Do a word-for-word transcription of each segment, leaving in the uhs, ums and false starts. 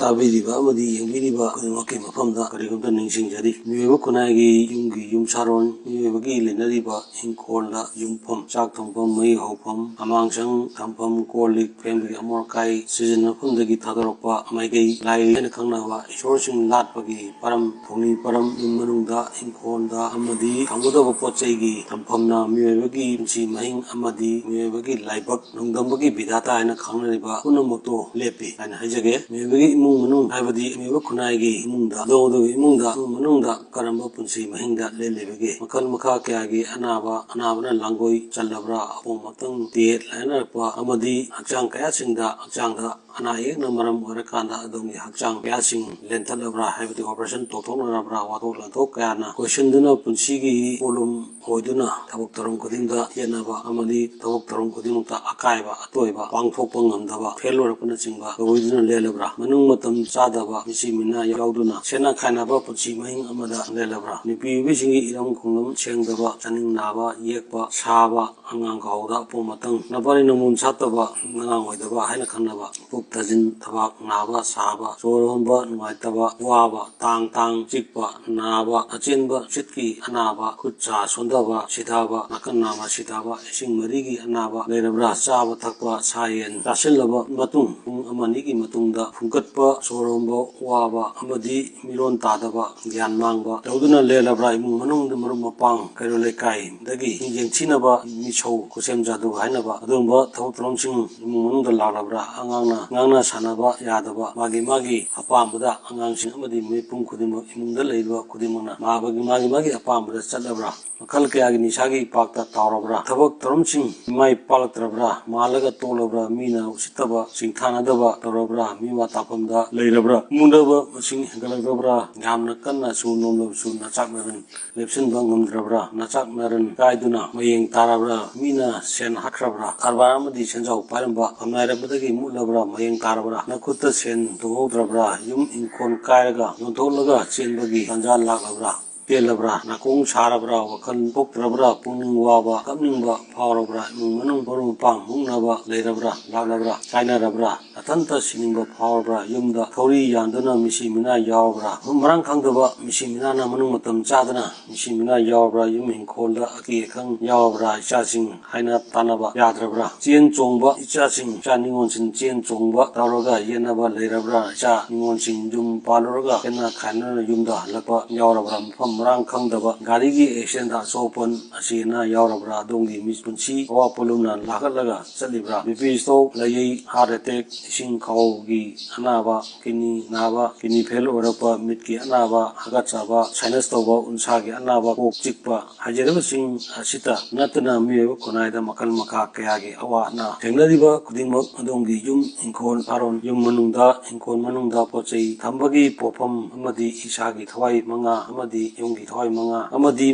ꯇꯥꯕꯤꯔꯤꯕ ꯑꯃꯗꯤ ꯌꯦꯡꯕꯤꯔꯤꯕ ꯈꯨꯗꯤꯡꯃꯛꯀꯤ ꯃꯐꯝꯗ ꯀꯔꯤꯒꯨꯝꯕ ꯅꯤꯡꯁꯤꯡꯖꯔꯤ꯫ ꯃꯤꯑꯣꯏꯕ ꯈꯨꯟꯅꯥꯏꯒꯤ ꯌꯨꯝꯒꯤ ꯌꯨꯝꯁꯥꯔꯣꯟ, ꯃꯤꯑꯣꯏꯕꯒꯤ ꯂꯩꯅꯔꯤꯕ ꯏꯪꯈꯣꯜꯗ ꯌꯨꯝꯐꯝ, ꯆꯥꯛ ꯊꯣꯡꯐꯝ, ꯃꯩ ꯍꯧꯐꯝ, ꯑꯃꯥꯡꯁꯪ ꯊꯝꯐꯝ, ꯀꯣꯜ ꯂꯤꯛ ꯐꯦꯡꯕꯒꯤ ꯑꯃꯣꯠ ꯑꯀꯥꯏ ꯁꯤꯖꯤꯟꯅꯐꯝꯗꯒꯤ ꯊꯥꯗꯣꯔꯛꯄ ꯃꯥꯏꯀꯩ ꯂꯥꯏ ꯍꯥꯏꯅ ꯈꯪꯅꯕ ꯏꯁꯣꯔꯁꯤꯡ ꯂꯥꯠꯄꯒꯤ ꯄꯔꯝ, ꯊꯣꯡꯅꯤ ꯄꯔꯝ, ꯌꯨꯝ ꯃꯅꯨꯡꯗ, ꯏꯪꯈꯣꯜꯗ ꯑꯃꯗꯤ ꯊꯝꯒꯗꯕ ꯄꯣꯠ ꯆꯩꯒꯤ ꯊꯝꯐꯝꯅ ꯃꯤꯑꯣꯏꯕꯒꯤ ꯄꯨꯟꯁꯤ ꯃꯍꯤꯡ ꯑꯃꯗꯤ ꯃꯤꯑꯣꯏꯕꯒꯤ ꯂꯥꯏꯕꯛ ꯅꯣꯡꯗꯝꯕꯒꯤ ꯕꯤꯙꯥꯇꯥ ꯍꯥꯏꯅ ꯈꯪꯅꯔꯤꯕ ꯄꯨꯝꯅꯃꯛꯇꯨ ꯂꯦꯞꯄꯤ ꯍꯥꯏꯅ ꯍꯥꯏꯖꯒꯦ꯫ ꯃꯤꯑꯣꯏꯕꯒꯤ ꯏꯃꯨꯡ ꯃꯅꯨꯡ ꯍꯥꯏꯕꯗꯤ ꯃꯤꯑꯣꯏꯕ ꯈꯨꯟꯅꯥꯏꯒꯤ ꯏꯃꯨꯡꯗ, ꯑꯗꯣꯝ ꯑꯗꯣꯝꯒꯤ ꯏꯃꯨꯡꯗ, ꯏꯃꯨꯡ ꯃꯅꯨꯡꯗ ꯀꯔꯝꯕ ꯄꯨꯟꯁꯤ ꯃꯍꯤꯡꯗ ꯂꯦꯜꯂꯤꯕꯒꯦ? ꯃꯈꯜ ꯃꯈꯥ ꯀꯌꯥꯒꯤ ꯑꯅꯥꯕ, ꯑꯅꯥꯕꯅ ꯂꯥꯡꯒꯣꯏ ꯆꯜꯂꯕ꯭ꯔꯥ? ꯑꯄꯣꯝ ꯑꯇꯪ, ꯇꯦꯠ ꯍꯥꯏꯅꯔꯛꯄ ꯑꯃꯗꯤ ꯍꯛꯆꯥꯡ ꯀꯌꯥꯁꯤꯡꯗ, ꯍꯛꯆꯥꯡꯗ ꯑꯅꯥ ꯑꯌꯦꯛꯅ ꯃꯔꯝ ꯑꯣꯏꯔꯀꯥꯟꯗ ꯑꯗꯣꯝꯒꯤ ꯍꯛꯆꯥꯡ ꯀꯌꯥꯁꯤꯡ ꯂꯦꯟꯊꯠꯂꯕ꯭ꯔꯥ ꯍꯥꯏꯕꯗꯤ operation ꯇꯧꯊꯣꯛꯅꯔꯕ꯭ꯔꯥ? ꯋꯥꯊꯣꯛ ꯂꯥꯟꯊꯣꯛ ꯀꯌꯥꯅ ꯀꯣꯏꯁꯤꯟꯗꯨꯅ ꯄꯨꯟꯁꯤꯒꯤ ꯄꯣꯠꯂꯨꯝ ꯑꯣꯏꯗꯨꯅ ꯊꯕꯛ ꯊꯧꯔꯝ ꯈꯨꯗꯤꯡꯗ ꯌꯦꯠꯅꯕ ꯑꯃꯗꯤ ꯊꯕꯛ ꯊꯧꯔꯝ ꯈꯨꯗꯤꯡꯃꯛꯇ ꯑꯀꯥꯏꯕ, ꯑꯇꯣꯏꯕ, ꯄꯥꯡꯊꯣꯛꯄ ꯉꯝꯗꯕ, ꯐꯦꯜ ꯑꯣꯏꯔꯛꯄꯅꯆꯤꯡꯕ ꯇꯧꯗꯨꯅ ꯂꯦꯜꯂꯕ꯭ꯔꯥ? ꯃꯅꯨꯡ ꯃꯇꯝ ꯆꯥꯗꯕ ꯃꯤꯆꯤ ꯃꯤꯅꯥ ꯌꯥꯎꯗꯨꯅ ꯁꯦꯠꯅ ꯈꯥꯏꯅꯕ ꯄꯨꯟꯁꯤ ꯃꯍꯤꯡ ꯑꯃꯗ ꯂꯦꯜꯂꯕ꯭ꯔꯥ? ꯅꯨꯄꯤ ꯑꯣꯏꯕꯤꯁꯤꯡꯒꯤ ꯏꯔꯝ ꯈꯣꯡꯂꯝ ꯁꯦꯡꯗꯕ, ꯆꯥꯅꯤꯡ ꯅꯥꯕ, ꯌꯦꯛꯄ, ꯁꯥꯕ, ꯑꯉꯥꯡ ꯈꯥꯎꯗ ꯑꯄꯣꯝ ꯑꯇꯪ, ꯅꯄꯥꯅꯤ ꯅꯃꯣꯟ ꯁꯥꯠꯇꯕ, ꯅꯉꯥꯡ ꯑꯣꯏꯗꯕ ꯍꯥꯏꯅ ꯈꯪꯅꯕ, ꯄꯨꯛ ꯊꯥꯖꯤꯟ, ꯊꯕꯥꯛ ꯅꯥꯕ, ꯁꯥꯕ, ꯁꯣꯔ ꯍꯣꯟꯕ ꯅꯨꯡꯉꯥꯏꯇꯕ, ꯋꯥꯕ, ꯇꯥꯡ ꯇꯥꯡ ꯆꯤꯛꯄ, ꯅꯥꯕ, ꯑꯆꯦꯟꯕ ꯁꯤꯠꯀꯤ ꯑꯅꯥꯕ, ꯈꯨꯠ ꯁꯥ ꯁꯣꯟꯊꯕ, ꯁꯤꯊꯕ, ꯅꯥꯀꯟ ꯅꯥꯝꯃ ꯁꯤꯊꯕ, ꯏꯁꯤꯡ ꯃꯔꯤꯒꯤ ꯑꯅꯥꯕ ꯂꯩꯔꯕ꯭ꯔꯥ? ꯆꯥꯕ ꯊꯛꯄ, ꯁꯥ ꯌꯦꯟ ꯆꯥꯁꯤꯜꯂꯕ ꯃꯇꯨꯡ ꯄꯨꯡ ꯑꯃ ꯑꯅꯤꯒꯤ ꯃꯇꯨꯡꯗ ꯐꯨꯡꯒꯠꯄ, ꯁꯣꯔ ꯍꯣꯟꯕ ꯋꯥꯕ ꯑꯃꯗꯤ ꯃꯤꯔꯣꯟ ꯇꯥꯗꯕ, ꯒ꯭ꯌꯥꯟ ꯃꯥꯡꯕ ꯇꯧꯗꯨꯅ ꯂꯦꯜꯂꯕ꯭ꯔꯥ? ꯏꯃꯨꯡ ꯃꯅꯨꯡꯗ ꯃꯔꯨꯞ ꯃꯄꯥꯡ, ꯀꯩꯔꯣꯜ ꯂꯩꯀꯥꯏꯗꯒꯤ ꯌꯦꯡꯊꯤꯅꯕ ꯃꯤꯁꯧ, ꯈꯨꯠꯁꯦꯝ ꯖꯥꯗꯨ ꯍꯥꯏꯅꯕ ꯑꯗꯨꯒꯨꯝꯕ ꯊꯕꯛ ꯊꯧꯔꯝꯁꯤꯡ ꯏꯃꯨꯡ ꯃꯅꯨꯡꯗ ꯂꯥꯛꯂꯕ꯭ꯔꯥ? ꯑꯉꯥꯡꯅ ꯉꯥꯡꯅ ꯁꯥꯟꯅꯕ ꯌꯥꯗꯕ, ꯃꯥꯒꯤ ꯃꯥꯒꯤ ꯑꯄꯥꯝꯕꯗ ꯑꯉꯥꯡꯁꯤꯡ ꯑꯃꯗꯤ ꯃꯤꯄꯨꯝ ꯈꯨꯗꯤꯡꯃꯛ, ꯏꯃꯨꯡꯗ ꯂꯩꯔꯤꯕ ꯈꯨꯗꯤꯡꯃꯛꯅ ꯃꯥꯒꯤ ꯃꯥꯒꯤ ꯃꯥꯒꯤ ꯑꯄꯥꯝꯕꯗ ꯆꯠꯂꯕ꯭ꯔꯥ? ꯃꯈꯜ ꯀꯌꯥꯒꯤ ꯅꯤꯁꯥꯒꯤ ꯏꯄꯥꯛꯇ ꯇꯥꯎꯔꯕ꯭ꯔꯥ? ꯊꯕꯛ ꯊꯧꯔꯝꯁꯤꯡ ꯃꯥꯏ ꯄꯥꯛꯂꯛꯇ꯭ꯔꯕ꯭ꯔꯥ? ꯃꯥꯜꯂꯒ ꯇꯣꯛꯂꯕ꯭ꯔꯥ? ꯃꯤꯅ ꯎꯁꯤꯠꯇꯕ, ꯁꯤꯡꯊꯥꯅꯗꯕ ꯇꯧꯔꯕ꯭ꯔꯥ? ꯃꯤꯋꯥ ꯇꯥꯐꯝꯗ ꯂꯩꯔꯕ꯭ꯔꯥ? ꯃꯨꯟꯅꯕ ꯃꯁꯤꯡ ꯍꯦꯟꯒꯠꯂꯛꯇꯕ꯭ꯔꯥ? ꯌꯥꯝꯅ ꯀꯟꯅ ꯁꯨ ꯅꯣꯝꯂꯕꯁꯨ ꯅꯆꯥꯛ ꯅꯔꯟ ꯂꯦꯞꯁꯤꯟꯕ ꯉꯝꯗ꯭ꯔꯕ꯭ꯔꯥ? ꯅꯆꯥꯛ ꯅꯔꯟ ꯀꯥꯏꯗꯨꯅ ꯃꯌꯦꯡ ꯇꯥꯔꯕ꯭ꯔꯥ? ꯃꯤꯅ ꯁꯦꯟ ꯍꯥꯠꯈ꯭ꯔꯕ꯭ꯔꯥ? ꯀꯔꯕꯥꯔ ꯑꯃꯗꯤ ꯁꯦꯟꯖꯥꯎ ꯄꯥꯏꯔꯝꯕ ꯐꯝꯅꯥꯏꯔꯝꯕꯗꯒꯤ ꯃꯨꯠꯂꯕ꯭ꯔꯥ? ꯃꯌꯦꯡ ꯇꯥꯔꯕ꯭ꯔꯥ? ꯅꯈꯨꯠꯇ ꯁꯦꯟ ꯇꯣꯡꯍꯧꯗ꯭ꯔꯕ꯭ꯔꯥ? ꯌꯨꯝ ꯏꯪꯈꯣꯜ ꯀꯥꯏꯔꯒ ꯌꯣꯟꯊꯣꯛꯂꯒ ꯆꯦꯟꯕꯒꯤ ꯇꯥꯟꯖꯥ ꯂꯥꯛꯂꯕ꯭ꯔꯥ? ꯇꯦꯜꯂꯕ꯭ꯔꯥ? ꯅꯥꯀꯣꯡ ꯁꯥꯔꯕ꯭ꯔꯥ? ꯋꯥꯈꯜ ꯊꯣꯛꯇ꯭ꯔꯕ꯭ꯔꯥ? ꯄꯨꯛꯅꯤꯡ ꯋꯥꯕ, ꯀꯞꯅꯤꯡꯕ ꯐꯥꯎꯔꯕ꯭ꯔꯥ? ꯏꯃꯨꯡ ꯃꯅꯨꯡ ꯃꯔꯨꯞ ꯃꯄꯥꯡ ꯃꯨꯛꯅꯕ ꯂꯩꯔꯕ꯭ꯔꯥ? ꯂꯥꯛꯂꯕ꯭ꯔꯥ? ꯀꯥꯏꯅꯔꯕ꯭ꯔꯥ? ꯅꯊꯟꯇ ꯁꯤꯅꯤꯡꯕ ꯐꯥꯎꯔꯕ꯭ꯔꯥ? ꯌꯨꯝꯗ ꯊꯧꯔꯤ ꯌꯥꯟꯗꯨꯅ ꯃꯤꯁꯤ ꯃꯤꯅꯥ ꯌꯥꯎꯔꯕ꯭ꯔꯥ? ꯃꯔꯝ ꯃꯔꯥꯡ ꯈꯪꯗꯕ ꯃꯤꯁꯤ ꯃꯤꯅꯥꯅ ꯃꯅꯨꯡ ꯃꯇꯝ ꯆꯥꯗꯅ ꯃꯤꯁꯤ ꯃꯤꯅꯥ ꯌꯥꯎꯔꯕ꯭ꯔꯥ? ꯌꯨꯝ ꯏꯪꯈꯣꯜꯗ ꯑꯀꯤ ꯑꯈꯪ ꯌꯥꯎꯔꯕ꯭ꯔꯥ? ꯏꯆꯥꯁꯤꯡ ꯍꯥꯏꯅ ꯇꯥꯟꯅꯕ ꯌꯥꯗ꯭ꯔꯕ꯭ꯔꯥ? ꯆꯦꯟ ꯆꯣꯡꯕ ꯏꯆꯥꯁꯤꯡ, ꯏꯆꯥ ꯅꯤꯉꯣꯜꯁꯤꯡ ꯆꯦꯟ ꯆꯣꯡꯕ ꯇꯧꯔꯒ ꯌꯦꯠꯅꯕ ꯂꯩꯔꯕ꯭ꯔꯥ? ꯏꯆꯥ ꯅꯤꯉꯣꯜꯁꯤꯡ ꯌꯨꯝ ꯄꯥꯜꯂꯨꯔꯒ ꯈꯦꯠꯅ ꯈꯥꯏꯅꯅ ꯌꯨꯝꯗ ꯍꯜꯂꯛꯄ ꯌꯥꯎꯔꯕ꯭ꯔꯥ? ꯃꯐꯝ ꯃꯔꯥꯡ ꯈꯪꯗꯕ ꯒꯥꯔꯤꯒꯤ ꯑꯦꯛꯁꯤꯗꯦꯟꯗ ꯑꯁꯣꯛ ꯑꯄꯟ ꯑꯁꯤ ꯑꯅꯥ ꯌꯥꯎꯔꯕ꯭ꯔꯥ? ꯑꯗꯣꯝꯒꯤ ꯃꯤ ꯄꯨꯟꯁꯤ ꯑꯋꯥ ꯄꯣꯠꯂꯨꯝꯅ ꯂꯥꯈꯠꯂꯒ ꯆꯠꯂꯤꯕ꯭ꯔꯥ? ꯕꯤ ꯄꯤ ꯁ꯭ꯇꯣꯛ, ꯂꯩꯌꯩ, ꯍꯥꯔꯠ ꯑꯦꯇꯦꯛ, ꯏꯁꯤꯡ ꯈꯥꯎꯒꯤ ꯑꯅꯥꯕ, ꯀꯤꯗꯅꯤ ꯅꯥꯕ, ꯀꯤꯗꯅꯤ ꯐꯦꯜ ꯑꯣꯏꯔꯛꯄ, ꯃꯤꯠꯀꯤ ꯑꯅꯥꯕ, ꯍꯥꯒꯠꯆꯕ, ꯁꯥꯏꯅꯁ ꯇꯧꯕ, ꯎꯟꯁꯥꯒꯤ ꯑꯅꯥꯕ, ꯀꯣꯛ ꯆꯤꯛꯄ, ꯍꯥꯏꯖꯔꯤꯕꯁꯤꯡ ꯑꯁꯤꯇ ꯅꯠꯇꯅ ꯃꯤꯑꯣꯏꯕ ꯈꯨꯟꯅꯥꯏꯗ ꯃꯈꯜ ꯃꯈꯥ ꯀꯌꯥꯒꯤ ꯑꯋꯥ ꯑꯅꯥ ꯊꯦꯡꯅꯔꯤꯕ ꯈꯨꯗꯤꯡꯃꯛ ꯑꯗꯣꯝꯒꯤ ꯌꯨꯝ, ꯏꯪꯈꯣꯜ, ꯐꯥꯔꯣꯟ, ꯌꯨꯝ ꯃꯅꯨꯡꯗ, ꯏꯪꯈꯣꯜ ꯃꯅꯨꯡꯗ ꯄꯣꯠ ꯆꯩ ꯊꯝꯕꯒꯤ ꯄꯣꯠꯐꯝ ꯑꯃꯗꯤ ꯏꯁꯥꯒꯤ ꯊꯋꯥꯏ ꯃꯉꯥ ꯑꯃꯗꯤ ꯌꯨꯝꯒꯤ ꯊꯋꯥꯏ ꯃꯉꯥ ꯑꯃꯗꯤ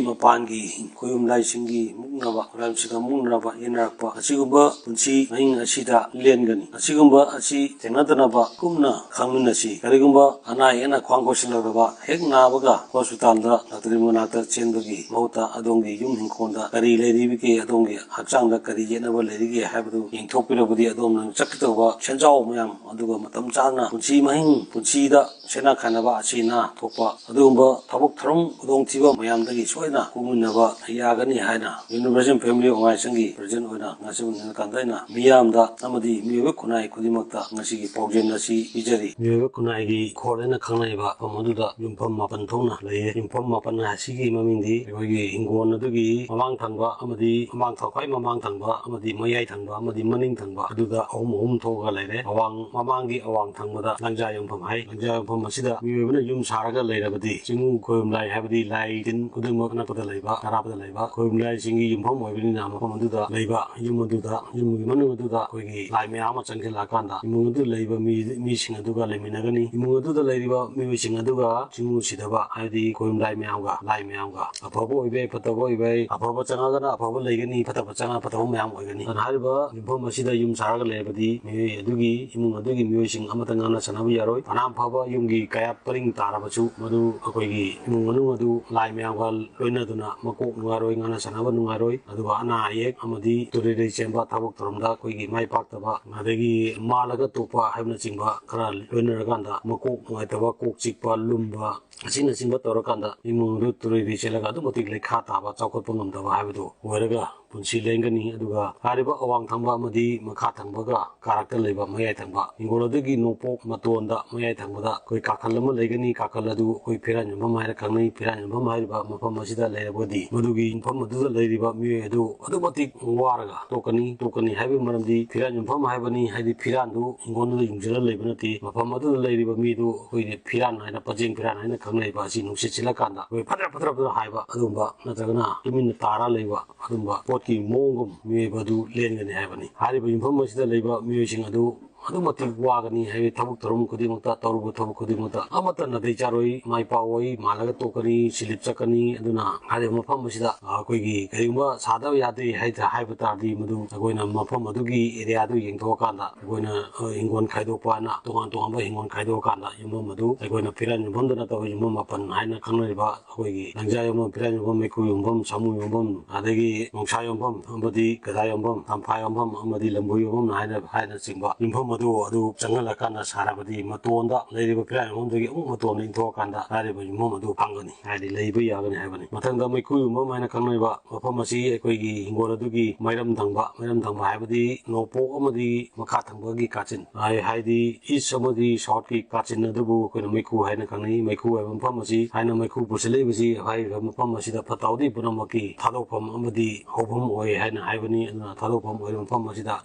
ꯃꯄꯥꯟꯒꯤ ꯈꯨꯌꯨꯝ ꯂꯥꯏꯁꯤꯡꯒꯤ ꯃꯨꯛꯅꯕ, ꯈꯨꯔꯥꯏꯕꯁꯤꯡꯒ ꯃꯨꯛꯅꯕ ꯌꯦꯟꯅꯔꯛꯄ ꯑꯁꯤꯒꯨꯝꯕ ꯄꯨꯟꯁꯤ ꯃꯍꯤꯡ ꯑꯁꯤꯗ ꯂꯦꯟꯒꯅꯤ꯫ ꯑꯁꯤꯒꯨꯝꯕ ꯑꯁꯤ ꯊꯦꯡꯅꯗꯅꯕ ꯀꯨꯞꯅ ꯈꯪꯃꯤꯟꯅꯁꯤ꯫ ꯀꯔꯤꯒꯨꯝꯕ ꯑꯅꯥ ꯑꯌꯦꯛꯅ ꯈ꯭ꯋꯥꯡ ꯀꯣꯏꯁꯤꯜꯂꯛꯂꯕ ꯍꯦꯛ ꯅꯥꯕꯒ ꯍꯣꯁꯄꯤꯇꯥꯜꯗ ꯗꯥꯛꯇꯔꯒꯤ ꯃꯅꯥꯛꯇ ꯆꯦꯟꯕꯒꯤ ꯃꯍꯨꯠꯇ ꯑꯗꯣꯝꯒꯤ ꯌꯨꯝ ꯏꯪꯈꯣꯜꯗ ꯀꯔꯤ ꯂꯩꯔꯤꯕꯒꯦ, ꯑꯗꯣꯝꯒꯤ ꯍꯛꯆꯥꯡꯗ ꯀꯔꯤ ꯌꯦꯠꯅꯕ ꯂꯩꯔꯤꯒꯦ ꯍꯥꯏꯕꯗꯨ ꯌꯦꯡꯊꯣꯛꯄꯤꯔꯕꯗꯤ ꯑꯗꯣꯝꯅ ꯆꯠꯀꯗꯧꯕ ꯁꯦꯟꯖꯥꯎ ꯃꯌꯥꯝ ꯑꯗꯨꯒ ꯃꯇꯝ ꯆꯥꯅ ꯄꯨꯟꯁꯤ ꯃꯍꯤꯡ ꯄꯨꯟꯁꯤꯗ ꯁꯦꯟꯅ ꯈꯥꯏꯅꯕ ꯑꯁꯤ ꯅꯥ ꯊꯣꯛꯄ ꯑꯗꯨꯒꯨꯝꯕ ꯊꯕꯛ ꯊꯧꯔꯝ ꯈꯨꯗꯣꯡꯊꯤꯕ ꯃꯌꯥꯝꯗꯒꯤ ꯁꯣꯏꯗꯅ ꯀꯣꯛꯃꯤꯟꯅꯕ ꯌꯥꯒꯅꯤ ꯍꯥꯏꯅ Universal Family Organization ꯒꯤ ꯄ꯭ꯔꯁꯤꯗꯦꯟꯠ ꯑꯣꯏꯅ ꯉꯁꯤ ꯅꯤꯡꯀꯥꯟꯗ ꯑꯩꯅ ꯃꯤꯌꯥꯝꯗ ꯑꯃꯗꯤ ꯃꯤꯑꯣꯏꯕ ꯈꯨꯟꯅꯥꯏ ꯈꯨꯗꯤꯡꯃꯛꯇ ꯉꯁꯤꯒꯤ ꯄꯥꯎꯖꯦꯜ ꯑꯁꯤ ꯄꯤꯖꯔꯤ꯫ ꯃꯤꯑꯣꯏꯕ ꯈꯨꯟꯅꯥꯏꯒꯤ ꯏꯪꯈꯣꯜ ꯍꯥꯏꯅ ꯈꯪꯅꯔꯤꯕ ꯃꯐꯝ ꯑꯗꯨꯗ ꯌꯨꯝꯐꯝ ꯃꯥꯄꯟ ꯊꯣꯛꯅ ꯂꯩꯌꯦ꯫ ꯌꯨꯝꯐꯝ ꯃꯥꯄꯟ ꯑꯁꯤꯒꯤ ꯃꯃꯤꯡꯗꯤ ꯑꯩꯈꯣꯏꯒꯤ ꯍꯤꯡꯒꯣꯜ ꯑꯗꯨꯒꯤ ꯃꯃꯥꯡ ꯊꯪꯕ ꯑꯃꯗꯤ ꯃꯃꯥꯡ ꯊꯪ-, ꯈ꯭ꯋꯥꯏ ꯃꯃꯥꯡ ꯊꯪꯕ ꯑꯃꯗꯤ ꯃꯌꯥꯏ ꯊꯪꯕ ꯑꯃꯗꯤ ꯃꯅꯤꯡ ꯊꯪꯕ ꯑꯗꯨꯗ ꯑꯍꯨꯝ ꯑꯍꯨꯝ ꯊꯣꯛꯑꯒ ꯂꯩꯔꯦ꯫ ꯑꯋꯥꯡ ꯃꯃꯥꯡꯒꯤ ꯑꯋꯥꯡ ꯊꯪꯕꯗ ꯂꯪꯖꯥ ꯌꯨꯝꯐꯝ ꯍꯥꯏ꯫ ꯂꯪꯖꯥ ꯌꯨꯝꯐꯝ ꯑꯁꯤꯗ ꯃꯤꯑꯣꯏꯕꯅ ꯌꯨꯝ ꯁꯥꯔꯒ ꯂꯩꯔꯕꯗꯤ ꯆꯤꯡꯃꯨ ꯈꯣꯏꯕꯨꯝ ꯂꯥꯏ ꯍꯥꯏꯕꯗꯤ ꯂꯥꯏ ꯇꯤꯟ ꯈꯨꯗꯤꯡꯃꯛ ꯑꯅꯛꯄꯗ ꯂꯩꯕ, ꯑꯔꯥꯞꯄꯗ ꯂꯩꯕ ꯈꯣꯏꯕꯨꯝ ꯂꯥꯏꯁꯤꯡꯒꯤ ꯌꯨꯝꯐꯝ ꯑꯣꯏꯕꯅꯤꯅ ꯃꯐꯝ ꯑꯗꯨꯗ ꯂꯩꯕ ꯌꯨꯝ ꯑꯗꯨꯗ, ꯌꯨꯝꯒꯤ ꯃꯅꯨꯡ ꯑꯗꯨꯗ ꯑꯩꯈꯣꯏꯒꯤ ꯂꯥꯏ ꯃꯌꯥꯝ ꯑꯃ ꯆꯪꯁꯤꯜꯂꯛꯑꯀꯥꯟꯗ ꯏꯃꯨꯡ ꯑꯗꯨꯗ ꯂꯩꯕ ꯃꯤ, ꯃꯤꯁꯤꯡ ꯑꯗꯨꯒ ꯂꯩꯃꯤꯟꯅꯒꯅꯤ꯫ ꯏꯃꯨꯡ ꯑꯗꯨꯗ ꯂꯩꯔꯤꯕ ꯃꯤꯑꯣꯏꯁꯤꯡ ꯑꯗꯨꯒ ꯆꯤꯡꯃꯨ ꯁꯤꯗꯕ, ꯍꯥꯏꯕꯗꯤ ꯈꯨꯔꯨꯝ ꯂꯥꯏ ꯃꯌꯥꯝꯒ, ꯂꯥꯏ ꯃꯌꯥꯝꯒ, ꯑꯐꯕ ꯑꯣꯏꯕ ꯌꯥꯏ, ꯐꯠꯇꯕ ꯑꯣꯏꯕ ꯌꯥꯏ, ꯑꯐꯕ ꯆꯪꯉꯒꯅ ꯑꯐꯕ ꯂꯩꯒꯅꯤ, ꯐꯠꯇꯕ ꯆꯪꯉꯒꯅ ꯐꯠꯇꯕ ꯃꯌꯥꯝ ꯑꯣꯏꯒꯅꯤ꯫ ꯑꯗꯨꯅ ꯍꯥꯏꯔꯤꯕ ꯌꯨꯝꯐꯝ ꯑꯁꯤꯗ ꯌꯨꯝ ꯁꯥꯔꯒ ꯂꯩꯔꯕꯗꯤ ꯃꯤꯑꯣꯏ ꯑꯗꯨꯒꯤ ꯏꯃꯨꯡ ꯑꯗꯨꯒꯤ ꯃꯤꯑꯣꯏꯁꯤꯡ ꯑꯃꯠꯇ ꯉꯥꯡꯅ ꯁꯥꯟꯅꯕ ꯌꯥꯔꯣꯏ꯫ ꯐꯅꯌꯥꯝ ꯐꯕ ꯌꯨꯝꯒꯤ ꯀꯌꯥꯠ ꯄꯔꯤꯡ ꯇꯥꯔꯕꯁꯨ ꯃꯗꯨ ꯑꯩꯈꯣꯏꯒꯤ ꯏꯃꯨꯡ ꯃꯅꯨꯡ ꯑꯗꯨ ꯂꯥꯏ ꯃꯌꯥꯝꯒ ꯂꯣꯏꯅꯗꯨꯅ ꯃꯀꯣꯛ ꯅꯨꯡꯉꯥꯏꯔꯣꯏ, ꯉꯥꯡꯅ ꯁꯥꯟꯅꯕ ꯅꯨꯡꯉꯥꯏꯔꯣꯏ꯫ ꯑꯗꯨꯒ ꯑꯅꯥ ꯑꯌꯦꯛ ꯑꯃꯗꯤ ꯇꯨꯔꯦꯜꯗꯩ ꯆꯦꯟꯕ, ꯊꯕꯛ ꯊꯧꯔꯝꯗ ꯑꯩꯈꯣꯏꯒꯤ ꯃꯥꯏ ꯄꯥꯛꯇꯕ, ꯑꯗꯒꯤ ꯃꯥꯜꯂꯒ ꯇꯣꯛꯄ ꯍꯥꯏꯕꯅꯆꯤꯡꯕ ꯈꯔ ꯂꯣꯏꯅꯔꯀꯥꯟꯗ ꯃꯀꯣꯛ ꯅꯨꯡꯉꯥꯏꯇꯕ, ꯀꯣꯛ ꯆꯤꯛꯄ, ꯂꯨꯝꯕ, ꯑꯁꯤꯅꯆꯤꯡꯕ ꯇꯧꯔꯀꯥꯟꯗ ꯏꯃꯨꯡ ꯑꯗꯨ ꯇꯨꯔꯦꯜꯗꯩ ꯆꯦꯜꯂꯒ ꯑꯗꯨꯛꯀꯤ ꯃꯇꯤꯛ ꯂꯩꯈꯥ ꯇꯥꯕ, ꯆꯥꯎꯈꯠꯄ ꯉꯝꯗꯕ ꯍꯥꯏꯕꯗꯨ ꯑꯣꯏꯔꯒ ꯄꯨꯟꯁꯤ ꯂꯦꯟꯒꯅꯤ꯫ ꯑꯗꯨꯒ ꯍꯥꯏꯔꯤꯕ ꯑꯋꯥꯡ ꯊꯪꯕ ꯑꯃꯗꯤ ꯃꯈꯥ ꯊꯪꯕꯒ ꯀꯥꯔꯛꯇ ꯂꯩꯕ ꯃꯌꯥꯏ ꯊꯪꯕ ꯍꯤꯡꯒꯣꯜ ꯑꯗꯨꯒꯤ ꯅꯣꯡꯄꯣꯛ ꯃꯇꯣꯟꯗ ꯃꯌꯥꯏ ꯊꯪꯕꯗ ꯑꯩꯈꯣꯏ ꯀꯥꯈꯜ ꯑꯃ ꯂꯩꯒꯅꯤ꯫ ꯀꯥꯈꯜ ꯑꯗꯨ ꯑꯩꯈꯣꯏ ꯐꯤꯔꯥꯟ ꯌꯣꯟꯐꯝ ꯍꯥꯏꯅ ꯈꯪꯅꯩ꯫ ꯐꯤꯔꯥꯟ ꯌꯣꯟꯐꯝ ꯍꯥꯏꯔꯤꯕ ꯃꯐꯝ ꯑꯁꯤꯗ ꯂꯩꯔꯕꯗꯤ ꯃꯗꯨꯒꯤ ꯌꯨꯝꯐꯝ ꯑꯗꯨꯗ ꯂꯩꯔꯤꯕ ꯃꯤꯑꯣꯏ ꯑꯗꯨ ꯑꯗꯨꯛꯀꯤ ꯃꯇꯤꯛ ꯋꯥꯔꯒ ꯇꯣꯛꯀꯅꯤ꯫ ꯇꯣꯛꯀꯅꯤ ꯍꯥꯏꯕꯒꯤ ꯃꯔꯝꯗꯤ ꯐꯤꯔꯥꯟ ꯌꯣꯟꯐꯝ ꯍꯥꯏꯕꯅꯤ, ꯍꯥꯏꯗꯤ ꯐꯤꯔꯥꯟꯗꯨ ꯍꯤꯡꯒꯣꯜꯗꯨꯗ ꯌꯨꯡꯁꯤꯜꯂ ꯂꯩꯕ ꯅꯠꯇꯦ꯫ ꯃꯐꯝ ꯑꯗꯨꯗ ꯂꯩꯔꯤꯕ ꯃꯤꯗꯨ ꯑꯩꯈꯣꯏꯒꯤ ꯐꯤꯔꯥꯟ ꯍꯥꯏꯅ, ꯄꯖꯦꯡ ꯐꯤꯔꯥꯟ ꯍꯥꯏꯅ ꯈꯪꯅꯔꯤꯕ ꯑꯁꯤ ꯅꯨꯡꯁꯤꯠ ꯁꯤꯠꯂꯀꯥꯟꯗ ꯑꯩꯈꯣꯏ ꯐꯠꯇ꯭ꯔ ꯐꯠꯇ꯭ꯔ ꯐꯠꯇ꯭ꯔ ꯍꯥꯏꯕ ꯑꯗꯨꯒꯨꯝꯕ ꯅꯠꯇ꯭ꯔꯒꯅ ꯇꯨꯃꯤꯟꯅ ꯇꯥꯔ ꯂꯩꯕ ꯑꯗꯨꯒꯨꯝꯕ ꯄꯣꯠꯀꯤ ꯃꯑꯣꯡꯒꯨꯝ ꯃꯤꯑꯣꯏꯕ ꯑꯗꯨ ꯂꯦꯟꯒꯅꯤ ꯍꯥꯏꯕꯅꯤ꯫ ꯍꯥꯏꯔꯤꯕ ꯌꯨꯝꯐꯝ ꯑꯁꯤꯗ ꯂꯩꯕ ꯃꯤꯑꯣꯏꯁꯤꯡ ꯑꯗꯨ ꯑꯗꯨꯛꯀꯤ ꯃꯇꯤꯛ ꯋꯥꯒꯅꯤ ꯍꯥꯏꯕꯗꯤ ꯊꯕꯛ ꯊꯧꯔꯝ ꯈꯨꯗꯤꯡꯃꯛꯇ, ꯇꯧꯔꯨꯕ ꯊꯕꯛ ꯈꯨꯗꯤꯡꯃꯛꯇ ꯑꯃꯠꯇ ꯅꯥꯇꯩ ꯆꯥꯔꯣꯏ, ꯃꯥꯏ ꯄꯥꯛꯑꯣꯏ, ꯃꯥꯜꯂꯒ ꯇꯣꯛꯀꯅꯤ, ꯁꯤꯂꯤꯞ ꯆꯠꯀꯅꯤ꯫ ꯑꯗꯨꯅ ꯍꯥꯏꯔꯤꯕ ꯃꯐꯝ ꯑꯁꯤꯗ ꯑꯩꯈꯣꯏꯒꯤ ꯀꯔꯤꯒꯨꯝꯕ ꯁꯥꯗꯕ ꯌꯥꯗꯦ ꯍꯥꯏ-, ꯍꯥꯏꯕ ꯇꯥꯔꯗꯤ ꯃꯗꯨ ꯑꯩꯈꯣꯏꯅ ꯃꯐꯝ ꯑꯗꯨꯒꯤ ꯑꯦꯔꯤꯌꯥꯗꯨ ꯌꯦꯡꯊꯣꯛꯑꯀꯥꯟꯗ ꯑꯩꯈꯣꯏꯅ, ꯑ, ꯍꯤꯡꯒꯣꯜ ꯈꯥꯏꯗꯣꯛꯄ ꯍꯥꯏꯅ ꯇꯣꯉꯥꯟ ꯇꯣꯉꯥꯟꯕ ꯍꯤꯡꯒꯣꯜ ꯈꯥꯏꯗꯣꯛꯑꯀꯥꯟꯗ ꯌꯨꯝꯐꯝ ꯑꯗꯨ ꯑꯩꯈꯣꯏꯅ ꯐꯤꯔꯥꯟ ꯌꯨꯝꯐꯝꯗ ꯅꯠꯇꯕ ꯌꯨꯝꯐꯝ ꯃꯥꯄꯟ ꯍꯥꯏꯅ ꯈꯪꯅꯔꯤꯕ ꯑꯩꯈꯣꯏꯒꯤ ꯂꯪꯖꯥ ꯌꯣꯟꯐꯝ, ꯐꯤꯔꯥꯟ ꯌꯣꯟꯐꯝ, ꯃꯩꯈꯨ ꯌꯣꯟꯐꯝ, ꯁꯥꯃꯨ ꯌꯣꯟꯐꯝ, ꯑꯗꯒꯤ ꯅꯣꯡꯁꯥ ꯌꯣꯟꯐꯝ, ꯑꯃꯗꯤ ꯒꯙꯥ ꯌꯣꯟꯐꯝ, ꯇꯝꯐꯥ ꯌꯣꯟꯐꯝ, ꯑꯃꯗꯤ ꯂꯝꯕꯨ ꯌꯣꯟꯐꯝ ꯍꯥꯏꯅ, ꯍꯥꯏꯅꯆꯤꯡꯕ ꯌꯨꯝꯐꯝ ꯑꯗꯨ, ꯑꯗꯨ ꯆꯪꯍꯜꯂꯀꯥꯟꯗ ꯁꯥꯔꯕꯗꯤ ꯃꯇꯣꯟꯗ ꯂꯩꯔꯤꯕ ꯐꯤꯔꯥꯟ ꯌꯣꯟꯐꯝꯗꯒꯤ ꯑꯃꯨꯛ ꯃꯇꯣꯟꯗ ꯏꯟꯊꯣꯛꯑꯀꯥꯟꯗ ꯍꯥꯏꯔꯤꯕ ꯌꯨꯝꯐꯝ ꯑꯗꯨ ꯐꯪꯒꯅꯤ, ꯍꯥꯏꯗꯤ ꯂꯩꯕ ꯌꯥꯒꯅꯤ ꯍꯥꯏꯕꯅꯤ꯫ ꯃꯊꯪꯗ ꯃꯩꯈꯨ ꯌꯣꯟꯐꯝ ꯍꯥꯏꯅ ꯈꯪꯅꯔꯤꯕ ꯃꯐꯝ ꯑꯁꯤ ꯑꯩꯈꯣꯏꯒꯤ ꯍꯤꯡꯒꯣꯜ ꯑꯗꯨꯒꯤ ꯃꯩꯔꯝ ꯊꯪꯕ, ꯃꯩꯔꯝ ꯊꯪꯕ ꯍꯥꯏꯕꯗꯤ ꯅꯣꯡꯄꯣꯛ ꯑꯃꯗꯤ ꯃꯈꯥ ꯊꯪꯕꯒꯤ ꯀꯥꯆꯤꯟ, ꯍꯥꯏ-, ꯍꯥꯏꯗꯤ ꯏꯁ ꯑꯃꯗꯤ ꯁꯥꯎꯠꯀꯤ ꯀꯥꯆꯤꯟ ꯑꯗꯨꯕꯨ ꯑꯩꯈꯣꯏꯅ ꯃꯩꯈꯨ ꯍꯥꯏꯅ ꯈꯪꯅꯩ꯫ ꯃꯩꯈꯨ ꯍꯥꯏꯕ ꯃꯐꯝ ꯑꯁꯤ ꯍꯥꯏꯅ ꯃꯩꯈꯨ ꯄꯨꯁꯤꯜꯂꯛꯏꯕꯁꯤ ꯍꯥꯏꯔꯤꯕ ꯃꯐꯝ ꯑꯁꯤꯗ ꯐꯠꯇ ꯍꯥꯎꯗꯤ ꯄꯨꯝꯅꯃꯛꯀꯤ ꯊꯥꯗꯣꯛꯐꯝ ꯑꯃꯗꯤ ꯍꯧꯐꯝ ꯑꯣꯏ ꯍꯥꯏꯅ ꯍꯥꯏꯕꯅꯤ꯫ ꯑꯗꯨꯅ ꯊꯥꯗꯣꯛꯐꯝ ꯑꯣꯏꯔꯤꯕ ꯃꯐꯝ ꯑꯁꯤꯗ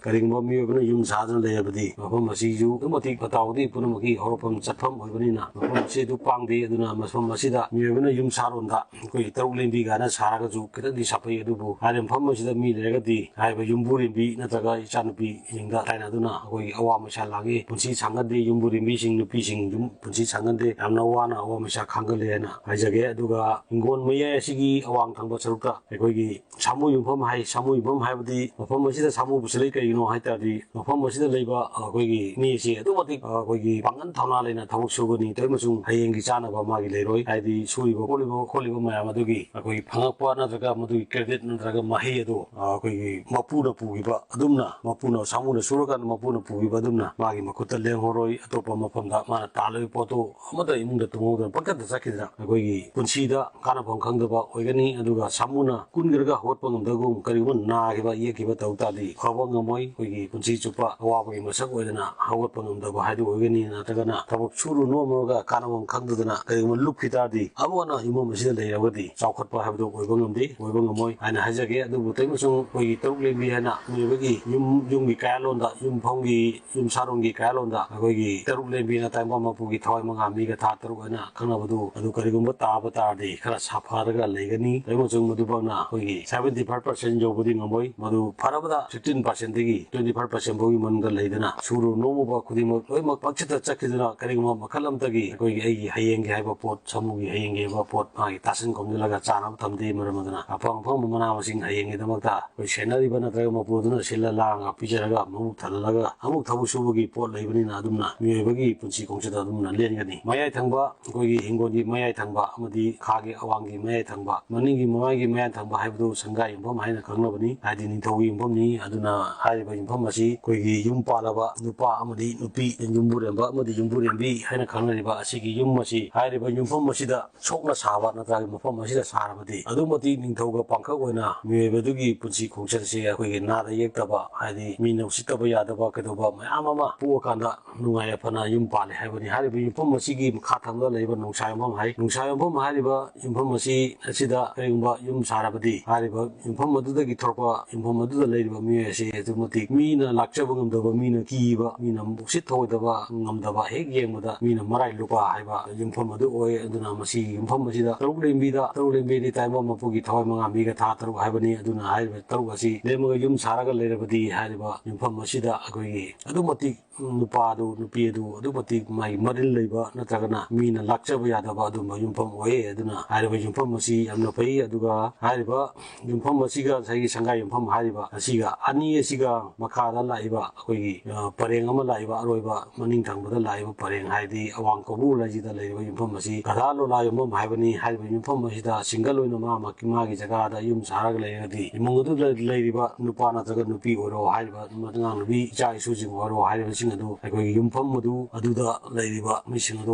ꯀꯔꯤꯒꯨꯝꯕ ꯃꯤꯑꯣꯏꯕꯅ ꯌꯨꯝ ꯁꯥꯗꯨꯅ ꯂꯩꯔꯕꯗꯤ ꯃꯐꯝ ꯑꯁꯤꯁꯨ ꯑꯗꯨꯛꯀꯤ ꯃꯇꯤꯛ ꯐꯠꯇ ꯍꯥꯎꯗꯤ ꯄꯨꯝꯅꯃꯛꯀꯤ ꯍꯧꯔꯛꯐꯝ ꯆꯠꯐꯝ ꯑꯣꯏꯕꯅꯤꯅ ꯃꯐꯝ ꯑꯁꯤ ꯑꯗꯨ ꯄꯥꯡꯗꯦ꯫ ꯑꯗꯨꯅ ꯃꯐꯝ ꯑꯁꯤꯗ ꯃꯤꯑꯣꯏꯕꯅ ꯌꯨꯝ ꯁꯥꯔꯣꯟꯗ ꯑꯩꯈꯣꯏꯒꯤ ꯇꯔꯨꯛ ꯂꯦꯟꯕꯤ ꯀꯥꯏꯅ ꯁꯥꯔꯒꯁꯨ ꯈꯤꯇꯪꯗꯤ ꯁꯥꯐꯩ, ꯑꯗꯨꯕꯨ ꯍꯥꯏꯔꯤꯕ ꯃꯐꯝ ꯑꯁꯤꯗ ꯃꯤ ꯂꯩꯔꯒꯗꯤ ꯍꯥꯏꯔꯤꯕ ꯌꯨꯝꯕꯨꯔꯦꯝꯕꯤ ꯅꯠꯇ꯭ꯔꯒ ꯏꯆꯥꯅꯨꯄꯤꯁꯤꯡꯗ ꯇꯥꯏꯅꯗꯨꯅ ꯑꯩꯈꯣꯏꯒꯤ ꯑꯋꯥ ꯃꯩꯁꯥ ꯂꯥꯡꯉꯤ꯫ ꯄꯨꯟꯁꯤ ꯁꯥꯡꯒꯟꯗꯦ, ꯌꯨꯝꯕꯨꯔꯦꯝꯕꯤꯁꯤꯡ, ꯅꯨꯄꯤꯁꯤꯡ ꯌꯨꯝ ꯄꯨꯟꯁꯤ ꯁꯥꯡꯒꯟꯗꯦ, ꯌꯥꯝꯅ ꯋꯥꯅ ꯑꯋꯥ ꯃꯩꯁꯥ ꯈꯥꯡꯒꯜꯂꯦ ꯍꯥꯏꯅ ꯍꯥꯏꯖꯒꯦ꯫ ꯑꯗꯨꯒ ꯍꯤꯡꯒꯣꯜ ꯃꯌꯥꯏ ꯑꯁꯤꯒꯤ ꯑꯋꯥꯡ ꯊꯪꯕ ꯁꯔꯨꯛꯇ ꯑꯩꯈꯣꯏꯒꯤ ꯁꯥꯃꯨ ꯌꯨꯝꯐꯝ ꯍꯥꯏ꯫ ꯁꯥꯃꯨ ꯌꯨꯝꯐꯝ ꯍꯥꯏꯕꯗꯤ ꯃꯐꯝ ꯑꯁꯤꯗ ꯁꯥꯃꯨ ꯄꯨꯁꯤꯜꯂꯛꯏ ꯀꯔꯤꯒꯤꯅꯣ ꯍꯥꯏ ꯇꯥꯔꯗꯤ, ꯃꯐꯝ ꯑꯁꯤꯗ ꯂꯩꯕ ꯑꯩꯈꯣꯏꯒꯤ ꯃꯤꯁꯤ ꯑꯗꯨꯛꯀꯤ ꯃꯇꯤꯛ ꯑꯩꯈꯣꯏꯒꯤ ꯄꯥꯡꯒꯜ ꯊꯧꯅꯥ ꯂꯩꯅ ꯊꯕꯛ ꯁꯨꯒꯅꯤ꯫ ꯇꯧꯏ ꯑꯃꯁꯨꯡ ꯍꯌꯦꯡꯒꯤ ꯆꯥꯅꯕ ꯃꯥꯒꯤ ꯂꯩꯔꯣꯏ꯫ ꯍꯥꯏꯗꯤ ꯁꯨꯔꯤꯕ ꯈꯣꯠꯂꯤꯕ ꯈꯣꯠꯂꯤꯕ ꯃꯌꯥꯝ ꯑꯗꯨꯒꯤ ꯑꯩꯈꯣꯏꯒꯤ ꯐꯪꯉꯛꯄ ꯅꯠꯇ꯭ꯔꯒ ꯃꯗꯨꯒꯤ credit ꯅꯠꯇ꯭ꯔꯒ ꯃꯍꯩ ꯑꯗꯨ ꯑꯩꯈꯣꯏꯒꯤ ꯃꯄꯨꯅ ꯄꯨꯈꯤꯕ ꯑꯗꯨꯝꯅ, ꯃꯄꯨꯅ, ꯁꯥꯃꯨꯅ ꯁꯨꯔꯀꯥꯟꯗ ꯃꯄꯨꯅ ꯄꯨꯈꯤꯕ ꯑꯗꯨꯝꯅ ꯃꯥꯒꯤ ꯃꯈꯨꯠꯇ ꯂꯦꯡꯍꯧꯔꯣꯏ꯫ ꯑꯇꯣꯞꯄ ꯃꯐꯝꯗ ꯃꯥꯅ ꯇꯥꯜꯂꯤꯕ ꯄꯣꯠꯇꯨ ꯑꯃꯠꯇ ꯏꯃꯨꯡꯗ ꯇꯨꯡꯍꯧꯗꯅ ꯄꯪꯆꯠꯇ ꯆꯠꯈꯤꯗꯅ ꯑꯩꯈꯣꯏꯒꯤ ꯄꯨꯟꯁꯤꯗ ꯀꯥꯟꯅꯐꯝ ꯈꯪꯗꯕ ꯑꯣꯏꯒꯅꯤ꯫ ꯑꯗꯨꯒ ꯁꯥꯃꯨꯅ ꯀꯨꯟꯈ꯭ꯔꯒ ꯍꯧꯒꯠꯄ ꯉꯝꯗꯒꯨꯝ, ꯀꯔꯤꯒꯨꯝꯕ ꯅꯥꯈꯤꯕ ꯌꯦꯛꯈꯤꯕ ꯇꯧ ꯇꯥꯔꯗꯤ ꯐꯕ ꯉꯝꯃꯣꯏ꯫ ꯑꯩꯈꯣꯏꯒꯤ ꯄꯨꯟꯁꯤ ꯆꯨꯞꯄ ꯑꯋꯥꯕꯒꯤ ꯃꯁꯛ ꯑꯣꯏꯗꯅ ꯍꯧꯒꯠꯄ ꯉꯝꯗꯕ ꯍꯥꯏꯗꯨ ꯑꯣꯏꯒꯅꯤ꯫ ꯅꯠꯇ꯭ꯔꯒꯅ ꯊꯕꯛ ꯁꯨꯔꯨ ꯅꯣꯝꯃꯨꯔꯒ ꯀꯥꯟꯅꯐꯝ ꯈꯪꯗꯗꯅ ꯀꯔꯤꯒꯨꯝꯕ ꯂꯨꯞꯈꯤ ꯇꯥꯔꯗꯤ ꯑꯃꯨꯛ ꯍꯟꯅ ꯌꯨꯝꯐꯝ ꯑꯁꯤꯗ ꯂꯩꯔꯒꯗꯤ ꯆꯥꯎꯈꯠꯄ ꯍꯥꯏꯕꯗꯨ ꯑꯣꯏꯕ ꯉꯝꯗꯦ, ꯑꯣꯏꯕ ꯉꯝꯃꯣꯏ ꯍꯥꯏꯅ ꯍꯥꯏꯖꯒꯦ꯫ ꯑꯗꯨꯕꯨ ꯇꯧꯏ ꯑꯃꯁꯨꯡ ꯑꯩꯈꯣꯏꯒꯤ ꯇꯔꯨꯛ ꯂꯦꯟꯕꯤ ꯍꯥꯏꯅ ꯃꯤꯑꯣꯏꯕꯒꯤ ꯌꯨꯝ, ꯌꯨꯝꯒꯤ ꯀꯥꯌꯥꯂꯣꯟꯗ, ꯌꯨꯝꯐꯝꯒꯤ ꯌꯨꯝ ꯁꯥꯔꯣꯟꯒꯤ ꯀꯥꯌꯥꯂꯣꯟꯗ ꯑꯩꯈꯣꯏꯒꯤ ꯇꯔꯨꯛ ꯂꯦꯟꯕꯤꯅ ꯇꯥꯏꯕꯪ ꯃꯄꯨꯒꯤ ꯊꯋꯥꯏ ꯃꯉꯥ ꯃꯤꯒ ꯊꯥ ꯇꯔꯨꯛ ꯍꯥꯏꯅ ꯈꯪꯅꯕꯗꯨ ꯑꯗꯨ ꯀꯔꯤꯒꯨꯝꯕ ꯇꯥꯕ ꯇꯥꯔꯗꯤ ꯈꯔ ꯁꯥꯐꯔꯒ ꯂꯩꯒꯅꯤ꯫ ꯇꯧꯏ ꯑꯃꯁꯨꯡ ꯃꯗꯨꯃꯛꯅ ꯑꯩꯈꯣꯏꯒꯤ seventy five percent ꯌꯧꯕꯗꯤ ꯉꯝꯃꯣꯏ꯫ ꯃꯗꯨ ꯐꯔꯕꯗ fifteen percentꯗꯒꯤ twenty five percent ꯐꯥꯎꯒꯤ ꯃꯅꯨꯡꯗ ꯂꯩꯗꯅ ꯁꯨꯔꯨ ꯅꯣꯝꯃꯨꯕ ꯈꯨꯗꯤꯡꯃꯛ ꯂꯣꯏꯅꯃꯛ ꯄꯪꯆꯠꯇ ꯆꯠꯈꯤꯗꯨꯅ ꯀꯔꯤꯒꯨꯝꯕ ꯃꯈꯜ ꯑꯃꯠꯇꯒꯤ ꯑꯩꯈꯣꯏꯒꯤ ꯑꯩꯒꯤ ꯍꯌꯦꯡꯒꯤ ꯍꯥꯏꯕ ꯄꯣꯠ, ꯁꯥꯃꯨꯒꯤ ꯍꯌꯦꯡꯒꯤ ꯍꯥꯏꯕ ꯄꯣꯠ ꯃꯥꯒꯤ ꯇꯥꯁꯤꯟ ꯈꯣꯝꯖꯤꯜꯂꯒ ꯆꯥꯅꯕ ꯊꯝꯗꯦ꯫ ꯃꯔꯝ ꯑꯗꯨꯅ ꯑꯐꯪ ꯑꯐꯪꯕ ꯃꯅꯥ ꯃꯁꯤꯡ ꯍꯌꯦꯡꯒꯤꯗꯃꯛꯇ ꯑꯩꯈꯣꯏ ꯁꯦꯟꯅꯔꯤꯕ ꯅꯠꯇ꯭ꯔꯒ ꯃꯄꯨꯗꯨꯅ ꯁꯤꯜꯂ ꯂꯥꯡꯉꯒ ꯄꯤꯖꯔꯒ ꯃꯕꯨꯛ ꯊꯜꯍꯜꯂꯒ ꯑꯃꯨꯛ ꯊꯕꯛ ꯁꯨꯕꯒꯤ ꯄꯣꯠ ꯂꯩꯕꯅꯤꯅ ꯑꯗꯨꯝꯅ ꯃꯤꯑꯣꯏꯕꯒꯤ ꯄꯨꯟꯁꯤ ꯈꯣꯡꯆꯠꯇ ꯑꯗꯨꯝꯅ ꯂꯦꯟꯒꯅꯤ꯫ ꯃꯌꯥꯏ ꯊꯪꯕ ꯑꯩꯈꯣꯏꯒꯤ ꯍꯤꯡꯒꯣꯜꯒꯤ ꯃꯌꯥꯏ ꯊꯪꯕ ꯑꯃꯗꯤ ꯈꯥꯒꯤ ꯑꯋꯥꯡꯒꯤ ꯃꯌꯥꯏ ꯊꯪꯕ, ꯃꯅꯤꯡꯒꯤ ꯃꯃꯥꯏꯒꯤ ꯃꯌꯥꯏ ꯊꯪꯕ ꯍꯥꯏꯕꯗꯨ ꯁꯪꯒꯥꯏ ꯌꯨꯝꯐꯝ ꯍꯥꯏꯅ ꯈꯪꯅꯕꯅꯤ, ꯍꯥꯏꯗꯤ ꯅꯤꯡꯊꯧꯒꯤ ꯌꯨꯝꯐꯝꯅꯤ꯫ ꯑꯗꯨꯅ ꯍꯥꯏꯔꯤꯕ ꯌꯨꯝꯐꯝ ꯑꯁꯤ ꯑꯩꯈꯣꯏꯒꯤ ꯌꯨꯝ ꯄꯥꯜꯂꯕ ꯅꯨꯄꯥ ꯑꯃꯗꯤ ꯅꯨꯄꯤ, ꯌꯨꯝꯕꯨꯔꯦꯝꯕ ꯑꯃꯗꯤ ꯌꯨꯝꯕꯨꯔꯦꯝꯕꯤ ꯍꯥꯏꯅ ꯈꯪꯅꯔꯤꯕ ꯑꯁꯤꯒꯤ ꯌꯨꯝ ꯑꯁꯤ ꯍꯥꯏꯔꯤꯕ ꯌꯨꯝꯐꯝ ꯑꯁꯤꯗ ꯁꯣꯛꯅ ꯁꯥꯕ ꯅꯠꯇ꯭ꯔꯒ ꯃꯐꯝ ꯑꯁꯤꯗ ꯁꯥꯔꯕꯗꯤ ꯑꯗꯨꯛꯀꯤ ꯃꯇꯤꯛ ꯅꯤꯡꯊꯧꯒ ꯄꯥꯡꯈꯛ ꯑꯣꯏꯅ ꯃꯤꯑꯣꯏꯕꯗꯨꯒꯤ ꯄꯨꯟꯁꯤ ꯈꯣꯡꯆꯠꯁꯦ ꯑꯩꯈꯣꯏꯒꯤ ꯅꯥꯗ ꯌꯦꯛꯇꯕ, ꯍꯥꯏꯗꯤ ꯃꯤꯅ ꯎꯁꯤꯠꯇꯕ ꯌꯥꯗꯕ ꯀꯩꯗꯧꯕ ꯃꯌꯥꯝ ꯑꯃ ꯄꯣꯛꯑꯀꯥꯟꯗ ꯅꯨꯡꯉꯥꯏ ꯌꯥꯏꯐꯅ ꯌꯨꯝ ꯄꯥꯜꯂꯤ ꯍꯥꯏꯕꯅꯤ꯫ ꯍꯥꯏꯔꯤꯕ ꯌꯨꯝꯐꯝ ꯑꯁꯤꯒꯤ ꯃꯈꯥ ꯊꯪꯕꯗ ꯂꯩꯕ ꯅꯣꯡꯁꯥ ꯌꯨꯝꯐꯝ ꯍꯥꯏ꯫ ꯅꯣꯡꯁꯥ ꯌꯨꯝꯐꯝ ꯍꯥꯏꯔꯤꯕ ꯌꯨꯝꯐꯝ ꯑꯁꯤ ꯑꯁꯤꯗ ꯀꯔꯤꯒꯨꯝꯕ ꯌꯨꯝ ꯁꯥꯔꯕꯗꯤ ꯍꯥꯏꯔꯤꯕ ꯌꯨꯝꯐꯝ ꯑꯗꯨꯗꯒꯤ ꯊꯣꯔꯛꯄ, ꯌꯨꯝꯐꯝ ꯑꯗꯨꯗ ꯂꯩꯔꯤꯕ ꯃꯤꯑꯣꯏ ꯑꯁꯤ ꯑꯗꯨꯛꯀꯤ ꯃꯇꯤꯛ ꯃꯤꯅ ꯂꯥꯛꯆꯕ ꯉꯝꯗꯕ, ꯃꯤꯅ ꯀꯤ ꯀꯤꯕ, ꯃꯤꯅ ꯎꯁꯤꯠ ꯊꯑꯣꯏꯗꯕ ꯉꯝꯗꯕ, ꯍꯦꯛ ꯌꯦꯡꯕꯗ ꯃꯤꯅ ꯃꯔꯥꯏ ꯂꯨꯄꯥ ꯍꯥꯏꯕ ꯌꯨꯝꯐꯝ ꯑꯗꯨ ꯑꯣꯏ꯫ ꯑꯗꯨꯅ ꯃꯁꯤ ꯌꯨꯝꯐꯝ ꯑꯁꯤꯗ ꯇꯔꯨꯛ ꯂꯦꯝꯕꯤꯗ, ꯇꯔꯨꯛ ꯂꯦꯝꯕꯤꯗꯤ ꯇꯥꯏꯕꯪ ꯃꯄꯨꯒꯤ ꯊꯋꯥꯏ ꯃꯉꯥ ꯃꯤꯒ ꯊꯥ ꯇꯔꯨꯛ ꯍꯥꯏꯕꯅꯤ꯫ ꯑꯗꯨꯅ ꯍꯥꯏꯔꯤꯕ ꯇꯔꯨꯛ ꯑꯁꯤ ꯂꯦꯝꯃꯒ ꯌꯨꯝ ꯁꯥꯔꯒ ꯂꯩꯔꯕꯗꯤ ꯍꯥꯏꯔꯤꯕ ꯌꯨꯝꯐꯝ ꯑꯁꯤꯗ ꯑꯩꯈꯣꯏꯒꯤ ꯑꯗꯨꯛ ꯃꯇꯤꯛ ꯅꯨꯄꯥ ꯑꯗꯨ, ꯅꯨꯄꯤ ꯑꯗꯨ ꯑꯗꯨꯛ ꯃꯇꯤꯛ ꯃꯥꯒꯤ ꯃꯔꯤꯜ ꯂꯩꯕ ꯅꯠꯇ꯭ꯔꯒꯅ ꯃꯤꯅ ꯂꯥꯛꯆꯕ ꯌꯥꯗꯕ ꯑꯗꯨꯝꯕ ꯌꯨꯝꯐꯝ ꯑꯣꯏꯌꯦ꯫ ꯑꯗꯨꯅ ꯍꯥꯏꯔꯤꯕ ꯌꯨꯝꯐꯝ ꯑꯁꯤ ꯌꯥꯝꯅ ꯐꯩ꯫ ꯑꯗꯨꯒ ꯍꯥꯏꯔꯤꯕ ꯌꯨꯝꯐꯝ ꯑꯁꯤꯒ ꯉꯁꯥꯏꯒꯤ ꯁꯪꯒꯥꯏ ꯌꯨꯝꯐꯝ ꯍꯥꯏꯔꯤꯕ ꯑꯁꯤꯒ ꯑꯅꯤ ꯑꯁꯤꯒ ꯃꯈꯥꯗ ꯂꯥꯛꯏꯕ ꯑꯩꯈꯣꯏꯒꯤ, ꯑ, ꯄꯔꯦꯡ ꯑꯃ ꯂꯥꯛꯏꯕ, ꯑꯔꯣꯏꯕ ꯃꯅꯤꯡ ꯊꯪꯕꯗ ꯂꯥꯛꯏꯕ ꯄꯔꯦꯡ ꯍꯥꯏꯗꯤ ꯑꯋꯥꯡ ꯀꯧꯕ꯭ꯔꯨ ꯂꯩꯁꯤꯗ ꯂꯩꯔꯤꯕ ꯌꯨꯝꯐꯝ ꯑꯁꯤ ꯒꯙꯥ ꯂꯣꯂꯥ ꯌꯨꯝꯐꯝ ꯍꯥꯏꯕꯅꯤ꯫ ꯍꯥꯏꯔꯤꯕ ꯌꯨꯝꯐꯝ ꯑꯁꯤꯗ ꯁꯤꯡꯒꯜ ꯑꯣꯏꯅ ꯃꯥ ꯃꯥꯒꯤ ꯖꯒꯥꯗ ꯌꯨꯝ ꯁꯥꯔꯒ ꯂꯩꯔꯒꯗꯤ ꯏꯃꯨꯡ ꯑꯗꯨꯗ ꯂꯩꯔꯤꯕ ꯅꯨꯄꯥ ꯅꯠꯇ꯭ꯔꯒ ꯅꯨꯄꯤ ꯑꯣꯏꯔꯣ, ꯍꯥꯏꯔꯤꯕ ꯑꯉꯥꯡ ꯅꯨꯄꯤ ꯏꯆꯥ ꯏꯁꯨꯁꯤꯡ ꯑꯣꯏꯔꯣ, ꯍꯥꯏꯔꯤꯕꯁꯤꯡ ꯑꯗꯨ ꯑꯩꯈꯣꯏꯒꯤ ꯌꯨꯝꯐꯝ ꯑꯗꯨ, ꯑꯗꯨꯗ ꯂꯩꯔꯤꯕ ꯃꯤꯁꯤꯡ ꯑꯗꯨ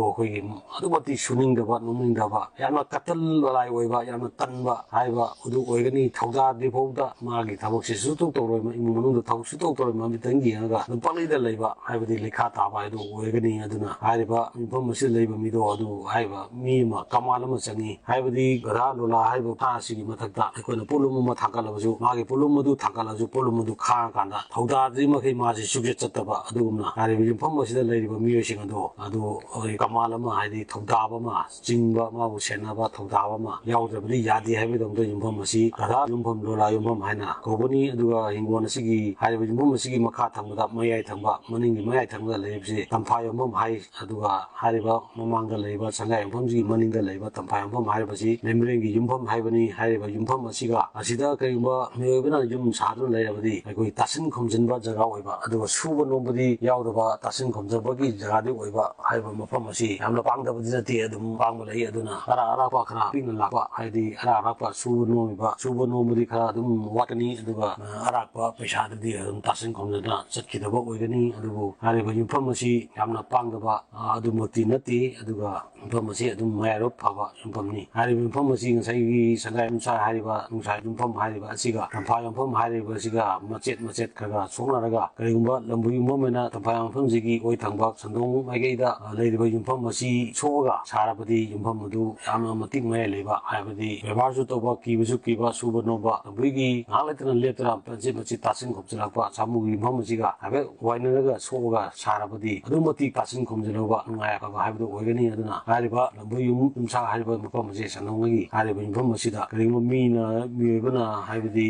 ꯑꯩꯈꯣꯏꯒꯤ ꯑꯗꯨꯛ ꯃꯇꯤꯛ ꯁꯨꯅꯤꯡꯗꯕ, ꯅꯣꯛꯅꯤꯡꯗꯕ, ꯌꯥꯝꯅ ꯀꯇꯜ ꯂꯥꯏ ꯑꯣꯏꯕ, ꯌꯥꯝꯅ ꯇꯟꯕ ꯍꯥꯏꯕ ꯑꯗꯨ ꯑꯣꯏꯒꯅꯤ꯫ ꯊꯧꯗꯥꯗ꯭ꯔꯤ ꯐꯥꯎꯗ ꯃꯥꯒꯤ ꯊꯕꯛꯁꯤ ꯁꯨꯇꯧ ꯇꯧꯔꯣꯏ, ꯏꯃꯨꯡ ꯃꯅꯨꯡꯗ ꯊꯕꯛ ꯁꯨꯇꯧ ꯇꯧꯔꯣꯏ, ꯃꯃꯤꯠꯇꯪ ꯌꯦꯡꯉꯒ ꯑꯗꯨꯝ ꯄꯪꯂꯩꯗ ꯂꯩꯕ ꯍꯥꯏꯕꯗꯤ ꯂꯩꯈꯥ ꯇꯥꯕ ꯍꯥꯏꯗꯨ ꯑꯣꯏꯒꯅꯤ꯫ ꯑꯗꯨꯅ ꯍꯥꯏꯔꯤꯕ ꯌꯨꯝꯐꯝ ꯑꯁꯤꯗ ꯂꯩꯕ ꯃꯤꯗꯣ ꯑꯗꯨ ꯍꯥꯏꯔꯤꯕ ꯃꯤ ꯑꯃ ꯀꯃꯥꯟ ꯑꯃ ꯆꯪꯉꯤ꯫ ꯍꯥꯏꯕꯗꯤ ꯒꯙꯥ ꯂꯣꯂꯥ ꯍꯥꯏꯔꯤꯕ ꯁꯥ ꯑꯁꯤꯒꯤ ꯃꯊꯛꯇ ꯑꯩꯈꯣꯏꯅ ꯄꯣꯠꯂꯨꯝ ꯑꯃ ꯊꯥꯡꯒꯠꯂꯕꯁꯨ, ꯃꯥꯒꯤ ꯄꯣꯠꯂꯨꯝ ꯑꯗꯨ ꯊꯥꯡꯒꯠꯂꯁꯨ ꯄꯣꯠꯂꯨꯝ ꯑꯗꯨ ꯈꯥꯡꯉꯀꯥꯟꯗ ꯊꯧꯗꯥꯗ꯭ꯔꯤ ꯃꯈꯩ ꯃꯥꯁꯤ ꯁꯨꯡꯆꯠ ꯆꯠꯇꯕ꯫ ꯑꯗꯨꯒꯨꯝꯅ ꯍꯥꯏꯔꯤꯕ ꯌꯨꯝꯐꯝ ꯑꯁꯤꯗ ꯂꯩꯔꯤꯕ ꯃꯤꯑꯣꯏꯁꯤꯡ ꯑꯗꯣ ꯑꯗꯨ ꯑꯩꯈꯣꯏ ꯀꯃꯥꯟ ꯑꯃ, ꯍꯥꯏꯗꯤ ꯊꯧꯗꯥꯕ ꯑꯃ, ꯆꯤꯡꯕ, ꯃꯥꯕꯨ ꯁꯦꯟꯅꯕ ꯊꯧꯗꯥꯕ ꯑꯃ ꯌꯥꯎꯗ꯭ꯔꯕꯗꯤ ꯌꯥꯗꯦ ꯍꯥꯏꯕꯒꯤꯗꯃꯛꯇ ꯌꯨꯝꯐꯝ ꯑꯁꯤ ꯒꯙꯥ ꯌꯨꯝꯐꯝ, ꯂꯣꯂꯥ ꯌꯨꯝꯐꯝ ꯍꯥꯏꯅ ꯀꯧꯕꯅꯤ꯫ ꯑꯗꯨꯒ ꯍꯤꯡꯒꯣꯜ ꯑꯁꯤꯒꯤ, ꯍꯥꯏꯔꯤꯕ ꯌꯨꯝꯐꯝ ꯑꯁꯤꯒꯤ ꯃꯈꯥ ꯊꯪꯕꯗ ꯃꯌꯥꯏ ꯊꯪꯕ, ꯃꯅꯤꯡꯒꯤ ꯃꯌꯥꯏ ꯊꯪꯕꯗ ꯂꯩꯔꯤꯕꯁꯤ ꯇꯝꯐꯥ ꯌꯨꯝꯐꯝ ꯍꯥꯏ꯫ ꯑꯗꯨꯒ ꯍꯥꯏꯔꯤꯕ ꯃꯃꯥꯡꯗ ꯂꯩꯕ ꯁꯪꯒꯥꯏ ꯌꯨꯝꯐꯝꯁꯤꯒꯤ ꯃꯅꯤꯡꯗ ꯂꯩꯕ ꯇꯝꯐꯥ ꯌꯨꯝꯐꯝ ꯍꯥꯏꯔꯤꯕꯁꯤ ꯂꯩꯃꯔꯦꯟꯒꯤ ꯌꯨꯝꯐꯝ ꯍꯥꯏꯕꯅꯤ꯫ ꯍꯥꯏꯔꯤꯕ ꯌꯨꯝꯐꯝ ꯑꯁꯤꯒ ꯑꯁꯤꯗ ꯀꯔꯤꯒꯨꯝꯕ ꯃꯤꯑꯣꯏꯕꯅ ꯌꯨꯝ ꯁꯥꯗꯨꯅ ꯂꯩꯔꯕꯗꯤ ꯑꯩꯈꯣꯏ ꯇꯥꯁꯤꯟ ꯈꯣꯝꯖꯤꯟꯕ ꯖꯒꯥ ꯑꯣꯏꯕ, ꯑꯗꯨꯒ ꯁꯨꯕ ꯅꯣꯝꯕꯗꯤ ꯌꯥꯎꯗꯕ ꯇꯥꯁꯤꯟ ꯈꯣꯝꯖꯤꯟꯕꯒꯤ ꯖꯒꯥꯗꯤ ꯑꯣꯏꯕ꯫ ꯍꯥꯏꯔꯤꯕ ꯃꯐꯝ ꯑꯁꯤ ꯌꯥꯝꯅ ꯄꯥꯡꯗꯕꯗꯤ ꯅꯠꯇꯦ, ꯑꯗꯨꯝ ꯄꯥꯡꯕ ꯂꯩ꯫ ꯑꯗꯨꯅ ꯑꯔꯥꯛ ꯑꯔꯥꯛꯄ ꯈꯔ ꯄꯤꯛꯅ ꯂꯥꯛꯄ, ꯍꯥꯏꯗꯤ ꯑꯔꯥꯛ ꯑꯔꯥꯛꯄ ꯁꯨꯕ ꯅꯣꯝꯃꯤꯕ, ꯁꯨꯕ ꯅꯣꯝꯕꯗꯤ ꯈꯔ ꯑꯗꯨꯝ ꯋꯥꯠꯀꯅꯤ꯫ ꯑꯗꯨꯒ, ꯑ, ꯑꯔꯥꯛꯄ ꯄꯩꯁꯥꯗꯨꯗꯤ ꯑꯗꯨꯝ ꯇꯥꯁꯤꯟ ꯈꯣꯝꯖꯤꯟꯗꯨꯅ ꯆꯠꯈꯤꯗꯕ ꯑꯣꯏꯒꯅꯤ꯫ ꯑꯗꯨꯕꯨ ꯍꯥꯏꯔꯤꯕ ꯌꯨꯝꯐꯝ ꯑꯁꯤ ꯌꯥꯝꯅ ꯄꯥꯡꯗꯕ, ꯑ, ꯑꯗꯨꯃꯛꯇꯤ ꯅꯠꯇꯦ꯫ ꯑꯗꯨꯒ ꯌꯨꯝꯐꯝ ꯑꯁꯤ ꯑꯗꯨꯝ ꯃꯌꯥꯏꯔꯣꯞ ꯐꯕ ꯌꯨꯝꯐꯝꯅꯤ꯫ ꯍꯥꯏꯔꯤꯕ ꯌꯨꯝꯐꯝ ꯑꯁꯤ ꯉꯁꯥꯏꯒꯤ ꯁꯪꯒꯥꯏ ꯌꯨꯝꯁꯥ ꯍꯥꯏꯔꯤꯕ ꯅꯨꯡꯁꯥ ꯌꯨꯝꯐꯝ ꯍꯥꯏꯔꯤꯕ ꯑꯁꯤꯒ ꯇꯝꯐꯥ ꯌꯨꯝꯐꯝ ꯍꯥꯏꯔꯤꯕ ꯑꯁꯤꯒ ꯃꯆꯦꯠ ꯃꯆꯦꯠ ꯈꯔ ꯈꯔ ꯁꯣꯛꯅꯔꯒ, ꯀꯔꯤꯒꯨꯝꯕ ꯂꯝꯕꯨ ꯌꯨꯝꯐꯝ ꯑꯣꯏꯅ ꯇꯝꯐꯥ ꯌꯨꯝꯐꯝꯁꯤꯒꯤ ꯑꯣꯏ ꯊꯪꯕ ꯁꯟꯗꯣꯡ ꯃꯥꯏꯀꯩꯗ, ꯑ, ꯂꯩꯔꯤꯕ ꯌꯨꯝꯐꯝ ꯑꯁꯤ ꯁꯣꯛꯑꯒ ꯁꯥꯔꯕꯗꯤ ꯌꯨꯝꯐꯝ ꯑꯗꯨ ꯌꯥꯝꯅ ꯃꯇꯤꯛ ꯃꯌꯥꯏ ꯂꯩꯕ, ꯍꯥꯏꯕꯗꯤ ꯕꯦꯕꯥꯔꯁꯨ ꯇꯧꯕ, ꯀꯤꯕꯁꯨ ꯀꯤꯕ, ꯁꯨꯕ ꯅꯣꯝꯕ, ꯂꯝꯕꯨꯒꯤ ꯉꯥꯏꯍꯥꯛ ꯂꯩꯇꯅ ꯂꯦꯞꯇꯅ ꯃꯆꯦꯠ ꯃꯆꯦꯠ ꯇꯥꯁꯤꯟ ꯈꯣꯝꯖꯤꯜꯂꯛꯄ ꯁꯥꯃꯨꯒꯤ ꯌꯨꯝꯐꯝ ꯑꯁꯤꯒ ꯍꯥꯏꯐꯦꯠ ꯋꯥꯏꯅꯔꯒ ꯁꯣꯛꯑꯒ ꯁꯥꯔꯕꯗꯤ ꯑꯗꯨꯛ ꯃꯇꯤꯛ ꯇꯥꯁꯤꯟ ꯈꯣꯝꯖꯤꯜꯍꯧꯕ ꯅꯨꯡꯉꯥꯏ ꯑꯐꯕ ꯍꯥꯏꯕꯗꯨ ꯑꯣꯏꯒꯅꯤ꯫ ꯑꯗꯨꯅ ꯍꯥꯏꯔꯤꯕ ꯂꯝꯕꯨ ꯌꯨꯝ ꯌꯨꯝꯁꯥ ꯍꯥꯏꯔꯤꯕ ꯃꯐꯝ ꯑꯁꯤ ꯁꯟꯗꯣꯡꯉꯒꯤ ꯍꯥꯏꯔꯤꯕ ꯌꯨꯝꯐꯝ ꯑꯁꯤꯗ ꯀꯔꯤꯒꯨꯝꯕ ꯃꯤꯅ, ꯃꯤꯑꯣꯏꯕꯅ ꯍꯥꯏꯕꯗꯤ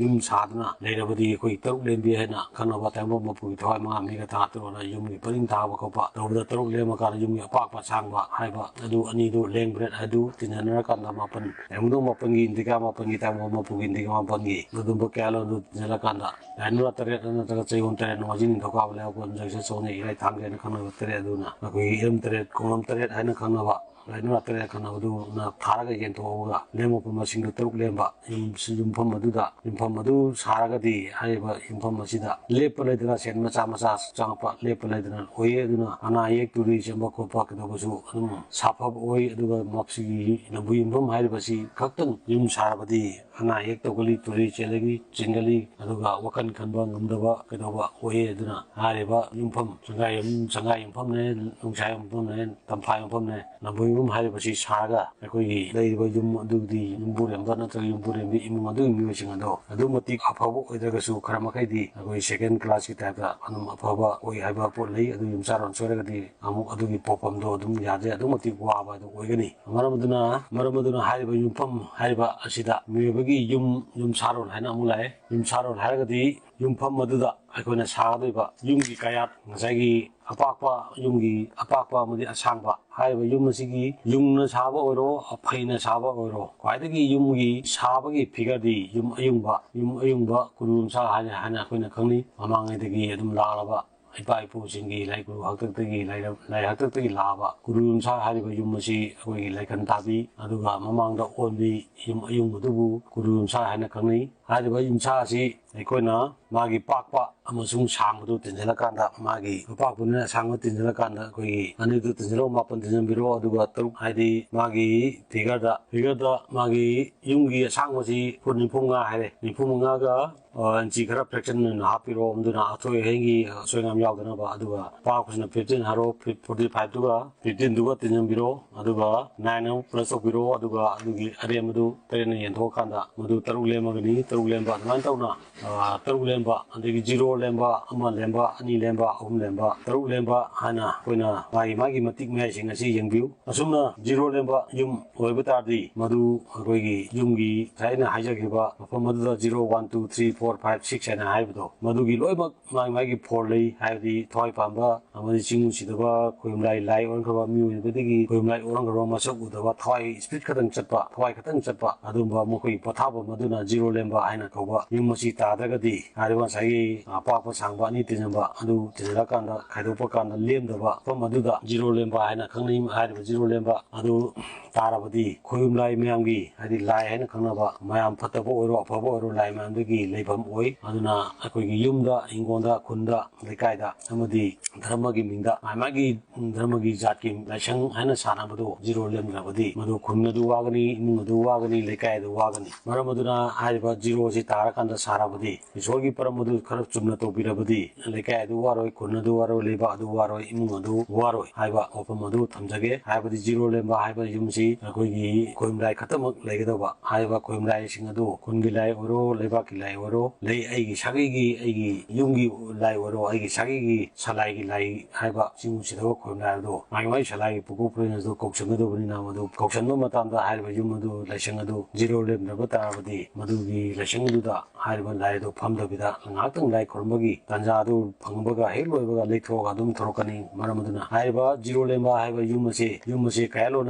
ꯌꯨꯝ ꯁꯥꯗꯨꯅ ꯂꯩꯔꯕꯗꯤ ꯑꯩꯈꯣꯏ ꯇꯔꯨꯛ ꯂꯦꯟꯕꯤ ꯍꯥꯏꯅ ꯈꯪꯅꯕ ꯇꯥꯏꯕꯪ ꯃꯄꯨꯒꯤ ꯊꯋꯥꯏ ꯃꯉꯥ ꯃꯤꯒ ꯇꯔꯥ ꯇꯔꯨꯛꯅ ꯌꯨꯝꯒꯤ ꯄꯔꯤꯡ ꯊꯥꯕ ꯈꯣꯠꯄ ꯇꯧꯕꯗ ꯇꯔꯨꯛ ꯂꯦꯝꯃꯀꯥꯟꯗ ꯌꯨꯝꯒꯤ ꯑꯄꯥꯛꯄ ꯑꯁꯥꯡꯕ ꯍꯥꯏꯕ ꯑꯗꯨ ꯑꯅꯤꯗꯨ ꯂꯦꯡꯕ꯭ꯔꯦꯠ ꯍꯥꯏꯗꯨ ꯇꯤꯟꯅꯅꯔꯀꯥꯟꯗ ꯃꯥꯄꯟ, ꯇꯥꯏꯕꯪꯗꯣꯡ ꯃꯥꯄꯟꯒꯤ, ꯏꯟꯗꯤꯀꯥ ꯃꯥꯄꯟꯒꯤ, ꯇꯥꯏꯕꯪ ꯃꯄꯨꯒꯤ, ꯏꯟꯗꯤꯀꯥ ꯃꯥꯄꯟꯒꯤ ꯑꯗꯨꯒꯨꯝꯕ ꯀꯌꯥ ꯂꯣꯟꯗꯨ ꯇꯤꯟꯅꯔꯀꯥꯟꯗ ꯂꯥꯏꯅꯨꯔꯥ ꯇꯔꯦꯠ ꯅꯠꯇ꯭ꯔꯒ ꯆꯌꯣꯜ ꯇꯔꯦꯠ, ꯅꯣꯡꯃꯥꯏꯖꯤꯡ, ꯅꯤꯡꯊꯧꯀꯥꯕ, ꯂꯩꯕꯥꯛꯄꯣꯛꯄ, ꯌꯨꯝꯖꯀꯩꯁ, ꯆꯥꯛꯆꯥꯎꯅ, ꯏꯔꯥꯏ, ꯊꯥꯡꯖ ꯍꯥꯏꯅ ꯈꯪꯅꯕ ꯇꯔꯦꯠ ꯑꯗꯨꯅ ꯑꯩꯈꯣꯏꯒꯤ ꯏꯔꯝ ꯇꯔꯦꯠ, ꯈꯣꯡꯂꯝ ꯇꯔꯦꯠ ꯍꯥꯏꯅ ꯈꯪꯅꯕ ꯂꯥꯏꯅꯨꯔꯥ ꯇꯔꯦꯠ ꯈꯪꯅꯕꯗꯨꯅ ꯊꯥꯔꯒ ꯌꯦꯟꯊꯣꯛꯑꯒ ꯂꯦꯝꯃꯛꯄ ꯃꯁꯤꯡꯗꯨ ꯇꯔꯨꯛ ꯂꯦꯝꯕ ꯌꯨꯝ-, ꯌꯨꯝꯐꯝ ꯑꯗꯨꯗ, ꯌꯨꯝꯐꯝ ꯑꯗꯨ ꯁꯥꯔꯒꯗꯤ ꯍꯥꯏꯔꯤꯕ ꯌꯨꯝꯐꯝ ꯑꯁꯤꯗ ꯂꯦꯞꯄ ꯂꯩꯗꯅ ꯁꯦꯟ ꯃꯆꯥ ꯃꯆꯥ ꯆꯪꯉꯛꯄ ꯂꯦꯞꯄ ꯂꯩꯗꯅ ꯑꯣꯏꯌꯦ꯫ ꯑꯗꯨꯅ ꯑꯅꯥ ꯑꯌꯦꯛ ꯇꯨꯔꯤ ꯆꯦꯟꯕ ꯈꯣꯠꯄ ꯀꯩꯗꯧꯕꯁꯨ ꯑꯗꯨꯝ ꯁꯥꯐꯕ ꯑꯣꯏ꯫ ꯑꯗꯨꯒ ꯃꯁꯤꯒꯤ ꯂꯝꯕꯨ ꯌꯨꯝꯐꯝ ꯍꯥꯏꯔꯤꯕꯁꯤ ꯈꯛꯇꯪ ꯌꯨꯝ ꯁꯥꯔꯕꯗꯤ ꯑꯅꯥ ꯑꯌꯦꯛ ꯇꯧꯒꯜꯂꯤ, ꯇꯨꯔꯤ ꯆꯦꯜꯂꯒꯤ ꯆꯦꯟꯒꯜꯂꯤ, ꯑꯗꯨꯒ ꯋꯥꯈꯜ ꯈꯟꯕ ꯉꯝꯗꯕ ꯀꯩꯗꯧꯕ ꯑꯣꯏꯌꯦ꯫ ꯑꯗꯨꯅ ꯍꯥꯏꯔꯤꯕ ꯌꯨꯝꯐꯝ, ꯁꯪꯒꯥꯏ ꯌꯨꯝ-, ꯁꯪꯒꯥꯏ ꯌꯨꯝꯐꯝꯅꯦ, ꯅꯨꯡꯁꯥ ꯌꯨꯝꯐꯝꯅꯦ, ꯇꯝꯐꯥ ꯌꯨꯝꯐꯝꯅꯦ, ꯂꯝꯕꯨ ꯌꯨꯝꯐꯝ ꯍꯥꯏꯔꯤꯕꯁꯤ ꯁꯥꯔꯒ ꯑꯩꯈꯣꯏꯒꯤ ꯂꯩꯔꯤꯕ ꯌꯨꯝ ꯑꯗꯨꯒꯤ ꯌꯨꯝꯕꯨꯔꯦꯝꯕ ꯅꯠꯇ꯭ꯔꯒ ꯌꯨꯝꯕꯨꯔꯦꯝꯕꯤ ꯏꯃꯨꯡ ꯑꯗꯨꯒꯤ ꯃꯤꯑꯣꯏꯁꯤꯡ ꯑꯗꯣ ꯑꯗꯨꯛ ꯃꯇꯤꯛ ꯑꯐꯕ ꯑꯣꯏꯗ꯭ꯔꯒꯁꯨ ꯈꯔ ꯃꯈꯩꯗꯤ ꯑꯩꯈꯣꯏ ꯁꯦꯀꯦꯟ ꯀ꯭ꯂꯥꯁꯀꯤ ꯇꯥꯏꯞꯇ ꯑꯗꯨꯝ ꯑꯐꯕ ꯑꯣꯏ ꯍꯥꯏꯕ ꯄꯣꯠ ꯂꯩ꯫ ꯑꯗꯨ ꯌꯨꯝꯁꯥꯔꯣꯟ ꯁꯣꯏꯔꯒꯗꯤ ꯑꯃꯨꯛ ꯑꯗꯨꯒꯤ ꯄꯣꯛꯐꯝꯗꯣ ꯑꯗꯨꯝ ꯌꯥꯗꯦ, ꯑꯗꯨꯛ ꯃꯇꯤꯛ ꯋꯥꯕ ꯑꯗꯨ ꯑꯣꯏꯒꯅꯤ꯫ ꯃꯔꯝ ꯑꯗꯨꯅ, ꯃꯔꯝ ꯑꯗꯨꯅ ꯍꯥꯏꯔꯤꯕ ꯌꯨꯝꯐꯝ ꯍꯥꯏꯔꯤꯕ ꯑꯁꯤꯗ ꯃꯤꯑꯣꯏꯕꯒꯤ ꯌꯨꯝ, ꯌꯨꯝꯁꯥꯔꯣꯟ ꯍꯥꯏꯅ ꯑꯃꯨꯛ ꯂꯥꯛꯑꯦ꯫ ꯌꯨꯝꯁꯥꯔꯣꯟ ꯍꯥꯏꯔꯒꯗꯤ ꯌꯨꯝꯐꯝ ꯑꯗꯨꯗ ꯑꯩꯈꯣꯏꯅ ꯁꯥꯒꯗꯧꯔꯤꯕ ꯌꯨꯝꯒꯤ ꯀꯌꯥꯠ, ꯉꯁꯥꯏꯒꯤ ꯑꯄꯥꯛꯄ, ꯌꯨꯝꯒꯤ ꯑꯄꯥꯛꯄ ꯑꯃꯗꯤ ꯑꯁꯥꯡꯕ ꯍꯥꯏꯔꯤꯕ ꯌꯨꯝ ꯑꯁꯤꯒꯤ ꯌꯨꯡꯅ ꯁꯥꯕ ꯑꯣꯏꯔꯣ, ꯐꯩꯅ ꯁꯥꯕ ꯑꯣꯏꯔꯣ, ꯈ꯭ꯋꯥꯏꯗꯒꯤ ꯌꯨꯝꯒꯤ ꯁꯥꯕꯒꯤ ꯐꯤꯒꯔꯗꯤ ꯌꯨꯝ ꯑꯌꯨꯡꯕ, ꯌꯨꯝ ꯑꯌꯨꯡꯕ ꯀꯨꯔꯨ ꯌꯨꯝꯁꯥ ꯍꯥꯏꯅ, ꯍꯥꯏꯅ ꯑꯩꯈꯣꯏꯅ ꯈꯪꯅꯩ꯫ ꯃꯃꯥꯡꯉꯩꯗꯒꯤ ꯑꯗꯨꯝ ꯂꯥꯛꯂꯕ ꯏꯄꯥ ꯏꯄꯨꯁꯤꯡꯒꯤ ꯂꯥꯏ ꯒꯨꯔꯨ ꯍꯥꯛꯇꯛꯇꯒꯤ, ꯂꯥꯏꯔ-, ꯂꯥꯏ ꯍꯥꯛꯇꯛꯇꯒꯤ ꯂꯥꯛꯂꯕ ꯀꯨꯔꯨ ꯌꯨꯝꯁꯥ ꯍꯥꯏꯔꯤꯕ ꯌꯨꯝ ꯑꯁꯤ ꯑꯩꯈꯣꯏꯒꯤ ꯂꯥꯏꯈꯟ ꯇꯥꯕꯤ, ꯑꯗꯨꯒ ꯃꯃꯥꯡꯗ ꯑꯣꯟꯕꯤ ꯌꯨꯝ ꯑꯌꯨꯡꯕꯗꯨꯕꯨ ꯀꯨꯔꯨ ꯌꯨꯝꯁꯥ ꯍꯥꯏꯅ ꯈꯪꯅꯩ꯫ ꯍꯥꯏꯔꯤꯕ ꯌꯨꯝꯁꯥ ꯑꯁꯤ ꯑꯩꯈꯣꯏꯅ ꯃꯥꯒꯤ ꯄꯥꯛꯄ ꯑꯃꯁꯨꯡ ꯁꯥꯡꯕꯗꯨ ꯇꯤꯟꯁꯤꯜꯂꯀꯥꯟꯗ, ꯃꯥꯒꯤ ꯄꯥꯛꯄꯅꯤꯅ ꯑꯁꯥꯡꯕ ꯇꯤꯟꯁꯤꯜꯂꯀꯥꯟꯗ, ꯑꯩꯈꯣꯏꯒꯤ ꯑꯅꯤꯗꯨ ꯇꯤꯟꯁꯤꯜꯂꯒ ꯃꯥꯄꯟ ꯇꯤꯟꯁꯤꯟꯕꯤꯔꯣ꯫ ꯑꯗꯨꯒ ꯇꯔꯨꯛ, ꯍꯥꯏꯗꯤ ꯃꯥꯒꯤ ꯐꯤꯒꯔꯗ, ꯐꯤꯒꯔꯗ ꯃꯥꯒꯤ ꯌꯨꯝꯒꯤ ꯑꯁꯥꯡꯕꯁꯤ ꯐꯨꯠ ꯅꯤꯐꯨ ꯃꯉꯥ ꯍꯥꯏꯔꯦ, ꯅꯤꯐꯨ ꯃꯉꯥꯒ, ꯑ, ꯏꯟꯆꯤ ꯈꯔ ꯐ꯭ꯔꯦꯛꯁꯟ ꯑꯣꯏꯅ ꯍꯥꯞꯄꯤꯔꯣ꯫ ꯑꯗꯨꯅ ꯑꯊꯣꯏ ꯑꯍꯦꯟꯒꯤ, ꯑ, ꯑꯁꯣꯏ ꯑꯉꯥꯝ ꯌꯥꯎꯗꯅꯕ꯫ ꯑꯗꯨꯒ ꯄꯥꯛꯄꯁꯤꯅ ꯐꯤꯐꯇꯤꯟ ꯍꯥꯏꯔꯣ, ꯐꯤꯠ ꯐꯣꯔꯇꯤ ꯐꯥꯏꯚꯇꯨꯒ ꯐꯤꯐꯇꯤꯟꯗꯨꯒ ꯇꯤꯟꯁꯤꯟꯕꯤꯔꯣ꯫ ꯑꯗꯨꯒ ꯅꯥꯏꯟ ꯑꯃꯨꯛ ꯄ꯭ꯂꯁ ꯇꯧꯕꯤꯔꯣ꯫ ꯑꯗꯨꯒ ꯑꯗꯨꯒꯤ ꯑꯔꯦꯝꯕꯗꯨ ꯇꯔꯦꯠꯅ ꯌꯦꯟꯊꯣꯛꯑꯀꯥꯟꯗ ꯃꯗꯨ ꯇꯔꯨꯛ ꯂꯦꯝꯃꯒꯅꯤ꯫ ꯇꯔꯨꯛ ꯂꯦꯝꯕ ꯑꯗꯨꯃꯥꯏꯅ ꯇꯧꯅ, ꯑ, ꯇꯔꯨꯛ ꯂꯦꯝꯕ, ꯑꯗꯒꯤ ꯖꯤꯔꯣ ꯂꯦꯝꯕ, ꯑꯃ ꯂꯦꯝꯕ, ꯑꯅꯤ ꯂꯦꯝꯕ, ꯑꯍꯨꯝ ꯂꯦꯝꯕ, ꯇꯔꯨꯛ ꯂꯦꯝꯕ ꯍꯥꯏꯅ ꯑꯩꯈꯣꯏꯅ ꯃꯥꯒꯤ, ꯃꯥꯒꯤ ꯃꯇꯤꯛ ꯃꯌꯥꯏꯁꯤꯡ ꯑꯁꯤ ꯌꯦꯡꯕꯤꯌꯨ꯫ ꯑꯁꯨꯝꯅ ꯖꯤꯔꯣ ꯂꯦꯝꯕ ꯌꯨꯝ ꯑꯣꯏꯕ ꯇꯥꯔꯗꯤ, ꯃꯗꯨ ꯑꯩꯈꯣꯏꯒꯤ ꯌꯨꯝꯒꯤ ꯉꯁꯥꯏ ꯑꯩꯅ ꯍꯥꯏꯖꯈꯤꯕ ꯃꯐꯝ ꯑꯗꯨꯗ zero, one, two, three, four, five, six ꯍꯥꯏꯅ ꯍꯥꯏꯕꯗꯣ, ꯃꯗꯨꯒꯤ ꯂꯣꯏꯅꯃꯛ ꯃꯥꯒꯤ, ꯃꯥꯒꯤ ꯐꯣꯜ ꯂꯩ, ꯍꯥꯏꯕꯗꯤ ꯊꯋꯥꯏ ꯄꯥꯟꯕ ꯑꯃꯗꯤ ꯆꯤꯡ ꯅꯨꯡꯁꯤꯗꯕ, ꯈꯣꯏ ꯌꯨꯝꯂꯥꯏ ꯂꯥꯏ ꯑꯣꯟꯈ꯭ꯔꯕ ꯃꯤꯑꯣꯏꯕꯗꯒꯤ ꯈꯣꯏ ꯌꯨꯝꯂꯥꯏ ꯑꯣꯟꯈ꯭ꯔꯕ ꯃꯁꯛ ꯎꯗꯕ, ꯊꯋꯥꯏ ꯏꯁꯄꯤꯠ ꯈꯛꯇꯪ ꯆꯠꯄ, ꯊꯋꯥꯏ ꯈꯛꯇꯪ ꯆꯠꯄ, ꯑꯗꯨꯝꯕ ꯃꯈꯣꯏꯒꯤ ꯄꯣꯊꯥꯐꯝ ꯑꯗꯨꯅ ꯖꯤꯔꯣ ꯂꯦꯝꯕ ꯍꯥꯏꯅ ꯀꯧꯕ ꯌꯨꯝ ꯑꯁꯤ ꯇꯥꯗ꯭ꯔꯒꯗꯤ, ꯍꯥꯏꯔꯤꯕ ꯉꯁꯥꯏꯒꯤ ꯑꯄꯥꯛꯄ ꯁꯥꯡꯕ ꯑꯅꯤ ꯇꯤꯟꯁꯤꯟꯕ ꯑꯗꯨ ꯇꯤꯟꯁꯤꯜꯂꯀꯥꯟꯗ ꯈꯥꯏꯗꯣꯛꯄ ꯀꯥꯟꯗ ꯂꯦꯝꯗꯕ ꯃꯐꯝ ꯑꯗꯨꯗ ꯖꯤꯔꯣ ꯂꯦꯝꯕ ꯍꯥꯏꯅ ꯈꯪꯅꯩ꯫ ꯍꯥꯏꯔꯤꯕ ꯖꯤꯔꯣ ꯂꯦꯝꯕ ꯑꯗꯨ ꯇꯥꯔꯕꯗꯤ ꯈꯣꯏ ꯌꯨꯝꯂꯥꯏ ꯃꯌꯥꯝꯒꯤ, ꯍꯥꯏꯗꯤ ꯂꯥꯏ ꯍꯥꯏꯅ ꯈꯪꯅꯕ ꯃꯌꯥꯝ, ꯐꯠꯇꯕ ꯑꯣꯏꯔꯣ ꯑꯐꯕ ꯑꯣꯏꯔꯣ, ꯂꯥꯏ ꯃꯌꯥꯝꯗꯨꯒꯤ ꯂꯩꯐꯝ ꯑꯣꯏ꯫ ꯑꯗꯨꯅ ꯑꯩꯈꯣꯏꯒꯤ ꯌꯨꯝꯗ, ꯍꯤꯡꯒꯣꯜꯗ, ꯈꯨꯟꯗ, ꯂꯩꯀꯥꯏꯗ ꯑꯃꯗꯤ ꯙꯔꯃꯒꯤ ꯃꯤꯡꯗ ꯃꯥꯒꯤ, ꯃꯥꯒꯤ ꯙꯔꯃꯒꯤ ꯖꯥꯠꯀꯤ ꯂꯥꯏꯁꯪ ꯍꯥꯏꯅ ꯁꯥꯟꯅꯕꯗꯣ ꯖꯤꯔꯣ ꯂꯦꯝꯗ꯭ꯔꯕꯗꯤ ꯃꯗꯨ ꯈꯨꯟ ꯑꯗꯨ ꯋꯥꯒꯅꯤ, ꯏꯃꯨꯡ ꯑꯗꯨ ꯋꯥꯒꯅꯤ, ꯂꯩꯀꯥꯏ ꯑꯗꯨ ꯋꯥꯒꯅꯤ꯫ ꯃꯔꯝ ꯑꯗꯨꯅ ꯍꯥꯏꯔꯤꯕ ꯖꯤꯔꯣ ꯑꯁꯤ ꯇꯥꯔꯀꯥꯟꯗ ꯁꯥꯔꯕꯗꯤ, ꯏꯁꯣꯔꯒꯤ ꯄꯔꯝ ꯑꯗꯨ ꯈꯔ ꯆꯨꯝꯅ ꯇꯧꯕꯤꯔꯕꯗꯤ ꯂꯩꯀꯥꯏ ꯑꯗꯨ ꯋꯥꯔꯣꯏ, ꯈꯨꯟ ꯑꯗꯨ ꯋꯥꯔꯣꯏ, ꯂꯩꯕꯥꯛ ꯑꯗꯨ ꯋꯥꯔꯣꯏ, ꯏꯃꯨꯡ ꯑꯗꯨ ꯋꯥꯔꯣꯏ ꯍꯥꯏꯕ ꯋꯥꯐꯝ ꯑꯗꯨ ꯊꯝꯖꯒꯦ꯫ ꯍꯥꯏꯕꯗꯤ ꯖꯤꯔꯣ ꯂꯦꯝꯕ ꯍꯥꯏꯕ ꯌꯨꯝꯁꯤ ꯑꯩꯈꯣꯏꯒꯤ ꯈꯣꯏ ꯌꯨꯝꯂꯥꯏ ꯈꯛꯇꯃꯛ ꯂꯩꯒꯗꯕ꯫ ꯍꯥꯏꯔꯤꯕ ꯈꯣꯏ ꯌꯨꯝꯂꯥꯏꯁꯤꯡ ꯑꯗꯨ ꯈꯨꯟꯒꯤ ꯂꯥꯏ ꯑꯣꯏꯔꯣ, ꯂꯩꯕꯥꯛꯀꯤ ꯂꯥꯏ ꯑꯣꯏꯔꯣ, ꯂꯩ, ꯑꯩꯒꯤ ꯁꯥꯒꯩꯒꯤ, ꯑꯩꯒꯤ ꯌꯨꯝꯒꯤ ꯂꯥꯏ ꯑꯣꯏꯔꯣ, ꯑꯩꯒꯤ ꯁꯥꯒꯩꯒꯤ ꯁꯂꯥꯏꯒꯤ ꯂꯥꯏ ꯍꯥꯏꯕ ꯆꯤꯡ ꯅꯨꯡꯁꯤꯗꯕ ꯈꯣꯏ ꯌꯨꯝꯂꯥꯏ ꯑꯗꯣ ꯃꯥꯒꯤ ꯃꯥꯒꯤ ꯁꯂꯥꯏꯒꯤ ꯄꯨꯀꯣꯛ ꯄꯨꯔꯦꯟ ꯑꯗꯨ ꯀꯧꯁꯟꯒꯗꯕꯅꯤꯅ, ꯃꯗꯨ ꯀꯧꯁꯟꯕ ꯃꯇꯝꯗ ꯍꯥꯏꯔꯤꯕ ꯌꯨꯝ ꯑꯗꯨ, ꯂꯥꯏꯁꯪ ꯑꯗꯨ ꯖꯤꯔꯣ ꯂꯦꯝꯗ꯭ꯔꯕ ꯇꯥꯔꯕꯗꯤ ꯃꯗꯨꯒꯤ ꯂꯥꯏꯁꯪ ꯑꯗꯨꯗ ꯍꯥꯏꯔꯤꯕ ꯂꯥꯏ ꯑꯗꯨ ꯐꯝꯗꯕꯤꯗ ꯉꯥꯏꯍꯥꯛꯇꯪ ꯂꯥꯏ ꯈꯨꯔꯨꯝꯕꯒꯤ ꯇꯥꯟꯖꯥ ꯑꯗꯨ ꯐꯪꯕꯒ ꯍꯦꯛ ꯂꯣꯏꯕꯒ ꯂꯩꯊꯣꯛꯑꯒ ꯑꯗꯨꯝ ꯊꯣꯔꯛꯀꯅꯤ꯫ ꯃꯔꯝ ꯑꯗꯨꯅ ꯍꯥꯏꯔꯤꯕ ꯖꯤꯔꯣ ꯂꯦꯝꯕ ꯍꯥꯏꯕ ꯌꯨꯝ ꯑꯁꯤ, ꯌꯨꯝ ꯑꯁꯤ ꯀꯌꯥꯂꯣꯟ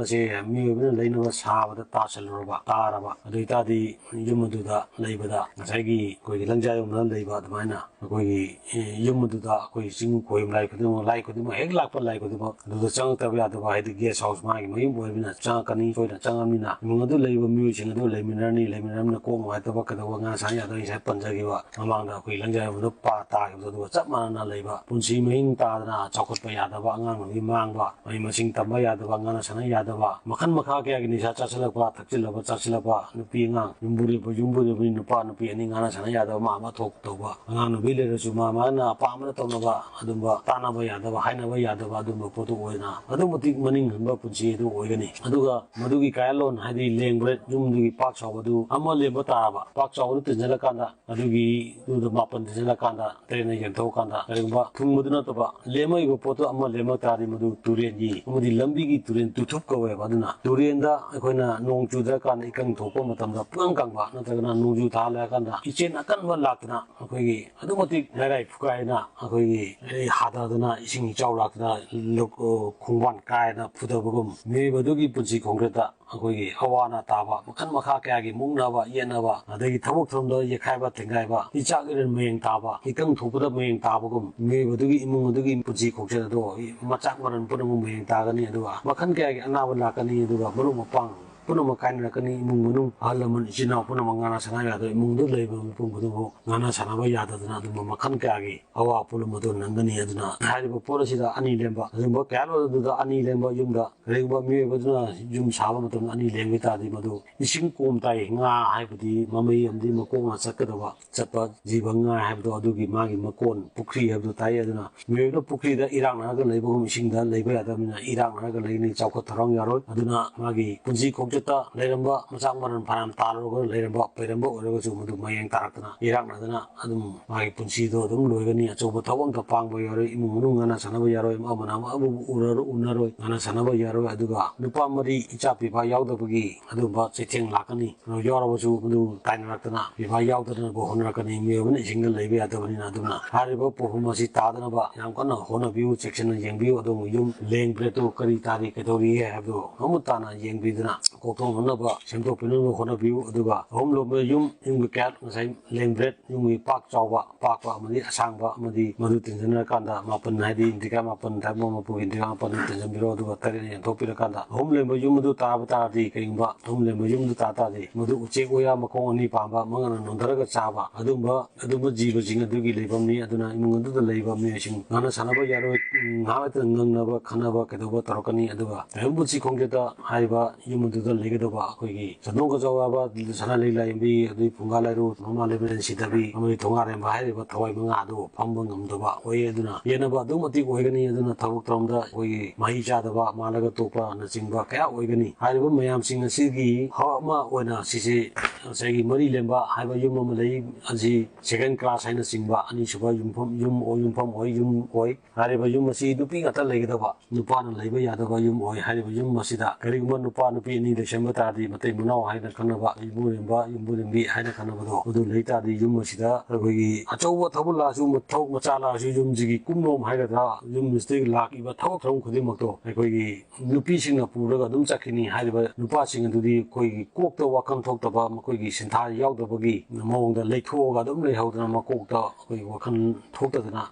ꯑꯁꯤ ꯃꯤꯑꯣꯏꯕꯅ ꯂꯩꯅꯕ ꯁꯥꯕꯗ ꯇꯥꯁꯜꯂꯨꯔꯕ, ꯇꯥꯔꯕ, ꯑꯗꯨ ꯑꯣꯏꯇꯥꯔꯗꯤ ꯌꯨꯝ ꯑꯗꯨꯗ ꯂꯩꯕꯗ ꯉꯁꯥꯏꯒꯤ ꯑꯩꯈꯣꯏꯒꯤ ꯂꯪꯖꯥ ꯌꯣꯡꯅ ꯂꯩꯕ ꯑꯗꯨꯃꯥꯏꯅ ꯑꯩꯈꯣꯏꯒꯤ, ꯑꯦ, ꯌꯨꯝ ꯑꯗꯨꯗ ꯑꯩꯈꯣꯏ ꯆꯤꯡ ꯈꯣꯏ ꯂꯥꯏ ꯈꯨꯗꯤꯡꯃꯛ, ꯂꯥꯏ ꯈꯨꯗꯤꯡꯃꯛ, ꯍꯦꯛ ꯂꯥꯛꯄ ꯂꯥꯏ ꯈꯨꯗꯤꯡꯃꯛ ꯑꯗꯨꯗ ꯆꯪꯉꯛꯇꯕ ꯌꯥꯗꯕ, ꯍꯥꯏꯗꯤ ꯒꯦꯁ ꯍꯥꯎꯁ ꯃꯥꯒꯤ ꯃꯌꯨꯝ ꯑꯣꯏꯕꯅꯤꯅ ꯆꯪꯉꯛꯀꯅꯤ꯫ ꯁꯣꯏꯗꯅ ꯆꯪꯉꯕꯅꯤꯅ ꯏꯃꯨꯡ ꯑꯗꯨ ꯂꯩꯔꯤꯕ ꯃꯤꯑꯣꯏꯁꯤꯡ ꯑꯗꯨ ꯂꯩꯃꯤꯟꯅꯔꯅꯤ, ꯂꯩꯃꯤꯟꯅꯔꯕꯅꯤꯅ ꯀꯣꯛ ꯅꯨꯡꯉꯥꯏꯇꯕ ꯀꯩꯗꯧꯕ ꯇꯧꯕ, ꯉꯥ ꯁꯥꯟꯅ ꯌꯥꯗꯕ, ꯉꯁꯥꯏ ꯄꯟꯖꯈꯤꯕ ꯃꯃꯥꯡꯗ ꯑꯩꯈꯣꯏ ꯂꯪꯖꯥꯏꯕꯝꯗ ꯄꯥ ꯇꯥꯈꯤꯕꯗꯣ, ꯑꯗꯨꯒ ꯆꯞ ꯃꯥꯟꯅꯅ ꯂꯩꯕ, ꯄꯨꯟꯁꯤ ꯃꯍꯤꯡ ꯇꯥꯗꯅ ꯆꯥꯎꯈꯠꯄ ꯌꯥꯗꯕ, ꯑꯉꯥꯡ ꯅꯨꯕꯤ ꯃꯥꯡꯕ, ꯃꯍꯩ ꯃꯁꯤꯡ ꯇꯝꯕ ꯌꯥꯗꯕ, ꯉꯥꯅ ꯁꯥꯟꯅ ꯌꯥꯗꯕ, ꯃꯈꯜ ꯃꯈꯥ ꯀꯌꯥꯒꯤ ꯅꯤꯁꯥ ꯆꯥꯁꯤꯜꯂꯛꯄ, ꯊꯛꯆꯤꯜꯂꯕ ꯆꯥꯁꯤꯜꯂꯛꯄ, ꯅꯨꯄꯤ ꯑꯉꯥꯡ, ꯌꯨꯝꯕꯨꯔꯦꯝꯕ, ꯌꯨꯝꯕꯨꯔꯦꯝꯕꯅꯤ, ꯅꯨꯄꯥ ꯅꯨꯄꯤ ꯑꯅꯤ ꯉꯥꯅ ꯁꯥꯟꯅ ꯌꯥꯗꯕ, ꯃꯥ ꯑꯃ ꯊꯣꯛ ꯇꯧꯕ, ꯑꯉꯥꯡ ꯅꯨꯕꯤ ꯂꯩꯔꯁꯨ ꯃꯥ ꯃꯥꯅ ꯑꯄꯥꯝꯕꯅ ꯇꯧꯅꯕ, ꯑꯗꯨꯝꯕ ꯇꯥꯟꯅꯕ ꯌꯥꯗꯕ, ꯍꯥꯏꯅꯕ ꯌꯥꯗꯕ, ꯑꯗꯨꯝꯕ ꯄꯣꯠꯇꯨ ꯑꯣꯏꯅ ꯑꯗꯨꯛ ꯃꯇꯤꯛ ꯃꯅꯤꯡ ꯍꯟꯕ ꯄꯨꯟꯁꯤ ꯑꯗꯨ ꯑꯣꯏꯒꯅꯤ꯫ ꯑꯗꯨꯒ ꯃꯗꯨꯒꯤ ꯀꯥꯌꯥꯂꯣꯟ, ꯍꯥꯏꯗꯤ ꯂꯦꯡꯕ꯭ꯔꯦꯠ, ꯌꯨꯝꯗꯨꯒꯤ ꯄꯥꯛ ꯆꯥꯎꯕꯗꯨ ꯑꯃ ꯂꯦꯝꯕ ꯇꯥꯔꯕ, ꯄꯥꯛ ꯆꯥꯎꯕꯗꯨ ꯇꯤꯟꯁꯤꯜꯂꯀꯥꯟꯗ, ꯑꯗꯨꯒꯤꯗꯨꯗ ꯃꯥꯄꯟ ꯇꯤꯟꯁꯤꯜꯂꯀꯥꯟꯗ, ꯇꯔꯦꯠꯅ ꯌꯦꯟꯊꯣꯛꯑꯀꯥꯟꯗ, ꯀꯔꯤꯒꯨꯝꯕ ꯊꯨꯡꯕꯗꯨ ꯅꯠꯇꯕ ꯂꯦꯝꯃꯛꯏꯕ ꯄꯣꯠꯇꯨ ꯑꯃ ꯂꯦꯝꯃꯛ ꯇꯥꯔꯗꯤ, ꯃꯗꯨ ꯇꯨꯔꯦꯟꯒꯤ ꯑꯃꯗꯤ ꯂꯝꯕꯤꯒꯤ ꯇꯨꯔꯦꯟ ꯇꯨꯊꯨꯞ ꯀꯧꯋꯦꯕ꯫ ꯑꯗꯨꯅ ꯇꯨꯔꯦꯟꯗ ꯑꯩꯈꯣꯏꯅ ꯅꯣꯡ ꯆꯨꯗ꯭ꯔꯀꯥꯟꯗ ꯏꯀꯪ ꯊꯣꯛꯄ ꯃꯇꯝꯗ ꯄꯨꯡꯀꯪ ꯀꯪꯕ, ꯅꯠꯇ꯭ꯔꯒꯅ ꯅꯣꯡꯖꯨ ꯊꯥ ꯂꯩꯔꯀꯥꯟꯗ ꯏꯆꯦꯟ ꯑꯀꯟꯕ ꯂꯥꯛꯇꯅ ꯑꯩꯈꯣꯏꯒꯤ ꯑꯗꯨꯛ ꯃꯇꯤꯛ ꯂꯩꯔꯥꯏ ꯐꯨꯀꯥꯏꯅ ꯑꯩꯈꯣꯏꯒꯤ ꯍꯥꯊꯗꯅ ꯏꯁꯤꯡ ꯏꯆꯥꯎ ꯂꯥꯛꯇꯅ ꯂꯧ-, ꯈꯣꯡꯕꯥꯟ ꯀꯥꯏꯅ ꯐꯨꯗꯕꯒꯨꯝ, ꯃꯤꯑꯣꯏꯕꯗꯨꯒꯤ ꯄꯨꯟꯁꯤ ꯈꯣꯡꯆꯠꯇ ꯑꯩꯈꯣꯏꯒꯤ ꯑꯋꯥ ꯑꯅꯥ ꯇꯥꯕ, ꯃꯈꯜ ꯃꯈꯥ ꯀꯌꯥꯒꯤ ꯃꯨꯛꯅꯕ ꯌꯦꯠꯅꯕ, ꯑꯗꯒꯤ ꯊꯕꯛ ꯊꯧꯔꯝꯗ ꯌꯩꯈꯥꯏꯕ ꯊꯤꯡꯒꯥꯏꯕ, ꯏꯆꯥꯛ ꯏꯔꯟ ꯃꯌꯦꯡ ꯇꯥꯕ, ꯏꯀꯪ ꯊꯣꯛꯄꯗ ꯃꯌꯦꯡ ꯇꯥꯕꯒꯨꯝ, ꯃꯤꯑꯣꯏꯕꯗꯨꯒꯤ ꯏꯃꯨꯡ ꯑꯗꯨꯒꯤ ꯄꯨꯟꯁꯤ ꯈꯣꯡꯆꯠ ꯑꯗꯣ ꯃꯆꯥꯛ ꯃꯔꯟ ꯄꯨꯝꯅꯃꯛ ꯃꯌꯦꯡ ꯇꯥꯒꯅꯤ꯫ ꯑꯗꯨꯒ ꯃꯈꯜ ꯀꯌꯥꯒꯤ ꯑꯅꯥꯕ ꯂꯥꯛꯀꯅꯤ꯫ ꯑꯗꯨꯒ ꯃꯔꯨꯞ ꯃꯄꯥꯡ ꯄꯨꯝꯅꯃꯛ ꯀꯥꯏꯅꯔꯛꯀꯅꯤ꯫ ꯏꯃꯨꯡ ꯃꯅꯨꯡ, ꯑꯍꯜ ꯂꯃꯟ, ꯏꯆꯤꯟ ꯏꯅꯥꯎ ꯄꯨꯝꯅꯃꯛ ꯉꯥꯅ ꯁꯥꯟꯅ ꯌꯥꯗꯕ, ꯏꯃꯨꯡꯗ ꯂꯩꯕ ꯃꯤꯄꯨꯝ ꯈꯨꯗꯤꯡꯃꯛ ꯉꯥꯅ ꯁꯥꯟꯅꯕ ꯌꯥꯗꯗꯅ ꯑꯗꯨꯝꯕ ꯃꯈꯜ ꯀꯌꯥꯒꯤ ꯑꯋꯥ ꯄꯣꯠꯂꯨꯝ ꯑꯗꯨ ꯅꯪꯒꯅꯤ꯫ ꯑꯗꯨꯅ ꯍꯥꯏꯔꯤꯕ ꯄꯣꯠ ꯑꯁꯤꯗ ꯑꯅꯤ ꯂꯦꯝꯕ, ꯑꯗꯨꯒꯨꯝꯕ ꯀꯌꯥ ꯂꯣꯏ ꯑꯗꯨꯗ ꯑꯅꯤ ꯂꯦꯝꯕ ꯌꯨꯝꯗ ꯀꯔꯤꯒꯨꯝꯕ ꯃꯤꯑꯣꯏꯕꯗꯨꯅ ꯌꯨꯝ ꯁꯥꯕ ꯃꯇꯝꯗ ꯑꯅꯤ ꯂꯦꯝꯈꯤ ꯇꯥꯔꯗꯤ, ꯃꯗꯨ ꯏꯁꯤꯡ ꯀꯣꯝ ꯇꯥꯏ, ꯉꯥ ꯍꯥꯏꯕꯗꯤ ꯃꯃꯩ ꯑꯃꯗꯤ ꯃꯀꯣꯛꯅ ꯆꯠꯀꯗꯕ, ꯆꯠꯄ ꯖꯤꯕ ꯉꯥ ꯍꯥꯏꯕꯗꯣ, ꯑꯗꯨꯒꯤ ꯃꯥꯒꯤ ꯃꯀꯣꯟ ꯄꯨꯈ꯭ꯔꯤ ꯍꯥꯏꯕꯗꯨ ꯇꯥꯏ꯫ ꯑꯗꯨꯅ ꯃꯤꯑꯣꯏꯕꯅ ꯄꯨꯈ꯭ꯔꯤꯗ ꯏꯔꯥꯛꯅꯔꯒ ꯂꯩꯕꯒꯨꯝ, ꯏꯁꯤꯡꯗ ꯂꯩꯕ ꯌꯥꯗꯕꯅꯤꯅ ꯏꯔꯥꯛꯅꯔꯒ ꯂꯩꯒꯅꯤ, ꯆꯥꯎꯈꯠ ꯊꯧꯔꯥꯡ ꯌꯥꯔꯣꯏ꯫ ꯑꯗꯨꯅ ꯃꯥꯒꯤ ꯄꯨꯟꯁꯤ ꯈꯣꯡꯆꯠꯇ ꯂꯩꯔꯝꯕ ꯃꯆꯥꯛ ꯃꯔꯟ ꯐꯅꯌꯥꯝ ꯇꯥꯜꯂꯨꯔꯒ ꯂꯩꯔꯝꯕ, ꯄꯩꯔꯝꯕ ꯑꯣꯏꯔꯒꯁꯨ ꯃꯗꯨ ꯃꯌꯦꯡ ꯇꯥꯔꯛꯇꯅ ꯏꯔꯥꯛꯅꯗꯅ ꯑꯗꯨꯝ ꯃꯥꯒꯤ ꯄꯨꯟꯁꯤꯗꯣ ꯑꯗꯨꯝ ꯂꯣꯏꯒꯅꯤ꯫ ꯑꯆꯧꯕ ꯊꯕꯛ ꯑꯝꯇ ꯄꯥꯡꯕ ꯌꯥꯔꯣꯏ, ꯏꯃꯨꯡ ꯃꯅꯨꯡ ꯉꯥꯅ ꯁꯥꯟꯅꯕ ꯌꯥꯔꯣꯏ, ꯑꯃꯅ ꯑꯃꯕꯨ ꯎꯔꯔꯣꯏ, ꯎꯅꯔꯣꯏ, ꯉꯥꯅ ꯁꯥꯟꯅꯕ ꯌꯥꯔꯣꯏ꯫ ꯑꯗꯨꯒ ꯅꯨꯄꯥ ꯃꯔꯤ ꯏꯆꯥ ꯄꯤꯕ ꯌꯥꯎꯗꯕꯒꯤ ꯑꯗꯨꯒꯨꯝꯕ ꯆꯩꯊꯦꯡ ꯂꯥꯛꯀꯅꯤ꯫ ꯑꯗꯨ ꯌꯥꯎꯔꯕꯁꯨ ꯃꯗꯨ ꯇꯥꯏꯅꯔꯛꯇꯅ ꯄꯤꯕ ꯌꯥꯎꯗꯅꯕ ꯍꯣꯠꯅꯔꯛꯀꯅꯤ꯫ ꯃꯤꯑꯣꯏꯕꯅ ꯏꯁꯤꯡꯗ ꯂꯩꯕ ꯌꯥꯗꯕꯅꯤꯅ꯫ ꯑꯗꯨꯅ ꯍꯥꯏꯔꯤꯕ ꯄꯣꯠꯐꯝ ꯑꯁꯤ ꯇꯥꯗꯅꯕ ꯌꯥꯝ ꯀꯟꯅ ꯍꯣꯠꯅꯕꯤꯌꯨ, ꯆꯦꯛꯁꯤꯟꯅ ꯌꯦꯡꯕꯤꯌꯨ꯫ ꯑꯗꯣꯝꯒꯤ ꯌꯨꯝ ꯂꯦꯡ ꯕ꯭ꯔꯦꯠꯇꯨ ꯀꯔꯤ ꯇꯥꯔꯤ, ꯀꯩꯗꯧꯔꯤꯒꯦ ꯍꯥꯏꯕꯗꯨ ꯃꯃꯨꯠ ꯇꯥꯅ ꯌꯦꯡꯕꯤꯗꯨꯅ ꯀꯣꯛꯊꯣꯛꯅꯅꯕ, ꯁꯦꯝꯗꯣꯛꯄꯤꯅꯕ ꯍꯣꯠꯅꯕꯤꯌꯨ꯫ ꯑꯗꯨꯒ ꯑꯍꯨꯝ ꯂꯣꯟꯕ ꯌꯨꯝ, ꯌꯨꯝꯒꯤ ꯀꯌꯥꯠ, ꯉꯁꯥꯏ ꯂꯦꯡꯕ꯭ꯔꯦꯠ, ꯌꯨꯝꯒꯤ ꯄꯥꯛ ꯆꯥꯎꯕ, ꯄꯥꯛꯄ ꯑꯃꯗꯤ ꯑꯁꯥꯡꯕ ꯑꯃꯗꯤ ꯃꯗꯨ ꯇꯤꯟꯁꯤꯟꯅꯔꯀꯥꯟꯗ ꯃꯥꯄꯟ, ꯍꯥꯏꯗꯤ ꯏꯟꯗꯤꯀꯥ ꯃꯥꯄꯟ, ꯊꯥꯏꯕꯣꯡ ꯃꯄꯨꯒꯤ ꯏꯟꯗꯤꯀꯥ ꯃꯥꯄꯟꯗꯨ ꯇꯤꯟꯁꯤꯟꯕꯤꯔꯣ꯫ ꯑꯗꯨꯒ ꯇꯔꯦꯠꯅ ꯌꯦꯟꯊꯣꯛꯄꯤꯔꯀꯥꯟꯗ ꯑꯍꯨꯝ ꯂꯦꯡꯕ ꯌꯨꯝ ꯑꯗꯨ ꯇꯥꯕ ꯇꯥꯔꯗꯤ, ꯀꯔꯤꯒꯨꯝꯕ ꯑꯍꯨꯝ ꯂꯦꯡꯕ ꯌꯨꯝ ꯑꯗꯨ ꯇꯥ ꯇꯥꯔꯗꯤ, ꯃꯗꯨ ꯎꯆꯦꯛ ꯋꯥꯌꯥ ꯃꯈꯣꯡ ꯑꯅꯤ ꯄꯥꯟꯕ, ꯃꯉꯛꯅ ꯅꯣꯟꯊꯔꯒ ꯆꯥꯕ ꯑꯗꯨꯒꯨꯝꯕ ꯑꯗꯨꯒꯨꯝꯕ ꯖꯤꯕꯁꯤꯡ ꯑꯗꯨꯒꯤ ꯂꯩꯐꯝꯅꯤ꯫ ꯑꯗꯨꯅ ꯏꯃꯨꯡ ꯑꯗꯨꯗ ꯂꯩꯕ ꯃꯤꯑꯣꯏꯁꯤꯡ ꯉꯥꯡꯅ ꯁꯥꯟꯅꯕ ꯌꯥꯔꯣꯏ꯫ ꯎꯝ, ꯉꯥꯏꯍꯥꯛ ꯂꯩꯇꯅ ꯉꯪꯅꯕ, ꯈꯠꯅꯕ ꯀꯩꯗꯧꯕ ꯇꯧꯔꯛꯀꯅꯤ꯫ ꯑꯗꯨꯒ ꯇꯥꯏꯕꯪ ꯄꯨꯟꯁꯤ ꯈꯣꯡꯆꯠꯇ ꯍꯥꯏꯔꯤꯕ ꯌꯨꯝ ꯑꯗꯨꯗ ꯂꯩꯒꯗꯕ ꯑꯩꯈꯣꯏꯒꯤ ꯆꯟꯗꯣꯟ ꯀꯖꯥꯎ ꯌꯥꯕ, ꯁꯅꯥ ꯂꯩ ꯂꯥꯏꯔꯦꯝꯕꯤ, ꯑꯗꯨꯒꯤ ꯐꯨꯡꯒꯥ ꯂꯥꯏꯔꯨ, ꯃꯃꯥ ꯂꯩꯃꯔꯦꯟ ꯁꯤꯗꯕꯤ ꯑꯃꯗꯤ ꯊꯣꯡꯒꯥꯔꯦꯝꯕ ꯍꯥꯏꯔꯤꯕ ꯊꯋꯥꯏ ꯃꯉꯥ ꯑꯗꯨ ꯐꯝꯕ ꯉꯝꯗꯕ ꯑꯣꯏ꯫ ꯑꯗꯨꯅ ꯌꯦꯟꯅꯕ ꯑꯗꯨꯛꯀꯤ ꯃꯇꯤꯛ ꯑꯣꯏꯒꯅꯤ꯫ ꯑꯗꯨꯅ ꯊꯕꯛ ꯊꯧꯔꯝꯗ ꯑꯩꯈꯣꯏꯒꯤ ꯃꯍꯩ ꯆꯥꯗꯕ, ꯃꯥꯜꯂꯒ ꯇꯣꯛꯄꯅꯆꯤꯡꯕ ꯀꯌꯥ ꯑꯣꯏꯒꯅꯤ꯫ ꯍꯥꯏꯔꯤꯕ ꯃꯌꯥꯝꯁꯤꯡ ꯑꯁꯤꯒꯤ ꯍꯧꯔꯛ ꯑꯃ ꯑꯣꯏꯅ ꯁꯤꯁꯦ ꯉꯁꯥꯏꯒꯤ ꯃꯔꯤ ꯂꯦꯝꯕ ꯍꯥꯏꯕ ꯌꯨꯝ ꯑꯃ ꯂꯩ꯫ ꯑꯁꯤ ꯁꯦꯀꯦꯟ ꯀ꯭ꯂꯥꯁ ꯍꯥꯏꯅ ꯆꯤꯡꯕ ꯑꯅꯤꯁꯨꯕ ꯌꯨꯝꯐꯝ, ꯌꯨꯝ ꯑꯣꯏ, ꯌꯨꯝꯐꯝ ꯑꯣꯏ, ꯌꯨꯝ ꯑꯣꯏ꯫ ꯍꯥꯏꯔꯤꯕ ꯌꯨꯝ ꯑꯁꯤ ꯅꯨꯄꯤ ꯉꯥꯛꯇ ꯂꯩꯒꯗꯕ, ꯅꯨꯄꯥꯅ ꯂꯩꯕ ꯌꯥꯗꯕ ꯌꯨꯝ ꯑꯣꯏ꯫ ꯍꯥꯏꯔꯤꯕ ꯌꯨꯝ ꯑꯁꯤꯗ ꯀꯔꯤꯒꯨꯝꯕ ꯅꯨꯄꯥ ꯅꯨꯄꯤ ꯑꯅꯤ ꯂꯩꯁꯟꯕ ꯇꯥꯔꯗꯤ, ꯃꯇꯩ ꯃꯅꯥꯎ ꯍꯥꯏꯅ ꯈꯪꯅꯕ, ꯌꯨꯝꯕꯨꯔꯦꯝꯕ, ꯌꯨꯝꯕꯨꯔꯦꯝꯕꯤ ꯍꯥꯏꯅ ꯈꯪꯅꯕꯗꯣ, ꯑꯗꯨ ꯂꯩ ꯇꯥꯔꯗꯤ ꯌꯨꯝ ꯑꯁꯤꯗ ꯑꯩꯈꯣꯏꯒꯤ ꯑꯆꯧꯕ ꯊꯕꯛ ꯂꯥꯛꯑꯁꯨ, ꯊꯕꯛ ꯃꯆꯥ ꯂꯥꯛꯑꯁꯨ, ꯌꯨꯝꯁꯤꯒꯤ ꯀꯨꯡꯂꯣꯝ ꯍꯥꯏꯒꯗ꯭ꯔꯥ, ꯌꯨꯝꯁꯤꯗꯒꯤ ꯂꯥꯛꯏꯕ ꯊꯕꯛ ꯊꯧꯔꯝ ꯈꯨꯗꯤꯡꯃꯛꯇꯣ ꯑꯩꯈꯣꯏꯒꯤ ꯅꯨꯄꯤꯁꯤꯡꯅ ꯄꯨꯔꯒ ꯑꯗꯨꯝ ꯆꯠꯈꯤꯅꯤ꯫ ꯍꯥꯏꯔꯤꯕ ꯅꯨꯄꯥꯁꯤꯡ ꯑꯗꯨꯗꯤ ꯑꯩꯈꯣꯏꯒꯤ ꯀꯣꯛꯇ ꯋꯥꯈꯜ ꯊꯣꯛꯇꯕ, ꯃꯈꯣꯏꯒꯤ ꯁꯤꯟꯊꯥ ꯌꯥꯎꯗꯕꯒꯤ ꯃꯑꯣꯡꯗ ꯂꯩꯊꯣꯛꯑꯒ ꯑꯗꯨꯝ ꯂꯩꯍꯧꯗꯅ, ꯃꯀꯣꯛꯇ ꯑꯩꯈꯣꯏꯒꯤ ꯋꯥꯈꯜ ꯊꯣꯛꯇꯗꯅ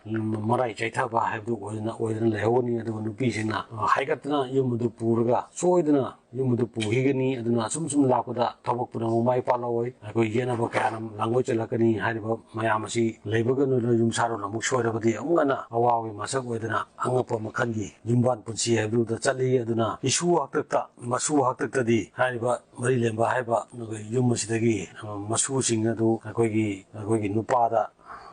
ꯃꯔꯥꯏ ꯆꯥꯏꯊꯕ ꯍꯥꯏꯕꯗꯨ ꯑꯣꯏꯗꯅ, ꯑꯣꯏꯗꯅ ꯂꯩꯍꯧꯒꯅꯤ꯫ ꯑꯗꯨꯒ ꯅꯨꯄꯤꯁꯤꯡꯅ ꯍꯥꯏꯒꯠꯇꯅ ꯌꯨꯝ ꯑꯗꯨ ꯄꯨꯔꯒ ꯁꯣꯏꯗꯅ ꯌꯨꯝ ꯑꯗꯨ ꯄꯨꯈꯤꯒꯅꯤ꯫ ꯑꯗꯨꯅ ꯑꯁꯨꯝ ꯁꯨꯝ ꯂꯥꯛꯄꯗ ꯊꯕꯛ ꯄꯨꯝꯅꯃꯛ ꯃꯥꯏ ꯄꯥꯛꯂꯛꯑꯣꯏ꯫ ꯑꯩꯈꯣꯏ ꯌꯦꯠꯅꯕ ꯀꯌꯥꯅ ꯂꯥꯡꯒꯣꯏ ꯆꯜꯂꯛꯀꯅꯤ꯫ ꯍꯥꯏꯔꯤꯕ ꯃꯌꯥꯝ ꯑꯁꯤ ꯂꯩꯕꯒ ꯂꯣꯏꯅꯅ ꯌꯨꯝꯁꯥꯔꯣꯟ ꯑꯃꯨꯛ ꯁꯣꯏꯔꯕꯗꯤ ꯑꯃꯨꯛ ꯍꯟꯅ ꯑꯋꯥꯕꯒꯤ ꯃꯁꯛ ꯑꯣꯏꯗꯅ ꯑꯉꯛꯄ ꯃꯈꯜꯒꯤ ꯌꯨꯝꯕꯥꯟ ꯄꯨꯟꯁꯤ ꯍꯥꯏꯕꯗꯨꯗ ꯆꯠꯂꯤ꯫ ꯑꯗꯨꯅ ꯏꯁꯨ ꯍꯥꯛꯇꯛꯇ, ꯃꯁꯨ ꯍꯥꯛꯇꯛꯇꯗꯤ ꯍꯥꯏꯔꯤꯕ ꯃꯔꯤ ꯂꯦꯝꯕ ꯍꯥꯏꯕ ꯌꯨꯝ ꯑꯁꯤꯗꯒꯤ, ꯑ, ꯃꯁꯨꯁꯤꯡ ꯑꯗꯨ ꯑꯩꯈꯣꯏꯒꯤ, ꯑꯩꯈꯣꯏꯒꯤ ꯅꯨꯄꯥꯗ,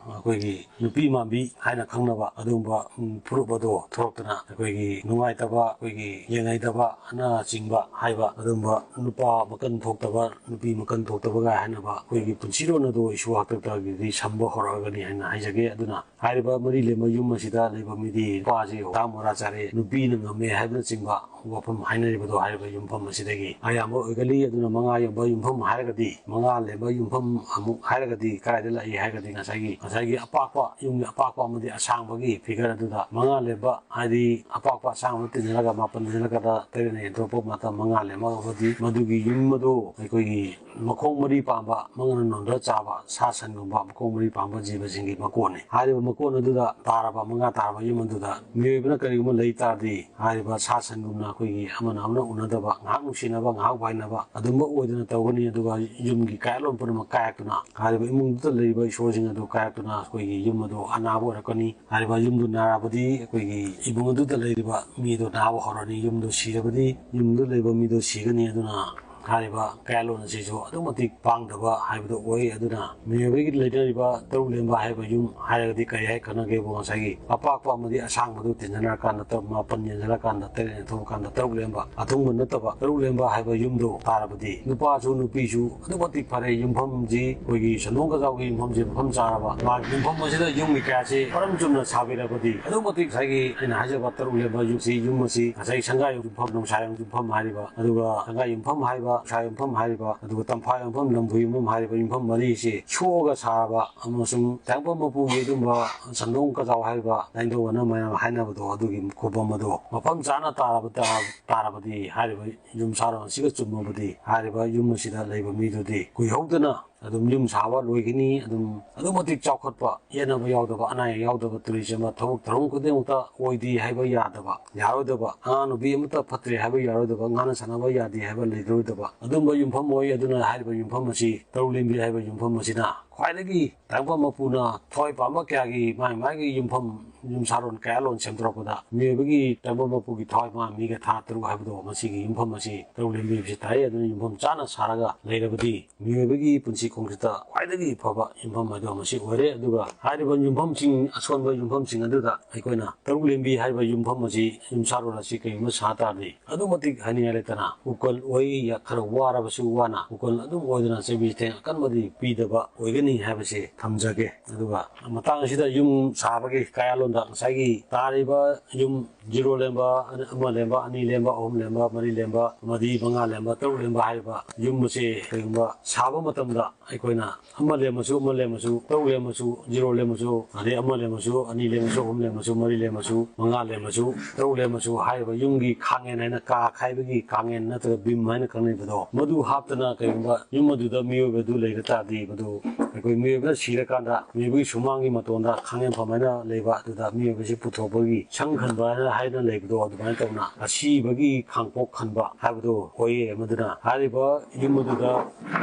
ꯑꯩꯈꯣꯏꯒꯤ ꯅꯨꯄꯤ ꯃꯥꯟꯕꯤ ꯍꯥꯏꯅ ꯈꯪꯅꯕ ꯑꯗꯨꯒꯨꯝꯕ, ꯎꯝ, ꯐꯨꯔꯨꯞ ꯑꯗꯣ ꯊꯣꯛꯂꯛꯇꯅ ꯑꯩꯈꯣꯏꯒꯤ ꯅꯨꯡꯉꯥꯏꯇꯕ, ꯑꯩꯈꯣꯏꯒꯤ ꯌꯦꯡꯍꯩꯗꯕ ꯑꯅꯆꯤꯡꯕ ꯍꯥꯏꯕ ꯑꯗꯨꯒꯨꯝꯕ, ꯅꯨꯄꯥ ꯃꯀꯟ ꯊꯣꯛꯇꯕ, ꯅꯨꯄꯤ ꯃꯀꯟ ꯊꯣꯛꯇꯕꯒ ꯍꯥꯏꯅꯕ ꯑꯩꯈꯣꯏꯒꯤ ꯄꯨꯟꯁꯤꯔꯣꯟ ꯑꯗꯨ ꯏꯁꯨ ꯍꯥꯛꯇꯛꯇꯒꯤꯗꯤ ꯁꯝꯕ ꯍꯧꯔꯛꯑꯒꯅꯤ ꯍꯥꯏꯅ ꯍꯥꯏꯖꯒꯦ꯫ ꯑꯗꯨꯅ ꯍꯥꯏꯔꯤꯕ ꯃꯔꯤ ꯂꯩꯅꯕ ꯌꯨꯝ ꯑꯁꯤꯗ ꯂꯩꯕ ꯃꯤꯗꯤ ꯅꯨꯄꯥꯁꯤ ꯍꯣꯇꯥ ꯃꯣꯔꯥ ꯆꯥꯔꯦ, ꯅꯨꯄꯤꯅ ꯉꯝꯃꯦ ꯍꯥꯏꯕꯅꯆꯤꯡꯕ ꯋꯥꯐꯝ ꯍꯥꯏꯅꯔꯤꯕꯗꯣ ꯍꯥꯏꯔꯤꯕ ꯌꯨꯝꯐꯝ ꯑꯁꯤꯗꯒꯤ ꯑꯌꯥꯝꯕ ꯑꯣꯏꯒꯜꯂꯤ꯫ ꯑꯗꯨꯅ ꯃꯉꯥ ꯂꯦꯝꯕ ꯌꯨꯝꯐꯝ ꯍꯥꯏꯔꯒꯗꯤ, ꯃꯉꯥ ꯂꯦꯝꯕ ꯌꯨꯝꯐꯝ ꯑꯃꯨꯛ ꯍꯥꯏꯔꯒꯗꯤ ꯀꯗꯥꯏꯗ ꯂꯥꯛꯏ ꯍꯥꯏꯔꯒꯗꯤ ꯉꯁꯥꯏꯒꯤ, ꯉꯁꯥꯏꯒꯤ ꯑꯄꯥꯛꯄ, ꯌꯨꯝꯒꯤ ꯑꯄꯥꯛꯄ ꯑꯃꯗꯤ ꯑꯁꯥꯡꯕꯒꯤ figure ꯑꯗꯨꯗ ꯃꯉꯥ ꯂꯦꯝꯕ, ꯍꯥꯏꯗꯤ ꯑꯄꯥꯛꯄ ꯑꯁꯥꯡꯕ ꯇꯤꯟꯅꯔꯒ ꯃꯥꯄꯟ ꯇꯤꯟꯅꯔꯒꯗ ꯇꯔꯦꯠꯅ ꯌꯦꯟꯊꯣꯛꯄ ꯃꯇꯝ ꯃꯉꯥ ꯂꯦꯝꯃꯒꯗꯤ ꯃꯗꯨꯒꯤ ꯌꯨꯝ ꯑꯗꯨ ꯑꯩꯈꯣꯏꯒꯤ ꯃꯈꯣꯡ ꯃꯔꯤ ꯄꯥꯟꯕ, ꯃꯉꯥꯅ ꯅꯣꯟꯗꯨꯅ ꯆꯥꯕ ꯁꯥ ꯁꯟꯒꯨꯝꯕ ꯃꯈꯣꯡ ꯃꯔꯤ ꯄꯥꯟꯕ ꯖꯤꯕꯁꯤꯡꯒꯤ ꯃꯀꯣꯟꯅꯤ꯫ ꯍꯥꯏꯔꯤꯕ ꯃꯀꯣꯟ ꯑꯗꯨꯗ ꯇꯥꯔꯕ, ꯃꯉꯥ ꯇꯥꯔꯕ ꯌꯨꯝ ꯑꯗꯨꯗ ꯃꯤꯑꯣꯏꯕꯅ ꯀꯔꯤꯒꯨꯝꯕ ꯂꯩ ꯇꯥꯔꯗꯤ, ꯍꯥꯏꯔꯤꯕ ꯁꯥ ꯁꯟꯒꯨꯝꯅ ꯑꯩꯈꯣꯏꯒꯤ ꯑꯃꯅ ꯑꯃꯅ ꯎꯅꯗꯕ, ꯉꯥꯏꯍꯥꯛ ꯅꯨꯡꯁꯤꯅꯕ, ꯉꯥꯏꯍꯥꯛ ꯋꯥꯏꯅꯕ ꯑꯗꯨꯝꯕ ꯑꯣꯏꯗꯅ ꯇꯧꯒꯅꯤ꯫ ꯑꯗꯨꯒ ꯌꯨꯝꯒꯤ ꯀꯥꯏꯔꯣꯟ ꯄꯨꯝꯅꯃꯛ ꯀꯥꯏꯔꯛꯇꯨꯅ, ꯍꯥꯏꯔꯤꯕ ꯏꯃꯨꯡꯗꯨꯗ ꯂꯩꯔꯤꯕ ꯏꯁꯣꯔꯁꯤꯡ ꯑꯗꯨ ꯀꯥꯏꯔꯛꯇꯨꯅ ꯑꯩꯈꯣꯏꯒꯤ ꯌꯨꯝ ꯑꯗꯨ ꯑꯅꯥꯕ ꯑꯣꯏꯔꯛꯀꯅꯤ꯫ ꯍꯥꯏꯔꯤꯕ ꯌꯨꯝꯗꯨ ꯅꯥꯔꯕꯗꯤ ꯑꯩꯈꯣꯏꯒꯤ ꯏꯃꯨꯡ ꯑꯗꯨꯗ ꯂꯩꯔꯤꯕ ꯃꯤꯗꯨ ꯅꯥꯕ ꯍꯧꯔꯅꯤ꯫ ꯌꯨꯝꯗꯨ ꯁꯤꯔꯕꯗꯤ ꯌꯨꯝꯗꯨ ꯂꯩꯕ ꯃꯤꯗꯨ ꯁꯤꯒꯅꯤ꯫ ꯑꯗꯨꯅ ꯍꯥꯏꯔꯤꯕ ꯀꯌꯥꯂꯣꯟ ꯑꯁꯤꯁꯨ ꯑꯗꯨꯛꯀꯤ ꯃꯇꯤꯛ ꯄꯥꯡꯗꯕ ꯍꯥꯏꯕꯗꯨ ꯑꯣꯏ꯫ ꯑꯗꯨꯅ ꯃꯤꯑꯣꯏꯕꯒꯤ ꯂꯩꯅꯔꯤꯕ ꯇꯔꯨꯛ ꯂꯦꯝꯕ ꯍꯥꯏꯕ ꯌꯨꯝ ꯍꯥꯏꯔꯒꯗꯤ ꯀꯔꯤ ꯍꯥꯏ ꯈꯟꯅꯒꯦꯕꯨ, ꯉꯁꯥꯏꯒꯤ ꯑꯄꯥꯛꯄ ꯑꯃꯗꯤ ꯑꯁꯥꯡꯕꯗꯨ ꯇꯤꯟꯅꯔꯀꯥꯟꯗ ꯇꯔꯨꯛ, ꯃꯥꯄꯟ ꯌꯦꯟꯅꯔꯀꯥꯟꯗ ꯇꯔꯦꯠ ꯌꯦꯟꯊꯣꯛꯑꯀꯥꯟꯗ ꯇꯔꯨꯛ ꯂꯦꯝꯕ, ꯑꯊꯨꯡꯕ ꯅꯠꯇꯕ ꯇꯔꯨꯛ ꯂꯦꯝꯕ ꯍꯥꯏꯕ ꯌꯨꯝꯗꯨ ꯇꯥꯔꯕꯗꯤ ꯅꯨꯄꯥꯁꯨ ꯅꯨꯄꯤꯁꯨ ꯑꯗꯨꯛꯀꯤ ꯃꯇꯤꯛ ꯐꯔꯦ꯫ ꯌꯨꯝꯐꯝꯁꯤ ꯑꯩꯈꯣꯏꯒꯤ ꯁꯟꯗꯣꯡ ꯀꯖꯥꯎꯒꯤ ꯌꯨꯝꯐꯝꯁꯤ ꯃꯐꯝ ꯆꯥꯔꯕ, ꯃꯥꯒꯤ ꯌꯨꯝꯐꯝ ꯑꯁꯤꯗ ꯌꯨꯝꯒꯤ ꯀꯌꯥꯁꯤ ꯃꯔꯝ ꯆꯨꯝꯅ ꯁꯥꯕꯤꯔꯕꯗꯤ ꯑꯗꯨꯛꯀꯤ ꯃꯇꯤꯛ ꯉꯁꯥꯏꯒꯤ ꯑꯩꯅ ꯍꯥꯏꯖꯕ ꯇꯔꯨꯛ ꯂꯦꯝꯕ ꯌꯨꯝꯁꯤ, ꯌꯨꯝ ꯑꯁꯤ ꯉꯁꯥꯏ ꯁꯪꯒꯥ ꯌꯨꯝꯐꯝ, ꯅꯨꯡꯁꯥ ꯌꯨꯝꯐꯝ ꯍꯥꯏꯔꯤꯕ, ꯑꯗꯨꯒ ꯁꯪꯒꯥ ꯌꯨꯝꯐꯝ ꯍꯥꯏꯕ, ꯅꯨꯡꯁꯥ ꯌꯨꯝꯐꯝ ꯍꯥꯏꯔꯤꯕ, ꯑꯗꯨꯒ ꯇꯝꯐꯥ ꯌꯨꯝꯐꯝ, ꯂꯝꯐꯨ ꯌꯨꯝꯐꯝ ꯍꯥꯏꯔꯤꯕ ꯌꯨꯝꯐꯝ ꯃꯔꯤꯁꯤ ꯁꯣꯛꯑꯒ ꯁꯥꯔꯕ ꯑꯃꯁꯨꯡ ꯇꯥꯏꯕꯪꯄꯥꯟ ꯃꯄꯨꯒꯤ ꯑꯗꯨꯝꯕ ꯁꯟꯗꯣꯡ ꯀꯖꯥꯎ ꯍꯥꯏꯔꯤꯕ ꯂꯥꯏꯅꯤꯡꯊꯧ ꯋꯥꯏꯅ ꯃꯌꯥꯝ ꯍꯥꯏꯅꯕꯗꯣ ꯑꯗꯨꯒꯤ ꯈꯨꯕꯝ ꯑꯗꯣ ꯃꯐꯝ ꯆꯥꯅ ꯇꯥꯔꯕ ꯇꯥ-, ꯇꯥꯔꯕꯗꯤ ꯍꯥꯏꯔꯤꯕ ꯌꯨꯝꯁꯥꯔꯣꯟ ꯑꯁꯤꯒ ꯆꯨꯝꯃꯕꯗꯤ ꯍꯥꯏꯔꯤꯕ ꯌꯨꯝ ꯑꯁꯤꯗ ꯂꯩꯕ ꯃꯤꯗꯨꯗꯤ ꯀꯨꯏꯍꯧꯗꯅ ꯑꯗꯨꯝ ꯌꯨꯝ ꯁꯥꯕ ꯂꯣꯏꯒꯅꯤ꯫ ꯑꯗꯨꯝ ꯑꯗꯨꯛꯀꯤ ꯃꯇꯤꯛ ꯆꯥꯎꯈꯠꯄ, ꯌꯦꯠꯅꯕ ꯌꯥꯎꯗꯕ, ꯑꯅꯥ ꯑꯌꯦꯛ ꯌꯥꯎꯗꯕ, ꯇꯨꯔꯤꯁ ꯑꯃ ꯊꯕꯛ ꯊꯧꯔꯝ ꯈꯨꯗꯤꯡꯃꯛꯇ ꯑꯣꯏꯗꯦ ꯍꯥꯏꯕ ꯌꯥꯗꯕ, ꯌꯥꯔꯣꯏꯗꯕ, ꯑꯉꯥꯡ ꯅꯨꯄꯤ ꯑꯃꯠꯇ ꯐꯠꯇ꯭ꯔꯦ ꯍꯥꯏꯕ ꯌꯥꯔꯣꯏꯗꯕ, ꯉꯥꯡꯅ ꯁꯥꯟꯅꯕ ꯌꯥꯗꯦ ꯍꯥꯏꯕ ꯂꯩꯔꯣꯏꯗꯕ ꯑꯗꯨꯝꯕ ꯌꯨꯝꯐꯝ ꯑꯣꯏ꯫ ꯑꯗꯨꯅ ꯍꯥꯏꯔꯤꯕ ꯌꯨꯝꯐꯝ ꯑꯁꯤ ꯇꯔꯨꯛ ꯂꯦꯝꯕꯤ ꯍꯥꯏꯕ ꯌꯨꯝꯐꯝ ꯑꯁꯤꯅ ꯈ꯭ꯋꯥꯏꯗꯒꯤ ꯇꯥꯏꯕꯪꯄꯥꯟ ꯃꯄꯨꯅ ꯊꯋꯥꯏ ꯄꯥꯟꯕ ꯀꯌꯥꯒꯤ ꯃꯥꯒꯤ ꯃꯥꯒꯤ ꯌꯨꯝꯐꯝ, ꯌꯨꯝꯁꯥꯔꯣꯟ ꯀꯌꯥꯂꯣꯟ ꯁꯦꯝꯗꯣꯔꯛꯄꯗ ꯃꯤꯑꯣꯏꯕꯒꯤ ꯇꯥꯏꯕꯪꯄꯥꯟ ꯃꯄꯨꯒꯤ ꯊꯋꯥꯏ ꯃꯥ ꯃꯤꯒ ꯊꯥ ꯇꯔꯨꯛ ꯍꯥꯏꯕꯗꯣ ꯃꯁꯤꯒꯤ ꯌꯨꯝꯐꯝ ꯑꯁꯤ ꯇꯔꯨꯛ ꯂꯦꯝꯕꯤꯕꯁꯤ ꯇꯥꯏ꯫ ꯑꯗꯨꯅ ꯌꯨꯝꯐꯝ ꯆꯥꯅ ꯁꯥꯔꯒ ꯂꯩꯔꯕꯗꯤ ꯃꯤꯑꯣꯏꯕꯒꯤ ꯄꯨꯟꯁꯤ ꯈꯣꯡꯆꯠꯇ ꯈ꯭ꯋꯥꯏꯗꯒꯤ ꯐꯕ ꯌꯨꯝꯐꯝ ꯍꯥꯏꯗꯣ ꯃꯁꯤ ꯑꯣꯏꯔꯦ꯫ ꯑꯗꯨꯒ ꯍꯥꯏꯔꯤꯕ ꯌꯨꯝꯐꯝꯁꯤꯡ, ꯑꯁꯣꯟꯕ ꯌꯨꯝꯐꯝꯁꯤꯡ ꯑꯗꯨꯗ ꯑꯩꯈꯣꯏꯅ ꯇꯔꯨꯛ ꯂꯦꯝꯕꯤ ꯍꯥꯏꯔꯤꯕ ꯌꯨꯝꯐꯝ ꯑꯁꯤ, ꯌꯨꯝꯁꯥꯔꯣꯟ ꯑꯁꯤ ꯀꯔꯤꯒꯨꯝꯕ ꯁꯥ ꯇꯥꯔꯗꯤ ꯑꯗꯨꯛꯀꯤ ꯃꯇꯤꯛ ꯍꯥꯏꯅꯤꯡꯉꯥꯏ ꯂꯩꯇꯅ ꯎꯀꯜ ꯑꯣꯏ, ꯌꯥ-, ꯈꯔ ꯋꯥꯔꯕꯁꯨ ꯋꯥꯅ ꯎꯀꯜ ꯑꯗꯨꯝ ꯑꯣꯏꯗꯅ ꯆꯩꯕꯤ ꯆꯩꯊꯦꯡ ꯑꯀꯟꯕꯗꯤ ꯄꯤꯗꯕ ꯑꯣꯏꯒꯅꯤ꯫ ꯍꯥꯏꯕꯁꯤ ꯊꯝꯖꯒꯦ꯫ ꯑꯗꯨꯒ ꯃꯇꯥꯡ ꯑꯁꯤꯗ ꯌꯨꯝ ꯁꯥꯕꯒꯤ ꯀꯌꯥꯂꯣꯟꯗ ꯉꯁꯥꯏꯒꯤ ꯇꯥꯔꯤꯕ ꯌꯨꯝ ꯖꯤꯔꯣ ꯂꯦꯝꯕ, ꯑꯃ ꯂꯦꯝꯕ, ꯑꯅꯤ ꯂꯦꯝꯕ, ꯑꯍꯨꯝ ꯂꯦꯝꯕ, ꯃꯔꯤ ꯂꯦꯝꯕ, ꯑꯃꯗꯤ ꯃꯉꯥ ꯂꯦꯝꯕ, ꯇꯔꯨꯛ ꯂꯦꯝꯕ ꯍꯥꯏꯔꯤꯕ ꯌꯨꯝ ꯑꯁꯤ ꯀꯔꯤꯒꯨꯝꯕ ꯁꯥꯕ ꯃꯇꯝꯗ ꯑꯩꯈꯣꯏꯅ ꯑꯃ ꯂꯦꯝꯃꯁꯨ, ꯑꯃ ꯂꯦꯝꯃꯁꯨ, ꯇꯔꯨꯛ ꯂꯦꯝꯃꯁꯨ, ꯖꯤꯔꯣ ꯂꯦꯝꯃꯁꯨ, ꯑꯗꯩ ꯑꯃ ꯂꯦꯝꯃꯁꯨ, ꯑꯅꯤ ꯂꯦꯝꯃꯁꯨ, ꯑꯍꯨꯝ ꯂꯦꯝꯃꯁꯨ, ꯃꯔꯤ ꯂꯦꯝꯃꯁꯨ, ꯃꯉꯥ ꯂꯦꯝꯃꯁꯨ, ꯇꯔꯨꯛ ꯂꯦꯝꯃꯁꯨ ꯍꯥꯏꯔꯤꯕ ꯌꯨꯝꯒꯤ ꯈꯥꯡꯉꯦꯟ ꯍꯥꯏꯅ, ꯀꯥ ꯈꯥꯏꯕꯒꯤ ꯈꯥꯡꯉꯦꯟ ꯅꯠꯇ꯭ꯔꯒ ꯕꯤꯝ ꯍꯥꯏꯅ ꯈꯪꯅꯩꯕꯗꯣ, ꯃꯗꯨ ꯍꯥꯞꯇꯅ ꯀꯔꯤꯒꯨꯝꯕ ꯌꯨꯝ ꯑꯗꯨꯗ ꯃꯤꯑꯣꯏꯕ ꯑꯗꯨ ꯂꯩꯕ ꯇꯥꯔꯗꯤ, ꯃꯗꯨ ꯑꯩꯈꯣꯏ ꯃꯤꯑꯣꯏꯕꯅ ꯁꯤꯔꯀꯥꯟꯗ ꯃꯤꯑꯣꯏꯕꯒꯤ ꯁꯨꯃꯥꯡꯒꯤ ꯃꯇꯣꯟꯗ ꯈꯥꯡꯉꯦꯟꯐꯝ ꯍꯥꯏꯅ ꯂꯩꯕ ꯑꯗꯨꯗ ꯃꯤꯑꯣꯏꯕꯁꯤ ꯄꯨꯊꯣꯛꯄꯒꯤ ꯁꯪ ꯈꯟꯕ ꯍꯥꯏꯅ, ꯍꯥꯏꯅ ꯂꯩꯕꯗꯣ, ꯑꯗꯨꯃꯥꯏꯅ ꯇꯧꯅ ꯑꯁꯤꯕꯒꯤ ꯈꯥꯡꯄꯣꯛ ꯈꯟꯕ ꯍꯥꯏꯕꯗꯣ ꯑꯣꯏꯌꯦ꯫ ꯃꯗꯨꯅ ꯍꯥꯏꯔꯤꯕ ꯌꯨꯝ ꯑꯗꯨꯗ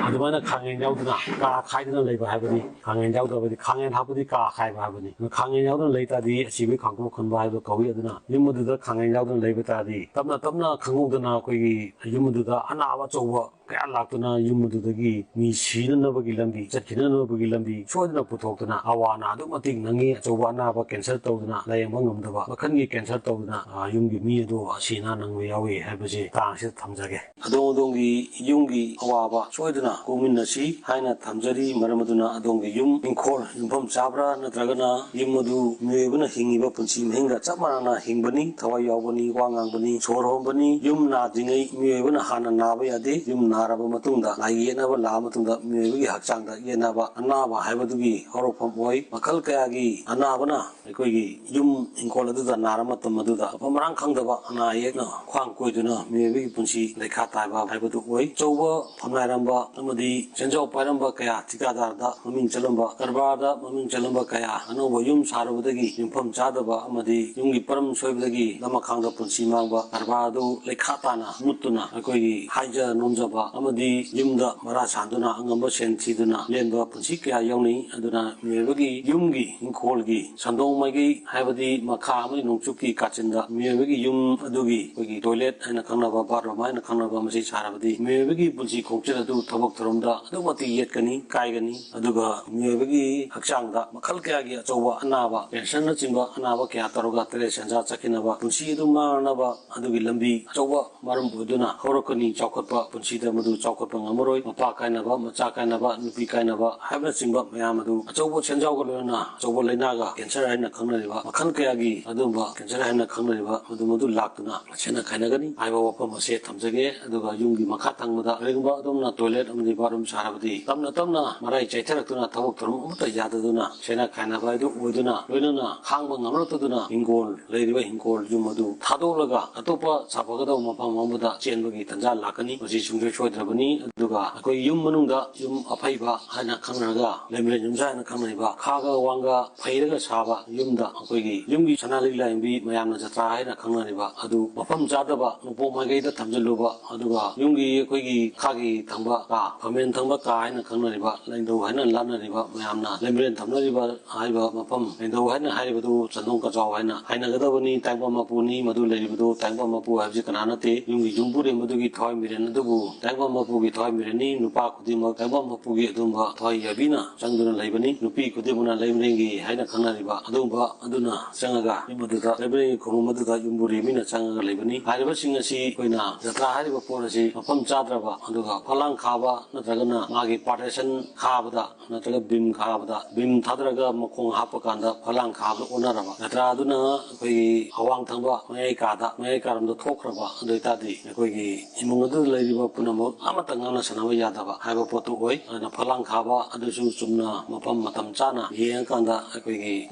ꯑꯗꯨꯃꯥꯏꯅ ꯈꯥꯡꯉꯦꯟ ꯌꯥꯎꯗꯅ ꯀꯥ ꯈꯥꯏꯗꯅ ꯂꯩꯕ ꯍꯥꯏꯕꯅꯤ꯫ ꯈꯥꯡꯉꯦꯟ ꯌꯥꯎꯗꯕꯗꯤ, ꯈꯥꯡꯉꯦꯟ ꯍꯥꯞꯄꯗꯤ ꯀꯥ ꯈꯥꯏꯕ ꯍꯥꯏꯕꯅꯤ꯫ ꯈꯥꯡꯉꯦꯟ ꯌꯥꯎꯗꯅ ꯂꯩ ꯇꯥꯔꯗꯤ ꯑꯁꯤꯕꯒꯤ ꯈꯥꯡꯄꯣꯛ ꯈꯟꯕ ꯍꯥꯏꯕꯗꯣ ꯀꯧꯏ꯫ ꯑꯗꯨꯅ ꯌꯨꯝ ꯑꯗꯨꯗ ꯈꯥꯡꯉꯦꯟ ꯌꯥꯎꯗꯅ ꯂꯩꯕ ꯇꯥꯔꯗꯤ ꯇꯞꯅ ꯇꯞꯅ ꯈꯪꯍꯧꯗꯅ ꯑꯩꯈꯣꯏꯒꯤ ꯌꯨꯝ ꯑꯗꯨꯗ ꯑꯅꯥꯕ ꯑꯆꯧꯕ ꯀꯌꯥ ꯂꯥꯛꯇꯨꯅ ꯌꯨꯝ ꯑꯗꯨꯗꯒꯤ ꯃꯤ ꯁꯤꯅꯅꯕꯒꯤ ꯂꯝꯕꯤ, ꯆꯠꯈꯤꯅꯅꯕꯒꯤ ꯂꯝꯕꯤ ꯁꯣꯏꯗꯅ ꯄꯨꯊꯣꯛꯇꯨꯅ ꯑꯋꯥ ꯑꯅꯥ ꯑꯗꯨꯛ ꯃꯇꯤꯛ ꯅꯪꯉꯤ꯫ ꯑꯆꯧꯕ ꯑꯅꯥꯕ ꯀꯦꯟꯁꯔ ꯇꯧꯗꯨꯅ, ꯂꯥꯌꯦꯡꯕ ꯉꯝꯗꯕ ꯃꯈꯜꯒꯤ ꯀꯦꯟꯁꯔ ꯇꯧꯗꯨꯅ, ꯑ, ꯌꯨꯝꯒꯤ ꯃꯤ ꯑꯗꯨ ꯑꯁꯤ ꯑꯅꯥ ꯅꯪꯕ ꯌꯥꯎꯏ ꯍꯥꯏꯕꯁꯤ ꯃꯇꯥꯡ ꯑꯁꯤꯗ ꯊꯝꯖꯒꯦ꯫ ꯑꯗꯣꯝ ꯑꯗꯣꯝꯒꯤ ꯌꯨꯝꯒꯤ ꯑꯋꯥꯕ ꯁꯣꯏꯗꯅ ꯀꯣꯛꯃꯤꯟꯅꯁꯤ ꯍꯥꯏꯅ ꯊꯝꯖꯔꯤ꯫ ꯃꯔꯝ ꯑꯗꯨꯅ ꯑꯗꯣꯝꯒꯤ ꯌꯨꯝ, ꯏꯪꯈꯣꯜ, ꯌꯨꯝꯐꯝ ꯆꯥꯕ꯭ꯔꯥ ꯅꯠꯇ꯭ꯔꯒꯅ ꯌꯨꯝ ꯑꯗꯨ ꯃꯤꯑꯣꯏꯕꯅ ꯍꯤꯡꯉꯤꯕ ꯄꯨꯟꯁꯤ ꯃꯍꯤꯡꯒ ꯆꯞ ꯃꯥꯟꯅꯅ ꯍꯤꯡꯕꯅꯤ, ꯊꯋꯥꯏ ꯌꯥꯎꯕꯅꯤ, ꯋꯥ ꯉꯥꯡꯕꯅꯤ, ꯁꯣꯔ ꯍꯣꯟꯕꯅꯤ꯫ ꯌꯨꯝ ꯅꯥꯗ꯭ꯔꯤꯉꯩ ꯃꯤꯑꯣꯏꯕꯅ ꯍꯥꯟꯅ ꯅꯥꯕ ꯌꯥꯗꯦ꯫ ꯌꯨꯝ ꯅꯥꯔꯕ ꯃꯇꯨꯡꯗ, ꯂꯥꯏ ꯌꯦꯛꯅꯕ ꯂꯥꯛꯑ ꯃꯇꯨꯡꯗ ꯃꯤꯑꯣꯏꯕꯒꯤ ꯍꯛꯆꯥꯡꯗ ꯌꯦꯟꯅꯕ ꯑꯅꯥꯕ ꯍꯥꯏꯕꯗꯨꯒꯤ ꯍꯧꯔꯛꯐꯝ ꯑꯣꯏ꯫ ꯃꯈꯜ ꯀꯌꯥꯒꯤ ꯑꯅꯥꯕꯅ ꯑꯩꯈꯣꯏꯒꯤ ꯌꯨꯝ ꯏꯪꯈꯣꯜ ꯑꯗꯨꯗ ꯅꯥꯔ ꯃꯇꯝ ꯑꯗꯨꯗ ꯃꯐꯝ ꯃꯔꯥꯡ ꯈꯪꯗꯕ ꯑꯅꯥ ꯑꯌꯦꯛꯅ ꯈ꯭ꯋꯥꯡ ꯀꯣꯏꯗꯨꯅ ꯃꯤꯑꯣꯏꯕꯒꯤ ꯄꯨꯟꯁꯤ ꯂꯩꯈꯥ ꯇꯥꯕ ꯍꯥꯏꯕꯗꯨ ꯑꯣꯏ꯫ ꯑꯆꯧꯕ ꯐꯝꯅꯥꯏꯔꯝꯕ ꯑꯃꯗꯤ ꯁꯦꯟꯖꯥꯎ ꯄꯥꯏꯔꯝꯕ ꯀꯌꯥ ꯊꯤꯀꯥꯗꯥꯔꯗ ꯃꯃꯤꯡ ꯆꯠꯂꯝꯕ, ꯀꯔꯕꯥꯔꯗ ꯃꯃꯤꯡ ꯆꯠꯂꯝꯕ ꯀꯌꯥ ꯑꯅꯧꯕ ꯌꯨꯝ ꯁꯥꯔꯨꯕꯗꯒꯤ ꯌꯨꯝꯐꯝ ꯆꯥꯗꯕ ꯑꯃꯗꯤ ꯌꯨꯝꯒꯤ ꯄꯔꯝ ꯁꯣꯏꯕꯗꯒꯤ ꯂꯃꯈꯥꯡꯗ ꯄꯨꯟꯁꯤ ꯃꯥꯡꯕ, ꯀꯔꯕꯥꯔ ꯑꯗꯨ ꯂꯩꯈꯥ ꯇꯥꯅ ꯃꯨꯠꯇꯨꯅ ꯑꯩꯈꯣꯏꯒꯤ ꯍꯥꯏꯖ ꯅꯣꯝꯖꯕ ꯑꯃꯗꯤ ꯌꯨꯝꯗ ꯃꯔꯥ ꯁꯥꯟꯗꯨꯅ ꯑꯉꯝꯕ ꯁꯦꯟ ꯊꯤꯗꯨꯅ ꯂꯦꯟꯕ ꯄꯨꯟꯁꯤ ꯀꯌꯥ ꯌꯥꯎꯅꯩ꯫ ꯑꯗꯨꯅ ꯃꯤꯑꯣꯏꯕꯒꯤ ꯌꯨꯝꯒꯤ ꯏꯪꯈꯣꯜꯒꯤ ꯁꯟꯗꯣꯡ ꯃꯥꯏꯀꯩ ꯍꯥꯏꯕꯗꯤ ꯃꯈꯥ ꯑꯃꯗꯤ ꯅꯣꯡꯆꯨꯞꯀꯤ ꯀꯥꯆꯤꯟꯗ ꯃꯤꯑꯣꯏꯕꯒꯤ ꯌꯨꯝ ꯑꯗꯨꯒꯤ ꯑꯩꯈꯣꯏꯒꯤ ꯇꯣꯏꯂꯦꯠ ꯍꯥꯏꯅ ꯈꯪꯅꯕ, ꯕꯥꯠꯔꯨꯝ ꯍꯥꯏꯅ ꯈꯪꯅꯕ ꯃꯁꯤ ꯁꯥꯔꯕꯗꯤ ꯃꯤꯑꯣꯏꯕꯒꯤ ꯄꯨꯟꯁꯤ ꯈꯣꯡꯆꯠ ꯑꯗꯨ ꯊꯕꯛ ꯊꯧꯔꯝꯗ ꯑꯗꯨꯛ ꯃꯇꯤꯛ ꯌꯦꯠꯀꯅꯤ, ꯀꯥꯏꯒꯅꯤ꯫ ꯑꯗꯨꯒ ꯃꯤꯑꯣꯏꯕꯒꯤ ꯍꯛꯆꯥꯡꯗ ꯃꯈꯜ ꯀꯌꯥꯒꯤ ꯑꯆꯧꯕ ꯑꯅꯥꯕ, ꯀꯦꯟꯁꯔꯅꯆꯤꯡꯕ ꯑꯅꯥꯕ ꯀꯌꯥ ꯇꯧꯔꯒ ꯇꯔꯦꯠ ꯁꯦꯟꯖꯥ ꯆꯠꯈꯤꯅꯕ, ꯄꯨꯟꯁꯤ ꯑꯗꯨ ꯃꯥꯡꯅꯕ ꯑꯗꯨꯒꯤ ꯂꯝꯕꯤ ꯑꯆꯧꯕ ꯃꯔꯝ ꯑꯣꯏꯗꯨꯅ ꯍꯧꯔꯛꯀꯅꯤ꯫ ꯆꯥꯎꯈꯠꯄ ꯄꯨꯟꯁꯤꯗ ꯃꯗꯨ ꯆꯥꯎꯈꯠꯄ ꯉꯝꯃꯔꯣꯏ꯫ ꯃꯄꯥ ꯀꯥꯏꯅꯕ, ꯃꯆꯥ ꯀꯥꯏꯅꯕ, ꯅꯨꯄꯤ ꯀꯥꯏꯅꯕ ꯍꯥꯏꯕꯅꯆꯤꯡꯕ ꯃꯌꯥꯝ ꯑꯗꯨ ꯑꯆꯧꯕ ꯁꯦꯟꯖꯥꯎꯒ ꯂꯣꯏꯅꯅ ꯑꯆꯧꯕ ꯂꯥꯏꯅꯥꯒ, ꯀꯦꯟꯁꯔ ꯍꯥꯏꯅ ꯈꯪꯅꯔꯤꯕ ꯃꯈꯜ ꯀꯌꯥꯒꯤ ꯑꯗꯨꯒꯨꯝꯕ ꯀꯦꯟꯁꯔ ꯍꯥꯏꯅ ꯈꯪꯅꯔꯤꯕ ꯃꯗꯨ ꯃꯗꯨ ꯂꯥꯛꯇꯨꯅ ꯁꯦꯟꯅ ꯈꯥꯏꯅꯒꯅꯤ ꯍꯥꯏꯕ ꯋꯥꯐꯝ ꯑꯁꯦ ꯊꯝꯖꯒꯦ꯫ ꯑꯗꯨꯒ ꯌꯨꯝꯒꯤ ꯃꯈꯥ ꯊꯪꯕꯗ ꯀꯔꯤꯒꯨꯝꯕ ꯑꯗꯣꯝꯅ ꯇꯣꯏꯂꯦꯠ ꯑꯃꯗꯤ ꯕꯥꯠꯔꯨꯝ ꯁꯥꯔꯕꯗꯤ ꯇꯞꯅ ꯇꯞꯅ ꯃꯔꯥꯏ ꯆꯥꯏꯊꯔꯛꯇꯨꯅ ꯊꯕꯛ ꯊꯧꯔꯝ ꯑꯃꯠꯇ ꯌꯥꯗꯗꯨꯅ ꯁꯦꯟꯅ ꯈꯥꯏꯅꯕ ꯍꯥꯏꯗꯨ ꯑꯣꯏꯗꯨꯅ ꯂꯣꯏꯅꯅ ꯈꯥꯡꯕ ꯉꯝꯂꯛꯇꯗꯨꯅ ꯍꯤꯡꯒꯣꯜ, ꯂꯩꯔꯤꯕ ꯍꯤꯡꯒꯣꯜ ꯌꯨꯝ ꯑꯗꯨ ꯊꯥꯗꯣꯛꯂꯒ ꯑꯇꯣꯞꯄ ꯁꯥꯐꯒꯗꯕ ꯃꯐꯝ ꯑꯃꯗ ꯆꯦꯟꯕꯒꯤ ꯇꯥꯟꯖꯥ ꯂꯥꯛꯀꯅꯤ꯫ ꯃꯁꯤ ꯁꯨꯡꯁꯣꯏ ꯁꯣꯏꯗ꯭ꯔꯕꯅꯤ꯫ ꯑꯗꯨꯒ ꯑꯩꯈꯣꯏ ꯌꯨꯝ ꯃꯅꯨꯡꯗ ꯌꯨꯝ ꯑꯐꯩꯕ ꯍꯥꯏꯅ ꯈꯪꯅꯔꯒ ꯂꯩꯃꯔꯦꯟ ꯌꯨꯝꯁꯥ ꯍꯥꯏꯅ ꯈꯪꯅꯔꯤꯕ ꯈꯥꯒ ꯋꯥꯡꯒ ꯐꯩꯔꯒ ꯁꯥꯕ ꯌꯨꯝꯗ ꯑꯩꯈꯣꯏꯒꯤ ꯌꯨꯝꯒꯤ ꯁꯅꯥ ꯂꯤꯛ ꯂꯥꯏꯔꯦꯝꯕꯤ ꯃꯌꯥꯝꯅ ꯖꯇ꯭ꯔꯥ ꯍꯥꯏꯅ ꯈꯪꯅꯔꯤꯕ ꯑꯗꯨ ꯃꯐꯝ ꯆꯥꯗꯕ ꯅꯣꯡꯄꯣꯛ ꯃꯥꯏꯀꯩꯗ ꯊꯝꯖꯤꯜꯂꯨꯕ, ꯑꯗꯨꯒ ꯌꯨꯝꯒꯤ ꯑꯩꯈꯣꯏꯒꯤ ꯈꯥꯒꯤ ꯊꯪꯕ ꯀꯥ, ꯐꯝꯃꯦꯟ ꯊꯪꯕ ꯀꯥ ꯍꯥꯏꯅ ꯈꯪꯅꯔꯤꯕ, ꯂꯥꯏꯅꯤꯡꯊꯧ ꯍꯥꯏꯅ ꯂꯥꯠꯅꯔꯤꯕ ꯃꯌꯥꯝꯅ ꯂꯩꯃꯔꯦꯟ ꯊꯝꯅꯔꯤꯕ ꯍꯥꯏꯔꯤꯕ ꯃꯐꯝ ꯂꯥꯏꯅꯤꯡꯊꯧ ꯍꯥꯏꯅ ꯍꯥꯏꯔꯤꯕꯗꯨ ꯆꯟꯗꯣꯡ ꯀꯖꯥꯎ ꯍꯥꯏꯅ ꯍꯥꯏꯅꯒꯗꯕꯅꯤ꯫ ꯇꯥꯏꯕꯪꯄꯥꯟ ꯃꯄꯨꯅꯤ ꯃꯗꯨ ꯂꯩꯔꯤꯕꯗꯨ꯫ ꯇꯥꯏꯕꯪꯄꯥꯟ ꯃꯄꯨ ꯍꯥꯏꯕꯁꯤ ꯀꯅꯥ ꯅꯠꯇꯦ? ꯌꯨꯝꯒꯤ ꯌꯨꯝꯕꯨꯔꯦꯝ ꯑꯗꯨꯒꯤ ꯊꯋꯥꯏ ꯃꯤꯔꯦꯟ ꯑꯗꯨꯕꯨ ꯇꯥꯏꯕꯪꯄꯥꯟ ꯃꯄꯨꯒꯤ ꯊꯋꯥꯏ ꯃꯤꯔꯦꯟꯅꯤ꯫ ꯅꯨꯄꯥ ꯈꯨꯗꯤꯡꯃꯛ ꯇꯥꯏꯕꯪꯄꯥꯟ ꯃꯄꯨꯒꯤ ꯑꯗꯨꯒꯨꯝꯕ ꯊꯋꯥꯏ ꯌꯥꯕꯤꯅ ꯆꯪꯗꯨꯅ ꯂꯩꯕꯅꯤ꯫ ꯅꯨꯄꯤ ꯈꯨꯗꯤꯡꯃꯛꯅ ꯂꯩꯃꯔꯦꯟꯒꯤ ꯍꯥꯏꯅ ꯈꯪꯅꯔꯤꯕ ꯑꯗꯨꯒꯨꯝꯕ ꯑꯗꯨꯅ ꯆꯪꯉꯒ ꯌꯨꯝ ꯑꯗꯨꯗ ꯂꯩꯃꯔꯦꯟꯒꯤ ꯈꯨꯕꯝ ꯑꯗꯨꯗ ꯌꯨꯝꯕꯨꯔꯦꯝꯕꯤꯅ ꯆꯪꯉꯒ ꯂꯩꯕꯅꯤ꯫ ꯍꯥꯏꯔꯤꯕꯁꯤꯡ ꯑꯁꯤ ꯑꯩꯈꯣꯏꯅ ꯖꯇ꯭ꯔꯥ ꯍꯥꯏꯔꯤꯕ ꯄꯣꯠ ꯑꯁꯤ ꯃꯐꯝ ꯆꯥꯗ꯭ꯔꯕ ꯑꯗꯨꯒ ꯐꯂꯥꯡ ꯈꯥꯕ ꯅꯠꯇ꯭ꯔꯒꯅ ꯃꯥꯒꯤ ꯄꯥꯔꯇꯤꯁꯟ ꯈꯥꯕꯗ ꯅꯠꯇ꯭ꯔꯒ ꯕꯤꯝ ꯈꯥꯕꯗ, ꯕꯤꯝ ꯊꯥꯗꯔꯒ ꯃꯈꯣꯡ ꯍꯥꯞꯄ ꯀꯥꯟꯗ ꯐꯂꯥꯡ ꯈꯥꯕꯗ ꯑꯣꯟꯅꯔꯕ, ꯖꯇ꯭ꯔꯥ ꯑꯗꯨꯅ ꯑꯩꯈꯣꯏꯒꯤ ꯑꯋꯥꯡ ꯊꯪꯕ ꯃꯌꯥꯏ ꯀꯥꯗ, ꯃꯌꯥꯏ ꯀꯥꯔꯣꯝꯗ ꯊꯣꯛꯈ꯭ꯔꯕ, ꯑꯗꯨ ꯑꯣꯏꯇꯥꯔꯗꯤ ꯑꯩꯈꯣꯏꯒꯤ ꯏꯃꯨꯡ ꯑꯗꯨꯗ ꯂꯩꯔꯤꯕ ꯄꯨꯝꯅꯃꯛ ꯑꯃꯠꯇ ꯉꯥꯡꯅ ꯁꯥꯟꯅꯕ ꯌꯥꯗꯕ ꯍꯥꯏꯕ ꯄꯣꯠꯇꯨ ꯑꯣꯏ꯫ ꯑꯗꯨꯅ ꯐꯂꯥꯡ ꯈꯥꯕ ꯑꯗꯨꯁꯨ ꯆꯨꯝꯅ ꯃꯐꯝ ꯃꯇꯝ ꯆꯥꯅ ꯌꯦꯡꯉꯀꯥꯟꯗ ꯑꯩꯈꯣꯏꯒꯤ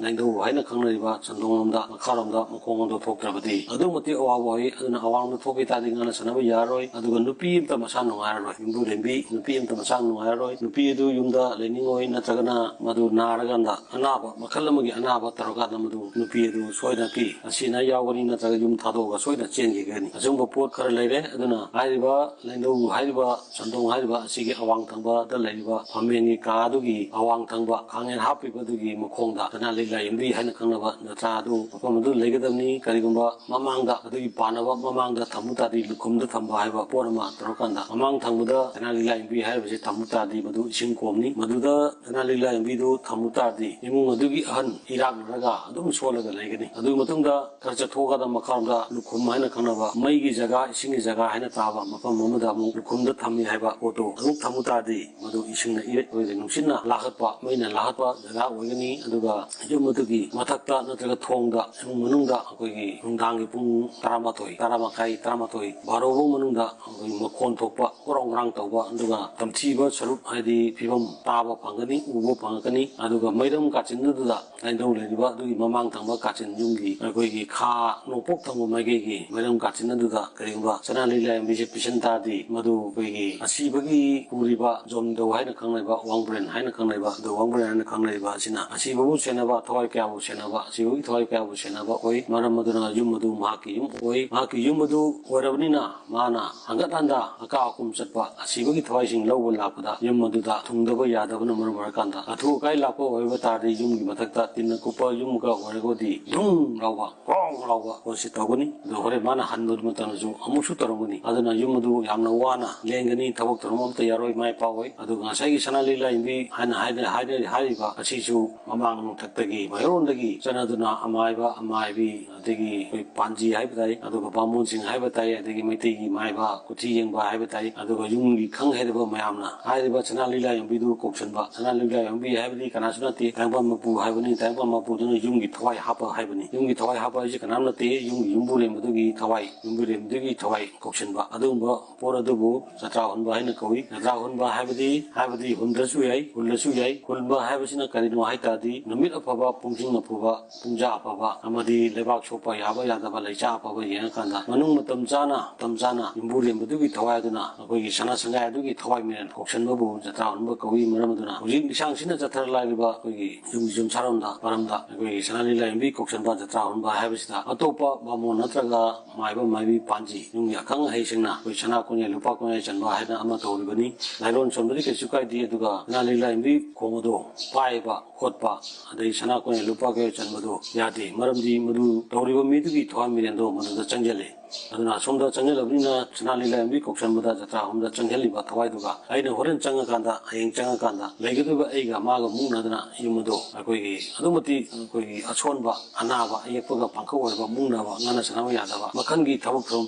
ꯂꯥꯏꯅꯤꯡꯊꯧ ꯍꯥꯏꯅ ꯈꯪꯅꯔꯤꯕ ꯆꯟꯗꯣꯡꯂꯣꯝꯗ, ꯃꯈꯥꯔꯣꯝꯗ ꯃꯈꯣꯡꯗ ꯊꯣꯛꯇ꯭ꯔꯕꯗꯤ ꯑꯗꯨꯛꯀꯤ ꯃꯇꯤꯛ ꯑꯋꯥꯕ ꯑꯣꯏ꯫ ꯑꯗꯨꯅ ꯑꯋꯥꯡꯗ ꯊꯣꯛꯈꯤ ꯇꯥꯔꯗꯤ ꯉꯥꯡꯅ ꯁꯥꯟꯅꯕ ꯌꯥꯔꯔꯣꯏ꯫ ꯑꯗꯨꯒ ꯅꯨꯄꯤ ꯑꯃꯇ ꯃꯁꯥ ꯅꯨꯡꯉꯥꯏꯔꯔꯣꯏ, ꯌꯨꯝꯕꯨꯔꯦꯝꯕꯤ ꯅꯨꯄꯤ ꯑꯃꯇ ꯃꯁꯥ ꯅꯨꯡꯉꯥꯏꯔꯔꯣꯏ꯫ ꯅꯨꯄꯤ ꯑꯗꯨ ꯌꯨꯝꯗ ꯂꯩꯅꯤꯡꯉꯣꯏ, ꯅꯠꯇ꯭ꯔꯒꯅ ꯃꯗꯨ ꯅꯥꯔꯀꯥꯟꯗ ꯑꯅꯥꯕ, ꯃꯈꯜ ꯑꯃꯒꯤ ꯑꯅꯥꯕ ꯇꯧꯔꯀꯥꯟꯗ ꯃꯗꯨ ꯅꯨꯄꯤ ꯑꯗꯨ ꯁꯣꯏꯗꯅ ꯀꯤ ꯑꯁꯤꯅ ꯌꯥꯎꯒꯅꯤ, ꯅꯠꯇ꯭ꯔꯒ ꯌꯨꯝ ꯊꯥꯗꯣꯛꯑꯒ ꯁꯣꯏꯗꯅ ꯆꯦꯟꯈꯤꯒꯅꯤ꯫ ꯑꯁꯤꯒꯨꯝꯕ ꯄꯣꯠ ꯈꯔ ꯂꯩꯔꯦ꯫ ꯑꯗꯨꯅ ꯍꯥꯏꯔꯤꯕ ꯂꯥꯏꯅꯤꯡꯊꯧ ꯍꯥꯏꯔꯤꯕ, ꯆꯟꯗꯣꯡ ꯍꯥꯏꯔꯤꯕ ꯑꯁꯤꯒꯤ ꯑꯋꯥꯡ ꯊꯪꯕꯗ ꯂꯩꯔꯤꯕ ꯐꯝꯃꯦꯟꯒꯤ ꯀꯥ ꯑꯗꯨꯒꯤ ꯑꯋꯥꯡ ꯊꯪꯕ ꯈꯥꯡꯉꯦꯟ ꯍꯥꯞꯄꯤꯕ ꯑꯗꯨꯒꯤ ꯃꯈꯣꯡꯗ ꯁꯅꯥ ꯂꯤꯛ ꯂꯥꯏꯔꯦꯝꯕꯤ ꯍꯥꯏꯅ ꯈꯪꯅꯕ ꯖꯇ꯭ꯔꯥ ꯑꯗꯨ ꯃꯐꯝ ꯑꯗꯨ ꯂꯩꯒꯗꯕꯅꯤ꯫ ꯀꯔꯤꯒꯨꯝꯕ ꯃꯃꯥꯡꯗ, ꯑꯗꯨꯒꯤ ꯄꯥꯟꯅꯕ ꯃꯃꯥꯡꯗ ꯊꯝꯃꯨ ꯇꯥꯔꯗꯤ, ꯂꯨꯈꯨꯝꯗ ꯊꯝꯕ ꯍꯥꯏꯕ ꯄꯣꯠ ꯑꯃ ꯇꯧꯔꯀꯥꯟꯗ ꯃꯃꯥꯡ ꯊꯪꯕꯗ ꯁꯅꯥ ꯂꯤꯛ ꯂꯥꯏꯔꯦꯝꯕꯤ ꯍꯥꯏꯔꯤꯕꯁꯤ ꯊꯝꯃꯨ ꯇꯥꯔꯗꯤ ꯃꯗꯨ ꯏꯁꯤꯡ ꯀꯣꯝꯅꯤ꯫ ꯃꯗꯨꯗ ꯁꯅꯥ ꯂꯤꯛ ꯂꯥꯏꯔꯦꯝꯕꯤꯗꯨ ꯊꯝꯃꯨ ꯇꯥꯔꯗꯤ ꯏꯃꯨꯡ ꯑꯗꯨꯒꯤ ꯑꯍꯟ ꯏꯔꯥꯛꯅꯔꯒ ꯑꯗꯨꯝ ꯁꯣꯜꯂꯒ ꯂꯩꯒꯅꯤ꯫ ꯑꯗꯨꯒꯤ ꯃꯇꯨꯡꯗ ꯈꯔ ꯆꯠꯊꯣꯛꯑꯀꯥꯟꯗ ꯃꯈꯥꯔꯣꯝꯗ ꯂꯨꯈꯨꯝ ꯍꯥꯏꯅ ꯈꯪꯅꯕ ꯃꯩꯒꯤ ꯖꯒꯥ, ꯏꯁꯤꯡꯒꯤ ꯖꯒꯥ ꯍꯥꯏꯅ ꯇꯥꯕ ꯃꯐꯝ ꯑꯃꯗ ꯑꯃꯨꯛ ꯂꯨꯈꯨꯝ ꯌꯨꯝꯗ ꯊꯝꯃꯤ ꯍꯥꯏꯕ ꯄꯣꯠꯇꯨ ꯑꯗꯨꯝ ꯊꯝꯃꯨ ꯇꯥꯔꯗꯤ, ꯃꯗꯨ ꯏꯁꯤꯡꯅ ꯏꯔꯣꯏ, ꯑꯩꯈꯣꯏꯒꯤ ꯅꯨꯡꯁꯤꯠꯅ ꯂꯥꯛꯍꯠꯄ, ꯃꯩꯅ ꯂꯥꯛꯍꯠꯄ ꯖꯒꯥ ꯑꯣꯏꯒꯅꯤ꯫ ꯑꯗꯨꯒ ꯌꯨꯝ ꯑꯗꯨꯒꯤ ꯃꯊꯛꯇ ꯅꯠꯇ꯭ꯔꯒ ꯊꯣꯡꯗ, ꯏꯃꯨꯡ ꯃꯅꯨꯡꯗ ꯑꯩꯈꯣꯏꯒꯤ ꯅꯨꯡꯗꯥꯡꯒꯤ ꯄꯨꯡ ꯇꯔꯥꯃꯥꯊꯣꯏ, ꯇꯔꯥ ꯃꯈꯥꯏ, ꯇꯔꯥꯃꯥꯊꯣꯏ, ꯕꯥꯔꯣ ꯐꯥꯎ ꯃꯅꯨꯡꯗ ꯑꯩꯈꯣꯏ ꯃꯈꯣꯟ ꯊꯣꯛꯄ, ꯒ꯭ꯔꯣꯡ ꯒ꯭ꯔꯥꯡ ꯇꯧꯕ, ꯑꯗꯨꯒ ꯇꯝꯊꯤꯕ ꯁꯔꯨꯛ, ꯍꯥꯏꯗꯤ ꯐꯤꯕꯝ ꯇꯥꯕ ꯐꯪꯒꯅꯤ, ꯎꯕ ꯐꯪꯉꯛꯀꯅꯤ꯫ ꯑꯗꯨꯒ ꯃꯩꯔꯝ ꯀꯥꯆꯤꯟ ꯑꯗꯨꯗ ꯍꯥꯏꯗꯧ ꯂꯩꯔꯤꯕ ꯑꯗꯨꯒꯤ ꯃꯃꯥꯡ ꯊꯪꯕ ꯀꯥꯆꯤꯟ, ꯌꯨꯝꯒꯤ ꯑꯩꯈꯣꯏꯒꯤ ꯈꯥ ꯅꯣꯡꯄꯣꯛ ꯊꯪꯕ ꯃꯥꯏꯀꯩꯒꯤ ꯃꯩꯔꯝ ꯀꯥꯆꯤꯟ ꯑꯗꯨꯗ ꯀꯔꯤꯒꯨꯝꯕ ꯁꯅꯥ ꯂꯤꯛꯂꯥ ꯌꯣꯟꯕꯤꯁꯦ ꯄꯤꯁꯤꯟ ꯇꯥꯔꯗꯤ, ꯃꯗꯨ ꯑꯩꯈꯣꯏꯒꯤ ꯑꯁꯤꯕꯒꯤ ꯄꯨꯔꯤꯕ ꯖꯣꯝꯗꯧ ꯍꯥꯏꯅ ꯈꯪꯅꯕ, ꯋꯥꯡꯕ꯭ꯔꯦꯟ ꯍꯥꯏꯅ ꯈꯪꯅꯕ, ꯑꯗꯨ ꯋꯥꯡꯕ꯭ꯔꯦꯟ ꯍꯥꯏꯅ ꯈꯪꯅꯔꯤꯕ ꯑꯁꯤꯅ ꯑꯁꯤꯕꯕꯨ ꯁꯦꯟꯅꯕ, ꯊꯋꯥꯏ ꯀꯌꯥꯕꯨ ꯁꯦꯟꯅꯕ, ꯑꯁꯤꯕꯒꯤ ꯊꯋꯥꯏ ꯀꯌꯥꯕꯨ ꯁꯦꯟꯅꯕ ꯑꯣꯏ꯫ ꯃꯔꯝ ꯑꯗꯨꯅ ꯌꯨꯝ ꯑꯗꯨ ꯃꯍꯥꯛꯀꯤ ꯌꯨꯝ ꯑꯣꯏ꯫ ꯃꯍꯥꯛꯀꯤ ꯌꯨꯝ ꯑꯗꯨ ꯑꯣꯏꯔꯕꯅꯤꯅ, ꯃꯥꯅ ꯍꯪꯒꯠ ꯍꯟꯗ ꯑꯀꯥ ꯑꯀꯨꯝ ꯆꯠꯄ, ꯑꯁꯤꯕꯒꯤ ꯊꯋꯥꯏꯁꯤꯡ ꯂꯧꯕ ꯂꯥꯛꯄꯗ ꯌꯨꯝ ꯑꯗꯨꯗ ꯊꯨꯡꯗꯕ ꯌꯥꯗꯕꯅ ꯃꯔꯝ ꯑꯣꯏꯔꯀꯥꯟꯗ, ꯑꯊꯨ ꯑꯀꯥꯏ ꯂꯥꯛꯄ ꯑꯣꯏꯕ ꯇꯥꯔꯗꯤ, ꯌꯨꯝꯒꯤ ꯃꯊꯛꯇ ꯇꯤꯟꯅ ꯀꯨꯞꯄ ꯌꯨꯝꯒ ꯑꯣꯏꯔꯒꯗꯤ ꯙꯨꯝ ꯂꯥꯎꯕ, ꯒ꯭ꯔꯣꯡ ꯂꯥꯎꯕ ꯄꯣꯠꯁꯤ ꯇꯧꯒꯅꯤ꯫ ꯑꯗꯣ ꯍꯣꯔꯦꯟ ꯃꯥꯅ ꯍꯟꯕ ꯃꯇꯝꯗꯁꯨ ꯑꯃꯨꯛꯁꯨ ꯇꯧꯔꯝꯒꯅꯤ꯫ ꯑꯗꯨꯅ ꯌꯨꯝ ꯑꯗꯨ ꯌꯥꯝꯅ ꯋꯥꯅ ꯂꯦꯡꯒꯅꯤ, ꯊꯕꯛ ꯊꯧꯔꯝ ꯑꯝꯇ ꯌꯥꯔꯣꯏ, ꯃꯥꯏ ꯄꯥꯛꯑꯣꯏ꯫ ꯑꯗꯨꯒ ꯉꯁꯥꯏꯒꯤ ꯁꯅꯥ ꯂꯤꯛꯂꯥ ꯌꯣꯟꯕꯤ ꯍꯥꯏꯅ ꯍꯥꯏꯅ-, ꯍꯥꯏꯅ-, ꯍꯥꯏꯔꯤꯕ ꯑꯁꯤꯁꯨ ꯃꯃꯥꯡ ꯅꯣꯡꯊꯛꯇꯒꯤ ꯃꯌꯣꯟꯗꯒꯤ ꯆꯠꯅꯗꯨꯅ ꯑꯃꯥꯏꯕ, ꯑꯃꯥꯏꯕꯤ, ꯑꯗꯒꯤ ꯑꯩꯈꯣꯏ ꯄꯥꯟꯖꯤ ꯍꯥꯏꯕ ꯇꯥꯏ, ꯑꯗꯨꯒ ꯕꯥꯃꯣꯟꯁꯤꯡ ꯍꯥꯏꯕ ꯇꯥꯏ, ꯑꯗꯒꯤ ꯃꯩꯇꯩꯒꯤ ꯃꯥꯏꯕ, ꯀꯨꯊꯤ ꯌꯦꯡꯕ ꯍꯥꯏꯕ ꯇꯥꯏ, ꯑꯗꯨꯒ ꯌꯨꯝꯒꯤ ꯈꯪ ꯍꯩꯔꯕ ꯃꯌꯥꯝꯅ ꯍꯥꯏꯔꯤꯕ ꯁꯅꯥ ꯂꯤꯛꯂꯥ ꯌꯣꯟꯕꯤꯗꯨ ꯀꯧꯁꯟꯕ꯫ ꯁꯅꯥ ꯂꯤꯛꯂꯥ ꯌꯣꯟꯕꯤ ꯍꯥꯏꯕꯗꯤ ꯀꯅꯥꯁꯨ ꯅꯠꯇꯦ, ꯇꯥꯏꯕꯪꯄꯥꯟ ꯃꯄꯨ ꯍꯥꯏꯕꯅꯤ꯫ ꯇꯥꯏꯕꯪꯄꯥꯟ ꯃꯄꯨꯗꯨꯅ ꯌꯨꯝꯒꯤ ꯊꯋꯥꯏ ꯍꯥꯞꯄ ꯍꯥꯏꯕꯅꯤ꯫ ꯌꯨꯝꯒꯤ ꯊꯋꯥꯏ ꯍꯥꯞꯄ ꯍꯥꯏꯁꯤ ꯀꯅꯥꯝ ꯅꯠꯇꯦ, ꯌꯨꯝꯒꯤ ꯌꯨꯝꯕꯨꯔꯦꯝꯕꯗꯨꯒꯤ ꯊꯋꯥꯏ, ꯌꯨꯝꯕꯨꯔꯦꯝꯕꯗꯨꯒꯤ ꯊꯋꯥꯏ ꯀꯧꯁꯟꯕ꯫ ꯑꯗꯨꯒꯨꯝꯕ ꯄꯣꯠ ꯑꯗꯨꯕꯨ ꯖꯇ꯭ꯔꯥ ꯍꯨꯟꯕ ꯍꯥꯏꯅ ꯀꯧꯏ꯫ ꯖꯇ꯭ꯔꯥ ꯍꯨꯟꯕ ꯍꯥꯏꯕꯗꯤ, ꯍꯥꯏꯕꯗꯤ ꯍꯨꯟꯗ꯭ꯔꯁꯨ ꯌꯥꯏ, ꯍꯨꯜꯂꯁꯨ ꯌꯥꯏ꯫ ꯍꯨꯟꯕ ꯍꯥꯏꯕꯁꯤꯅ ꯀꯔꯤꯅꯣ ꯍꯥꯏ ꯇꯥꯔꯗꯤ, ꯅꯨꯃꯤꯠ ꯑꯐꯕ, ꯄꯨꯡꯁꯤꯡ ꯑꯐꯕ, ꯄꯨꯡꯖꯥ ꯑꯐꯕ ꯑꯃꯗꯤ ꯂꯩꯕꯥꯛ ꯁꯣꯛꯄ ꯌꯥꯕ ꯌꯥꯗꯕ, ꯂꯩꯆꯥ ꯑꯐꯕ ꯌꯦꯡꯉꯀꯥꯟꯗ, ꯃꯅꯨꯡ ꯃꯇꯝ ꯆꯥꯅ, ꯃꯇꯝ ꯆꯥꯅ ꯌꯨꯝꯕꯨꯔꯦꯝꯕ ꯑꯗꯨꯒꯤ ꯊꯋꯥꯏ ꯑꯗꯨꯅ, ꯑꯩꯈꯣꯏꯒꯤ ꯁꯅꯥ ꯁꯪꯒꯥꯏ ꯑꯗꯨꯒꯤ ꯊꯋꯥꯏ ꯃꯤꯔꯦꯟ ꯀꯧꯁꯟꯕꯕꯨ ꯖꯇ꯭ꯔꯥ ꯍꯨꯟꯕ ꯀꯧꯏ꯫ ꯃꯔꯝ ꯑꯗꯨꯅ ꯍꯧꯖꯤꯛ ꯂꯤꯁꯥꯡꯁꯤꯠꯅ ꯆꯠꯊꯔ ꯂꯥꯛꯂꯤꯕ ꯑꯩꯈꯣꯏꯒꯤ ꯌꯨꯝꯒꯤ ꯌꯨꯝꯁꯥꯔꯣꯝꯗ, ꯃꯔꯝꯗ ꯑꯩꯈꯣꯏꯒꯤ ꯁꯅꯥ ꯂꯤꯛꯂꯥ ꯌꯣꯟꯕꯤ ꯀꯧꯁꯟꯕ ꯖꯇ꯭ꯔꯥ ꯍꯨꯟꯕ ꯍꯥꯏꯕꯁꯤꯗ, ꯑꯇꯣꯞꯄ ꯕꯥꯃꯣꯟ ꯅꯠꯇ꯭ꯔꯒ ꯃꯥꯏꯕ ꯃꯥꯏꯕꯤ ꯄꯥꯟꯖꯤ, ꯌꯨꯝꯒꯤ ꯑꯈꯪ ꯑꯍꯩꯁꯤꯡꯅ ꯑꯩꯈꯣꯏ ꯁꯅꯥ ꯀꯣꯅꯦ, ꯂꯨꯄꯥ ꯀꯣꯅꯦ ꯆꯟꯕ ꯍꯥꯏꯅ ꯑꯃ ꯇꯧꯔꯤꯕꯅꯤ꯫ ꯂꯥꯏꯔꯣꯟ ꯁꯣꯟꯕꯗꯤ ꯀꯩꯁꯨ ꯀꯥꯏꯗꯦ, ꯑꯗꯨꯒ ꯁꯅꯥ ꯂꯤꯛꯂꯥ ꯌꯣꯟꯕꯤ ꯈꯣꯡ ꯑꯗꯣ ꯄꯥꯏꯕ ꯈꯣꯠꯄ, ꯑꯗꯩ ꯁꯅꯥ ꯀꯣꯅꯦ, ꯂꯨꯄꯥ ꯀꯣꯅꯦ ꯆꯟꯕꯗꯣ ꯌꯥꯗꯦ꯫ ꯃꯔꯝꯗꯤ ꯃꯗꯨ ꯇꯧꯔꯤꯕ ꯃꯤꯗꯨꯒꯤ ꯊꯋꯥꯏ ꯃꯤꯔꯦꯟꯗꯣ ꯃꯗꯨꯗ ꯆꯪꯁꯤꯜꯂꯤ꯫ ꯑꯗꯨꯅ ꯑꯁꯣꯝꯗ ꯆꯪꯁꯤꯜꯂꯕꯅꯤꯅ ꯁꯅꯥ ꯂꯤꯂꯥ ꯌꯦꯡꯕꯤ ꯀꯧꯁꯟꯕꯗ ꯖꯇ꯭ꯔꯥ ꯍꯣꯝꯗ ꯆꯪꯁꯤꯜꯂꯤꯕ ꯊꯋꯥꯏꯗꯨꯒ ꯑꯩꯅ ꯍꯣꯔꯦꯟ ꯆꯪꯉꯀꯥꯟꯗ, ꯍꯌꯦꯡ ꯆꯪꯉꯀꯥꯟꯗ ꯂꯩꯒꯗꯧꯔꯤꯕ ꯑꯩꯒ ꯃꯥꯒ ꯃꯨꯛꯅꯗꯅ ꯌꯨꯝ ꯑꯗꯣ ꯑꯩꯈꯣꯏꯒꯤ ꯑꯗꯨꯛ ꯃꯇꯤꯛ ꯑꯩꯈꯣꯏꯒꯤ ꯑꯁꯣꯟꯕ, ꯑꯅꯥꯕ, ꯑꯌꯦꯛꯄꯒ ꯄꯥꯡꯈꯛ ꯑꯣꯏꯔꯕ ꯃꯨꯛꯅꯕ, ꯉꯥꯅ ꯁꯥꯟꯅꯕ ꯌꯥꯗꯕ, ꯃꯈꯜꯒꯤ ꯊꯕꯛ ꯊꯧꯔꯝ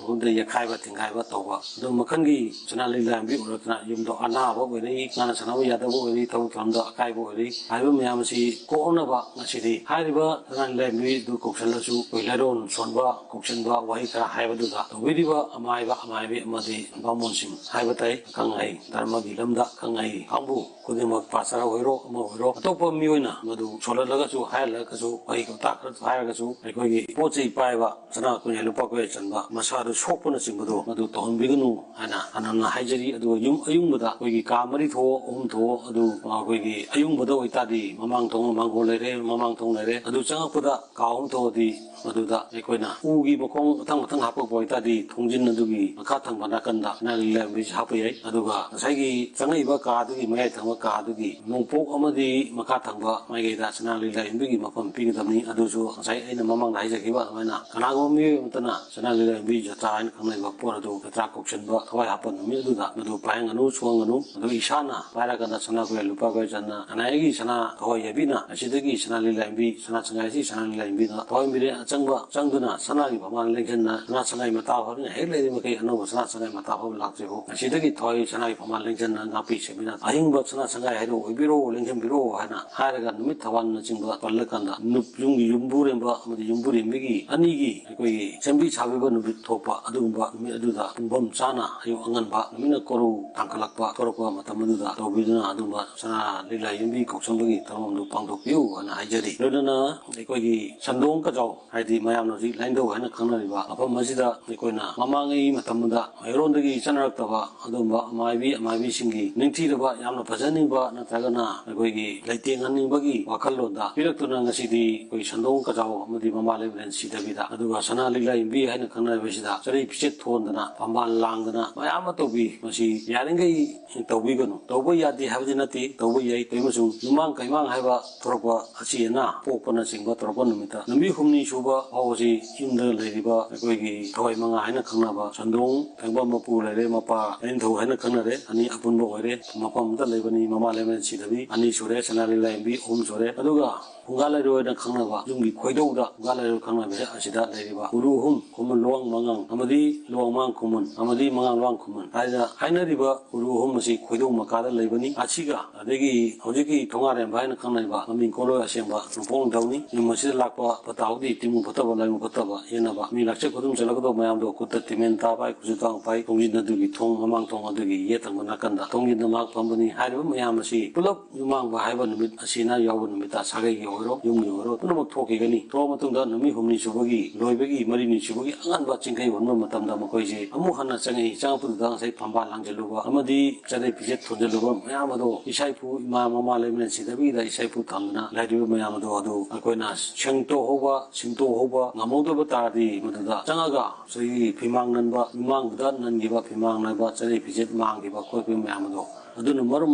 ꯃꯐꯝꯗ ꯌꯦꯛꯈꯥꯏꯕ ꯊꯤꯡꯒꯥꯏꯕ ꯇꯧꯕ, ꯑꯗꯨ ꯃꯈꯜꯒꯤ ꯁꯅꯥ ꯂꯤꯂꯥ ꯌꯦꯡꯕꯤ ꯑꯣꯏꯔꯛꯇꯅ ꯌꯨꯝꯗꯣ ꯑꯅꯥꯕ ꯑꯣꯏꯔꯛꯏ, ꯉꯥꯅ ꯁꯥꯟꯅꯕ ꯌꯥꯗꯕ ꯑꯣꯏꯔꯛꯏ, ꯊꯕꯛ ꯊꯧꯔꯝꯗ ꯑꯀꯥꯏꯕ ꯑꯣꯏꯔꯛꯏ ꯍꯥꯏꯕ ꯃꯌꯥꯝ ꯑꯁꯤ ꯀꯣꯛꯅꯕ ꯉꯁꯤꯗꯤ ꯍꯥꯏꯔꯤꯕ ꯁꯅꯥ ꯂꯤꯂꯥ ꯌꯦꯡꯕꯤꯗꯨ ꯀꯧꯁꯜꯂꯁꯨ ꯑꯩꯈꯣꯏ ꯂꯥꯏꯔꯣꯟ ꯁꯣꯟꯕ, ꯀꯧꯁꯟꯕ, ꯋꯥꯍꯩ ꯈꯔ ꯍꯥꯏꯕꯗꯨꯗ ꯇꯧꯕꯤꯔꯤꯕ ꯑꯃꯥꯏꯕ, ꯑꯃꯥꯏꯕꯤ ꯑꯃꯗꯤ ꯕꯥꯃꯣꯟꯁꯤꯡ ꯍꯥꯏꯕ ꯇꯥꯏ꯫ ꯈꯪꯍꯩ, ꯙꯔꯃꯒꯤ ꯂꯝꯗ ꯈꯪꯍꯩ ꯀꯥꯡꯕꯨ ꯈꯨꯗꯤꯡꯃꯛ, ꯄꯥꯁꯇꯔ ꯑꯣꯏꯔꯣ, ꯑꯃ ꯑꯣꯏꯔꯣ, ꯑꯇꯣꯞꯄ ꯃꯤꯑꯣꯏꯅ ꯃꯗꯨ ꯁꯣꯜꯍꯜꯂꯒꯁꯨ, ꯍꯥꯏꯍꯜꯂꯒꯁꯨ, ꯋꯥꯍꯩ ꯋꯥꯇꯥ ꯈꯔ ꯍꯥꯏꯔꯒꯁꯨ, ꯑꯩꯈꯣꯏꯒꯤ ꯄꯣꯠ ꯆꯩ ꯄꯥꯏꯕ, ꯁꯅꯥ ꯀꯨꯟꯌꯥ ꯂꯨꯄꯥ ꯀꯨꯟꯌꯥ ꯆꯟꯕ, ꯃꯁꯥꯗꯨ ꯁꯣꯛꯄꯅꯆꯤꯡꯕꯗꯣ ꯃꯗꯨ ꯇꯧꯍꯟꯕꯤꯒꯅꯨ ꯍꯥꯏꯅ ꯍꯟꯅ ꯍꯟꯅ ꯍꯥꯏꯖꯔꯤ꯫ ꯑꯗꯨꯒ ꯌꯨꯝ ꯑꯌꯨꯡꯕꯗ, ꯑꯩꯈꯣꯏꯒꯤ ꯀꯥ ꯃꯔꯤ ꯊꯣꯛꯑꯣ, ꯑꯍꯨꯝ ꯊꯣꯛꯑꯣ, ꯑꯗꯨ ꯑꯩꯈꯣꯏꯒꯤ ꯑꯌꯨꯡꯕꯗ ꯑꯣꯏꯇꯥꯔꯗꯤ ꯃꯃꯥꯡ ꯊꯣꯡ ꯃꯥꯡꯒꯣꯜ ꯂꯩꯔꯦ, ꯃꯃꯥꯡ ꯊꯣꯡ ꯂꯩꯔꯦ, ꯑꯗꯨ ꯆꯪꯉꯛꯄꯗ ꯀꯥ ꯑꯍꯨꯝ ꯊꯣꯛꯑꯗꯤ ꯃꯗꯨꯗ ꯑꯩꯈꯣꯏꯅ ꯎꯒꯤ ꯃꯈꯣꯡ ꯃꯊꯪ ꯃꯊꯪ ꯍꯥꯞꯄꯛꯄ ꯑꯣꯏꯇꯥꯔꯗꯤ ꯊꯣꯡꯖꯤꯟ ꯑꯗꯨꯒꯤ ꯃꯈꯥ ꯊꯪꯕ ꯅꯥꯀꯟꯗ ꯁꯅꯥ ꯂꯤꯂꯥ ꯌꯦꯡꯕꯤꯁꯤ ꯍꯥꯞꯄ ꯌꯥꯏ꯫ ꯑꯗꯨꯒ ꯉꯁꯥꯏꯒꯤ ꯆꯪꯉꯛꯏꯕ ꯀꯥ ꯑꯗꯨꯒꯤ ꯃꯌꯥꯏ ꯊꯪꯕ ꯀꯥ ꯑꯗꯨꯒꯤ ꯅꯣꯡꯄꯣꯛ ꯑꯃꯗꯤ ꯃꯈꯥ ꯊꯪꯕ ꯃꯥꯏꯀꯩꯗ ꯁꯅꯥ ꯂꯤꯂꯥ ꯌꯦꯡꯕꯤꯒꯤ ꯃꯐꯝ ꯄꯤꯒꯗꯕꯅꯤ꯫ ꯑꯗꯨꯁꯨ ꯉꯁꯥꯏ ꯑꯩꯅ ꯃꯃꯥꯡꯗ ꯍꯥꯏꯖꯈꯤꯕ ꯑꯗꯨꯃꯥꯏꯅ ꯀꯅꯥꯒꯨꯝꯕ ꯃꯤꯑꯣꯏ ꯑꯃꯠꯇꯅ ꯁꯅꯥ ꯂꯤꯂꯥ ꯌꯦꯡꯕꯤ ꯖꯇ꯭ꯔꯥ ꯍꯥꯏꯅ ꯈꯪꯅꯔꯤꯕ ꯄꯣꯠ ꯑꯗꯨ ꯖꯇ꯭ꯔꯥ ꯀꯧꯁꯟꯕ ꯊꯋꯥꯏ ꯍꯥꯞꯄ ꯅꯨꯃꯤꯠ ꯑꯗꯨꯗ ꯃꯗꯨ ꯄꯥꯏꯍꯟꯒꯅꯨ, ꯁꯣꯛꯍꯟꯒꯅꯨ꯫ ꯑꯗꯨ ꯏꯁꯥꯅ ꯄꯥꯏꯔꯀꯥꯟꯗ ꯁꯅꯥ ꯀꯨꯟꯌꯥ ꯂꯨꯄꯥ ꯀꯨꯟꯌꯥ ꯆꯟꯅ ꯀꯅꯥꯒꯤ ꯁꯅꯥ ꯊꯋꯥꯏ ꯌꯥꯕꯤꯅ ꯑꯁꯤꯗꯒꯤ ꯁꯅꯥ ꯂꯤꯂꯥ ꯌꯦꯡꯕꯤ, ꯁꯅꯥ ꯁꯉꯥꯏ ꯑꯁꯤ ꯁꯅꯥ ꯂꯤꯂꯥ ꯌꯦꯡꯕꯤꯅ ꯊꯋꯥꯏ ꯃꯤꯔꯦꯟ ꯑꯆꯪꯕ ꯆꯪꯗꯨꯅ ꯁꯅꯥꯒꯤ ꯐꯝꯕꯥꯜ ꯂꯦꯡꯁꯤꯟꯅ ꯁꯅꯥ ꯁꯉꯥꯏ ꯃꯇꯥ ꯐꯥꯎꯕꯅ ꯍꯦꯛ ꯂꯩꯔꯤꯕ ꯃꯈꯩ ꯑꯅꯧꯕ ꯁꯅꯥ ꯁꯉꯥꯏ ꯃꯇꯥ ꯐꯥꯎꯕ ꯂꯥꯛꯇ꯭ꯔꯤꯕ ꯉꯁꯤꯗꯒꯤ ꯊꯋꯥꯏ ꯁꯅꯥꯒꯤ ꯐꯝꯕꯥꯜ ꯂꯦꯡꯁꯤꯟꯅ ꯉꯥꯛꯄꯤ ꯁꯦꯟꯕꯤꯅ ꯑꯍꯤꯡꯕ ꯁꯅꯥ ꯁꯉꯥꯏ ꯍꯥꯏꯗꯣ ꯑꯣꯏꯕꯤꯔꯣ, ꯂꯦꯡꯁꯤꯟꯕꯤꯔꯣ ꯍꯥꯏꯅ ꯍꯥꯏꯔꯒ ꯅꯨꯃꯤꯠ ꯊꯧꯕꯥꯜꯅꯆꯤꯡꯕ ꯄꯜꯂꯀꯥꯟꯗ ꯅꯨꯞ-, ꯌꯨꯝꯒꯤ ꯌꯨꯝꯕꯨꯔꯦꯝꯕ ꯑꯃꯗꯤ ꯌꯨꯝꯕꯨꯔꯦꯝꯕꯤꯒꯤ ꯑꯅꯤꯒꯤ ꯑꯩꯈꯣꯏꯒꯤ ꯁꯦꯝꯕꯤ ꯁꯥꯕꯤꯕ ꯅꯨꯃꯤꯠ ꯊꯣꯛꯄ ꯑꯗꯨꯒꯨꯝꯕ ꯅꯨꯃꯤꯠ ꯑꯗꯨꯗ ꯄꯨꯡꯐꯝ ꯆꯥꯅ ꯑꯌꯨꯛ ꯑꯉꯟꯕ ꯅꯨꯃꯤꯠꯅ ꯀꯣꯔꯧ ꯊꯥꯡꯒꯠꯂꯛꯄ ꯊꯣꯔꯛꯄ ꯃꯇꯝ ꯑꯗꯨꯗ ꯇꯧꯕꯤꯗꯨꯅ ꯑꯗꯨꯒꯨꯝꯕ ꯁꯅꯥ ꯂꯤꯂꯥ ꯌꯦꯡꯕꯤ ꯀꯧꯁꯟꯕꯒꯤ ꯊꯧꯔꯝꯗꯨ ꯄꯥꯡꯊꯣꯛꯄꯤꯌꯨ ꯍꯥꯏꯅ ꯍꯥꯏꯖꯔꯤ꯫ ꯂꯣꯏꯅꯅ ꯑꯩꯈꯣꯏꯒꯤ ꯁꯟꯗꯣꯡ ꯀꯖꯥꯎ ꯍꯥꯏꯗꯤ ꯃꯌꯥꯝꯅ ꯍꯧꯖꯤꯛ ꯂꯥꯏꯅꯤꯡꯊꯧ ꯍꯥꯏꯅ ꯈꯪꯅꯔꯤꯕ ꯃꯐꯝ ꯑꯁꯤꯗ ꯑꯩꯈꯣꯏꯅ ꯃꯃꯥꯡꯉꯩ ꯃꯇꯝꯗ ꯃꯩꯔꯣꯟꯗꯒꯤ ꯆꯠꯅꯔꯛꯇꯕ ꯑꯗꯨꯒꯨꯝꯕ ꯑꯃꯥꯏꯕꯤ ꯑꯃꯥꯏꯕꯤꯁꯤꯡꯒꯤ ꯅꯤꯡꯊꯤꯔꯕ ꯌꯥꯝꯅ ꯐꯖꯅꯤꯡꯕ ꯅꯠꯇ꯭ꯔꯒꯅ ꯑꯩꯈꯣꯏꯒꯤ ꯂꯩꯇꯦꯡꯍꯟꯅꯤꯡꯕꯒꯤ ꯋꯥꯈꯜꯂꯣꯟꯗ ꯄꯤꯔꯛꯇꯨꯅ ꯉꯁꯤꯗꯤ ꯑꯩꯈꯣꯏ ꯁꯟꯗꯣꯡ ꯀꯖꯥꯎ ꯑꯃꯗꯤ ꯃꯃꯥ ꯂꯩꯕ꯭ꯔꯦꯟ ꯁꯤꯗꯕꯤꯗ ꯑꯗꯨꯒ ꯁꯅꯥ ꯂꯤꯛꯂꯥ ꯌꯦꯡꯕꯤ ꯍꯥꯏꯅ ꯈꯪꯅꯔꯤꯕꯁꯤꯗ ꯆꯔꯩ ꯐꯤꯆꯦꯠ ꯊꯣꯟꯗꯅ ꯐꯝꯕꯥꯜ ꯂꯥꯡꯗꯅ ꯃꯌꯥꯝ ꯑꯃ ꯇꯧꯕꯤ꯫ ꯃꯁꯤ ꯌꯥꯔꯤꯈꯩ ꯇꯧꯕꯤꯒꯅꯨ꯫ ꯇꯧꯕ ꯌꯥꯗꯦ ꯍꯥꯏꯕꯗꯤ ꯅꯠꯇꯦ, ꯇꯧꯕ ꯌꯥꯏ꯫ ꯇꯧꯔꯤꯕꯁꯨ ꯅꯨꯃꯥꯡ ꯀꯩꯃꯥꯡ ꯍꯥꯏꯕ ꯊꯣꯔꯛꯄ ꯑꯁꯤ ꯑꯅꯥ ꯄꯣꯛꯄꯅꯆꯤꯡꯕ ꯇꯧꯔꯛꯄ ꯅꯨꯃꯤꯠꯇ ꯅꯨꯃꯤꯠ ꯍꯨꯝꯅꯤ ꯁꯨꯕ ꯐꯥꯎꯕꯁꯤ ꯌꯨꯝꯗ ꯂꯩꯔꯤꯕ ꯑꯩꯈꯣꯏꯒꯤ ꯊꯋꯥꯏ ꯃꯉꯥ ꯍꯥꯏꯅ ꯈꯪꯅꯕ ꯁꯟꯗꯣꯡ ꯊꯦꯡꯕ ꯃꯄꯨ ꯂꯩꯔꯦ, ꯃꯄꯥ ꯂꯥꯏꯅꯤꯡꯊꯧ ꯍꯥꯏꯅ ꯈꯪꯅꯔꯦ, ꯑꯅꯤ ꯑꯄꯨꯟꯕ ꯑꯣꯏꯔꯦ, ꯃꯐꯝ ꯑꯃꯗ ꯂꯩꯕꯅꯤ, ꯃꯃꯥ ꯂꯩꯃꯔꯦꯟ ꯁꯤꯗꯕꯤ ꯑꯅꯤ ꯁꯨꯔꯦ, ꯁꯅꯥ ꯂꯤꯂꯥꯏꯔꯦꯝꯕꯤ ꯑꯍꯨꯝ ꯁꯨꯔꯦ, ꯑꯗꯨꯒ ꯐꯨꯡꯒꯥ ꯂꯥꯏꯔꯣꯏꯅ ꯈꯪꯅꯕ ꯌꯨꯝꯒꯤ ꯈꯣꯏꯗꯧꯗ ꯐꯨꯡꯒꯥ ꯂꯥꯏꯔꯣꯏ ꯈꯪꯅꯕ ꯑꯁꯤꯗ ꯂꯩꯔꯤꯕ ꯎꯔꯨ ꯑꯍꯨꯝ, ꯈꯨꯃꯟ ꯂꯨꯋꯥꯡ ꯃꯉꯥꯡ ꯑꯃꯗꯤ ꯂꯨꯋꯥꯡ ꯃꯉꯥꯡ ꯈꯨꯃꯟ ꯑꯃꯗꯤ ꯃꯉꯥꯡ ꯂꯨꯋꯥꯡ ꯈꯨꯃꯟ ꯍꯥꯏꯅ ꯍꯥꯏꯅꯔꯤꯕ ꯎꯔꯨ ꯑꯍꯨꯝ ꯑꯁꯤ ꯈꯣꯏꯗꯧ ꯃꯈꯥꯗ ꯂꯩꯕꯅꯤ꯫ ꯑꯁꯤꯒ ꯑꯗꯒꯤ ꯍꯧꯖꯤꯛꯀꯤ ꯊꯣꯡꯒꯥꯔꯦꯝꯕ ꯍꯥꯏꯅ ꯈꯪꯅꯔꯤꯕ ꯃꯃꯤꯡ ꯀꯣꯜꯂꯣꯏ ꯑꯁꯦꯡꯕ ꯅꯣꯡꯄꯣꯛ ꯅꯤꯡꯊꯧꯅꯤ꯫ ꯌꯨꯝ ꯑꯁꯤꯗ ꯂꯥꯛꯄ ꯐꯠꯇ ꯍꯥꯎꯗꯤ ꯇꯤꯟꯃꯨ ꯐꯠꯇꯕ ꯂꯥꯏꯃꯨ ꯐꯠꯇꯕ ꯌꯦꯟꯅꯕ ꯃꯤ ꯂꯥꯛꯆ ꯈꯨꯗꯨꯝ ꯆꯠꯂꯛꯀꯗꯧꯕ ꯃꯌꯥꯝꯗꯣ ꯈꯨꯠꯇ ꯇꯤꯃꯦꯟ ꯇꯥ ꯄꯥꯏ ꯈꯨꯠꯁꯨ ꯇꯥꯡ ꯄꯥꯏ ꯊꯣꯡꯖꯤꯟ ꯑꯗꯨꯒꯤ ꯊꯣꯡ ꯃꯃꯥꯡ ꯊꯣꯡ ꯑꯗꯨꯒꯤ ꯌꯦꯠ ꯊꯪꯕ ꯅꯥꯀꯟꯗ ꯊꯣꯡꯖꯤꯟꯗ ꯃꯍꯥꯛ ꯐꯝꯕꯅꯤ꯫ ꯍꯥꯏꯔꯤꯕ ꯃꯌꯥꯝ ꯑꯁꯤ ꯄꯨꯂꯞ ꯌꯨꯝꯃꯥꯡꯕ ꯍꯥꯏꯕ ꯅꯨꯃꯤꯠ ꯑꯁꯤꯅ ꯌꯥꯎꯕ ꯅꯨꯃꯤꯠꯇ ꯁꯥꯒꯩꯒꯤ ꯑꯣꯏꯔꯣ ꯌꯨꯝꯒꯤ ꯑꯣꯏꯔꯣ ꯄꯨꯝꯅꯃꯛ ꯊꯣꯛꯈꯤꯒꯅꯤ꯫ ꯊꯣꯛꯑ ꯃꯇꯨꯡꯗ ꯅꯨꯃꯤꯠ ꯍꯨꯝꯅꯤ ꯁꯨꯕꯒꯤ ꯂꯣꯏꯕꯒꯤ ꯃꯔꯤꯅꯤ ꯁꯨꯕꯒꯤ ꯑꯉꯟꯕ ꯆꯤꯡꯈꯩ ꯍꯨꯟꯕ ꯃꯇꯝꯗ ꯃꯈꯣꯏꯁꯦ ꯑꯃꯨꯛ ꯍꯟꯅ ꯆꯪꯉꯛꯏ꯫ ꯆꯪꯉꯛꯄꯗꯨꯗ ꯉꯁꯥꯏ ꯐꯝꯕꯥꯜ ꯂꯥꯡꯁꯤꯜꯂꯨꯕ ꯑꯃꯗꯤ ꯆꯥꯗꯩ ꯐꯤꯖꯦꯠ ꯊꯣꯟꯖꯤꯜꯂꯨꯕ ꯃꯌꯥꯝ ꯑꯗꯣ ꯏꯁꯥ ꯏꯄꯨ ꯏꯃꯥ ꯃꯃꯥ ꯂꯩꯃꯔꯦꯟ ꯁꯤꯗꯕꯤꯗ ꯏꯁꯥ ꯏꯄꯨ ꯊꯝꯗꯨꯅ ꯂꯩꯔꯤꯕ ꯃꯌꯥꯝ ꯑꯗꯣ ꯑꯗꯨ ꯑꯩꯈꯣꯏꯅ ꯁꯦꯡꯇꯣꯛꯍꯧꯕ ꯁꯦꯡꯇꯣꯛꯍꯧꯕ ꯉꯝꯍꯧꯗꯕ ꯇꯥꯔꯗꯤ ꯃꯗꯨꯗ ꯆꯪꯉꯒ ꯉꯁꯥꯏꯒꯤ ꯐꯤꯃꯥꯡ ꯅꯟꯕ ꯏꯃꯥꯡꯗꯨꯗ ꯅꯟꯈꯤꯕ ꯐꯤꯃꯥꯡ ꯅꯟꯕ ꯆꯥꯗꯩ ꯐꯤꯖꯦꯠ ꯃꯥꯡꯈꯤꯕ ꯈꯣꯠꯈꯤꯕ ꯃꯌꯥꯝ ꯑꯗꯣ ꯑꯗꯨꯅ ꯃꯔꯝ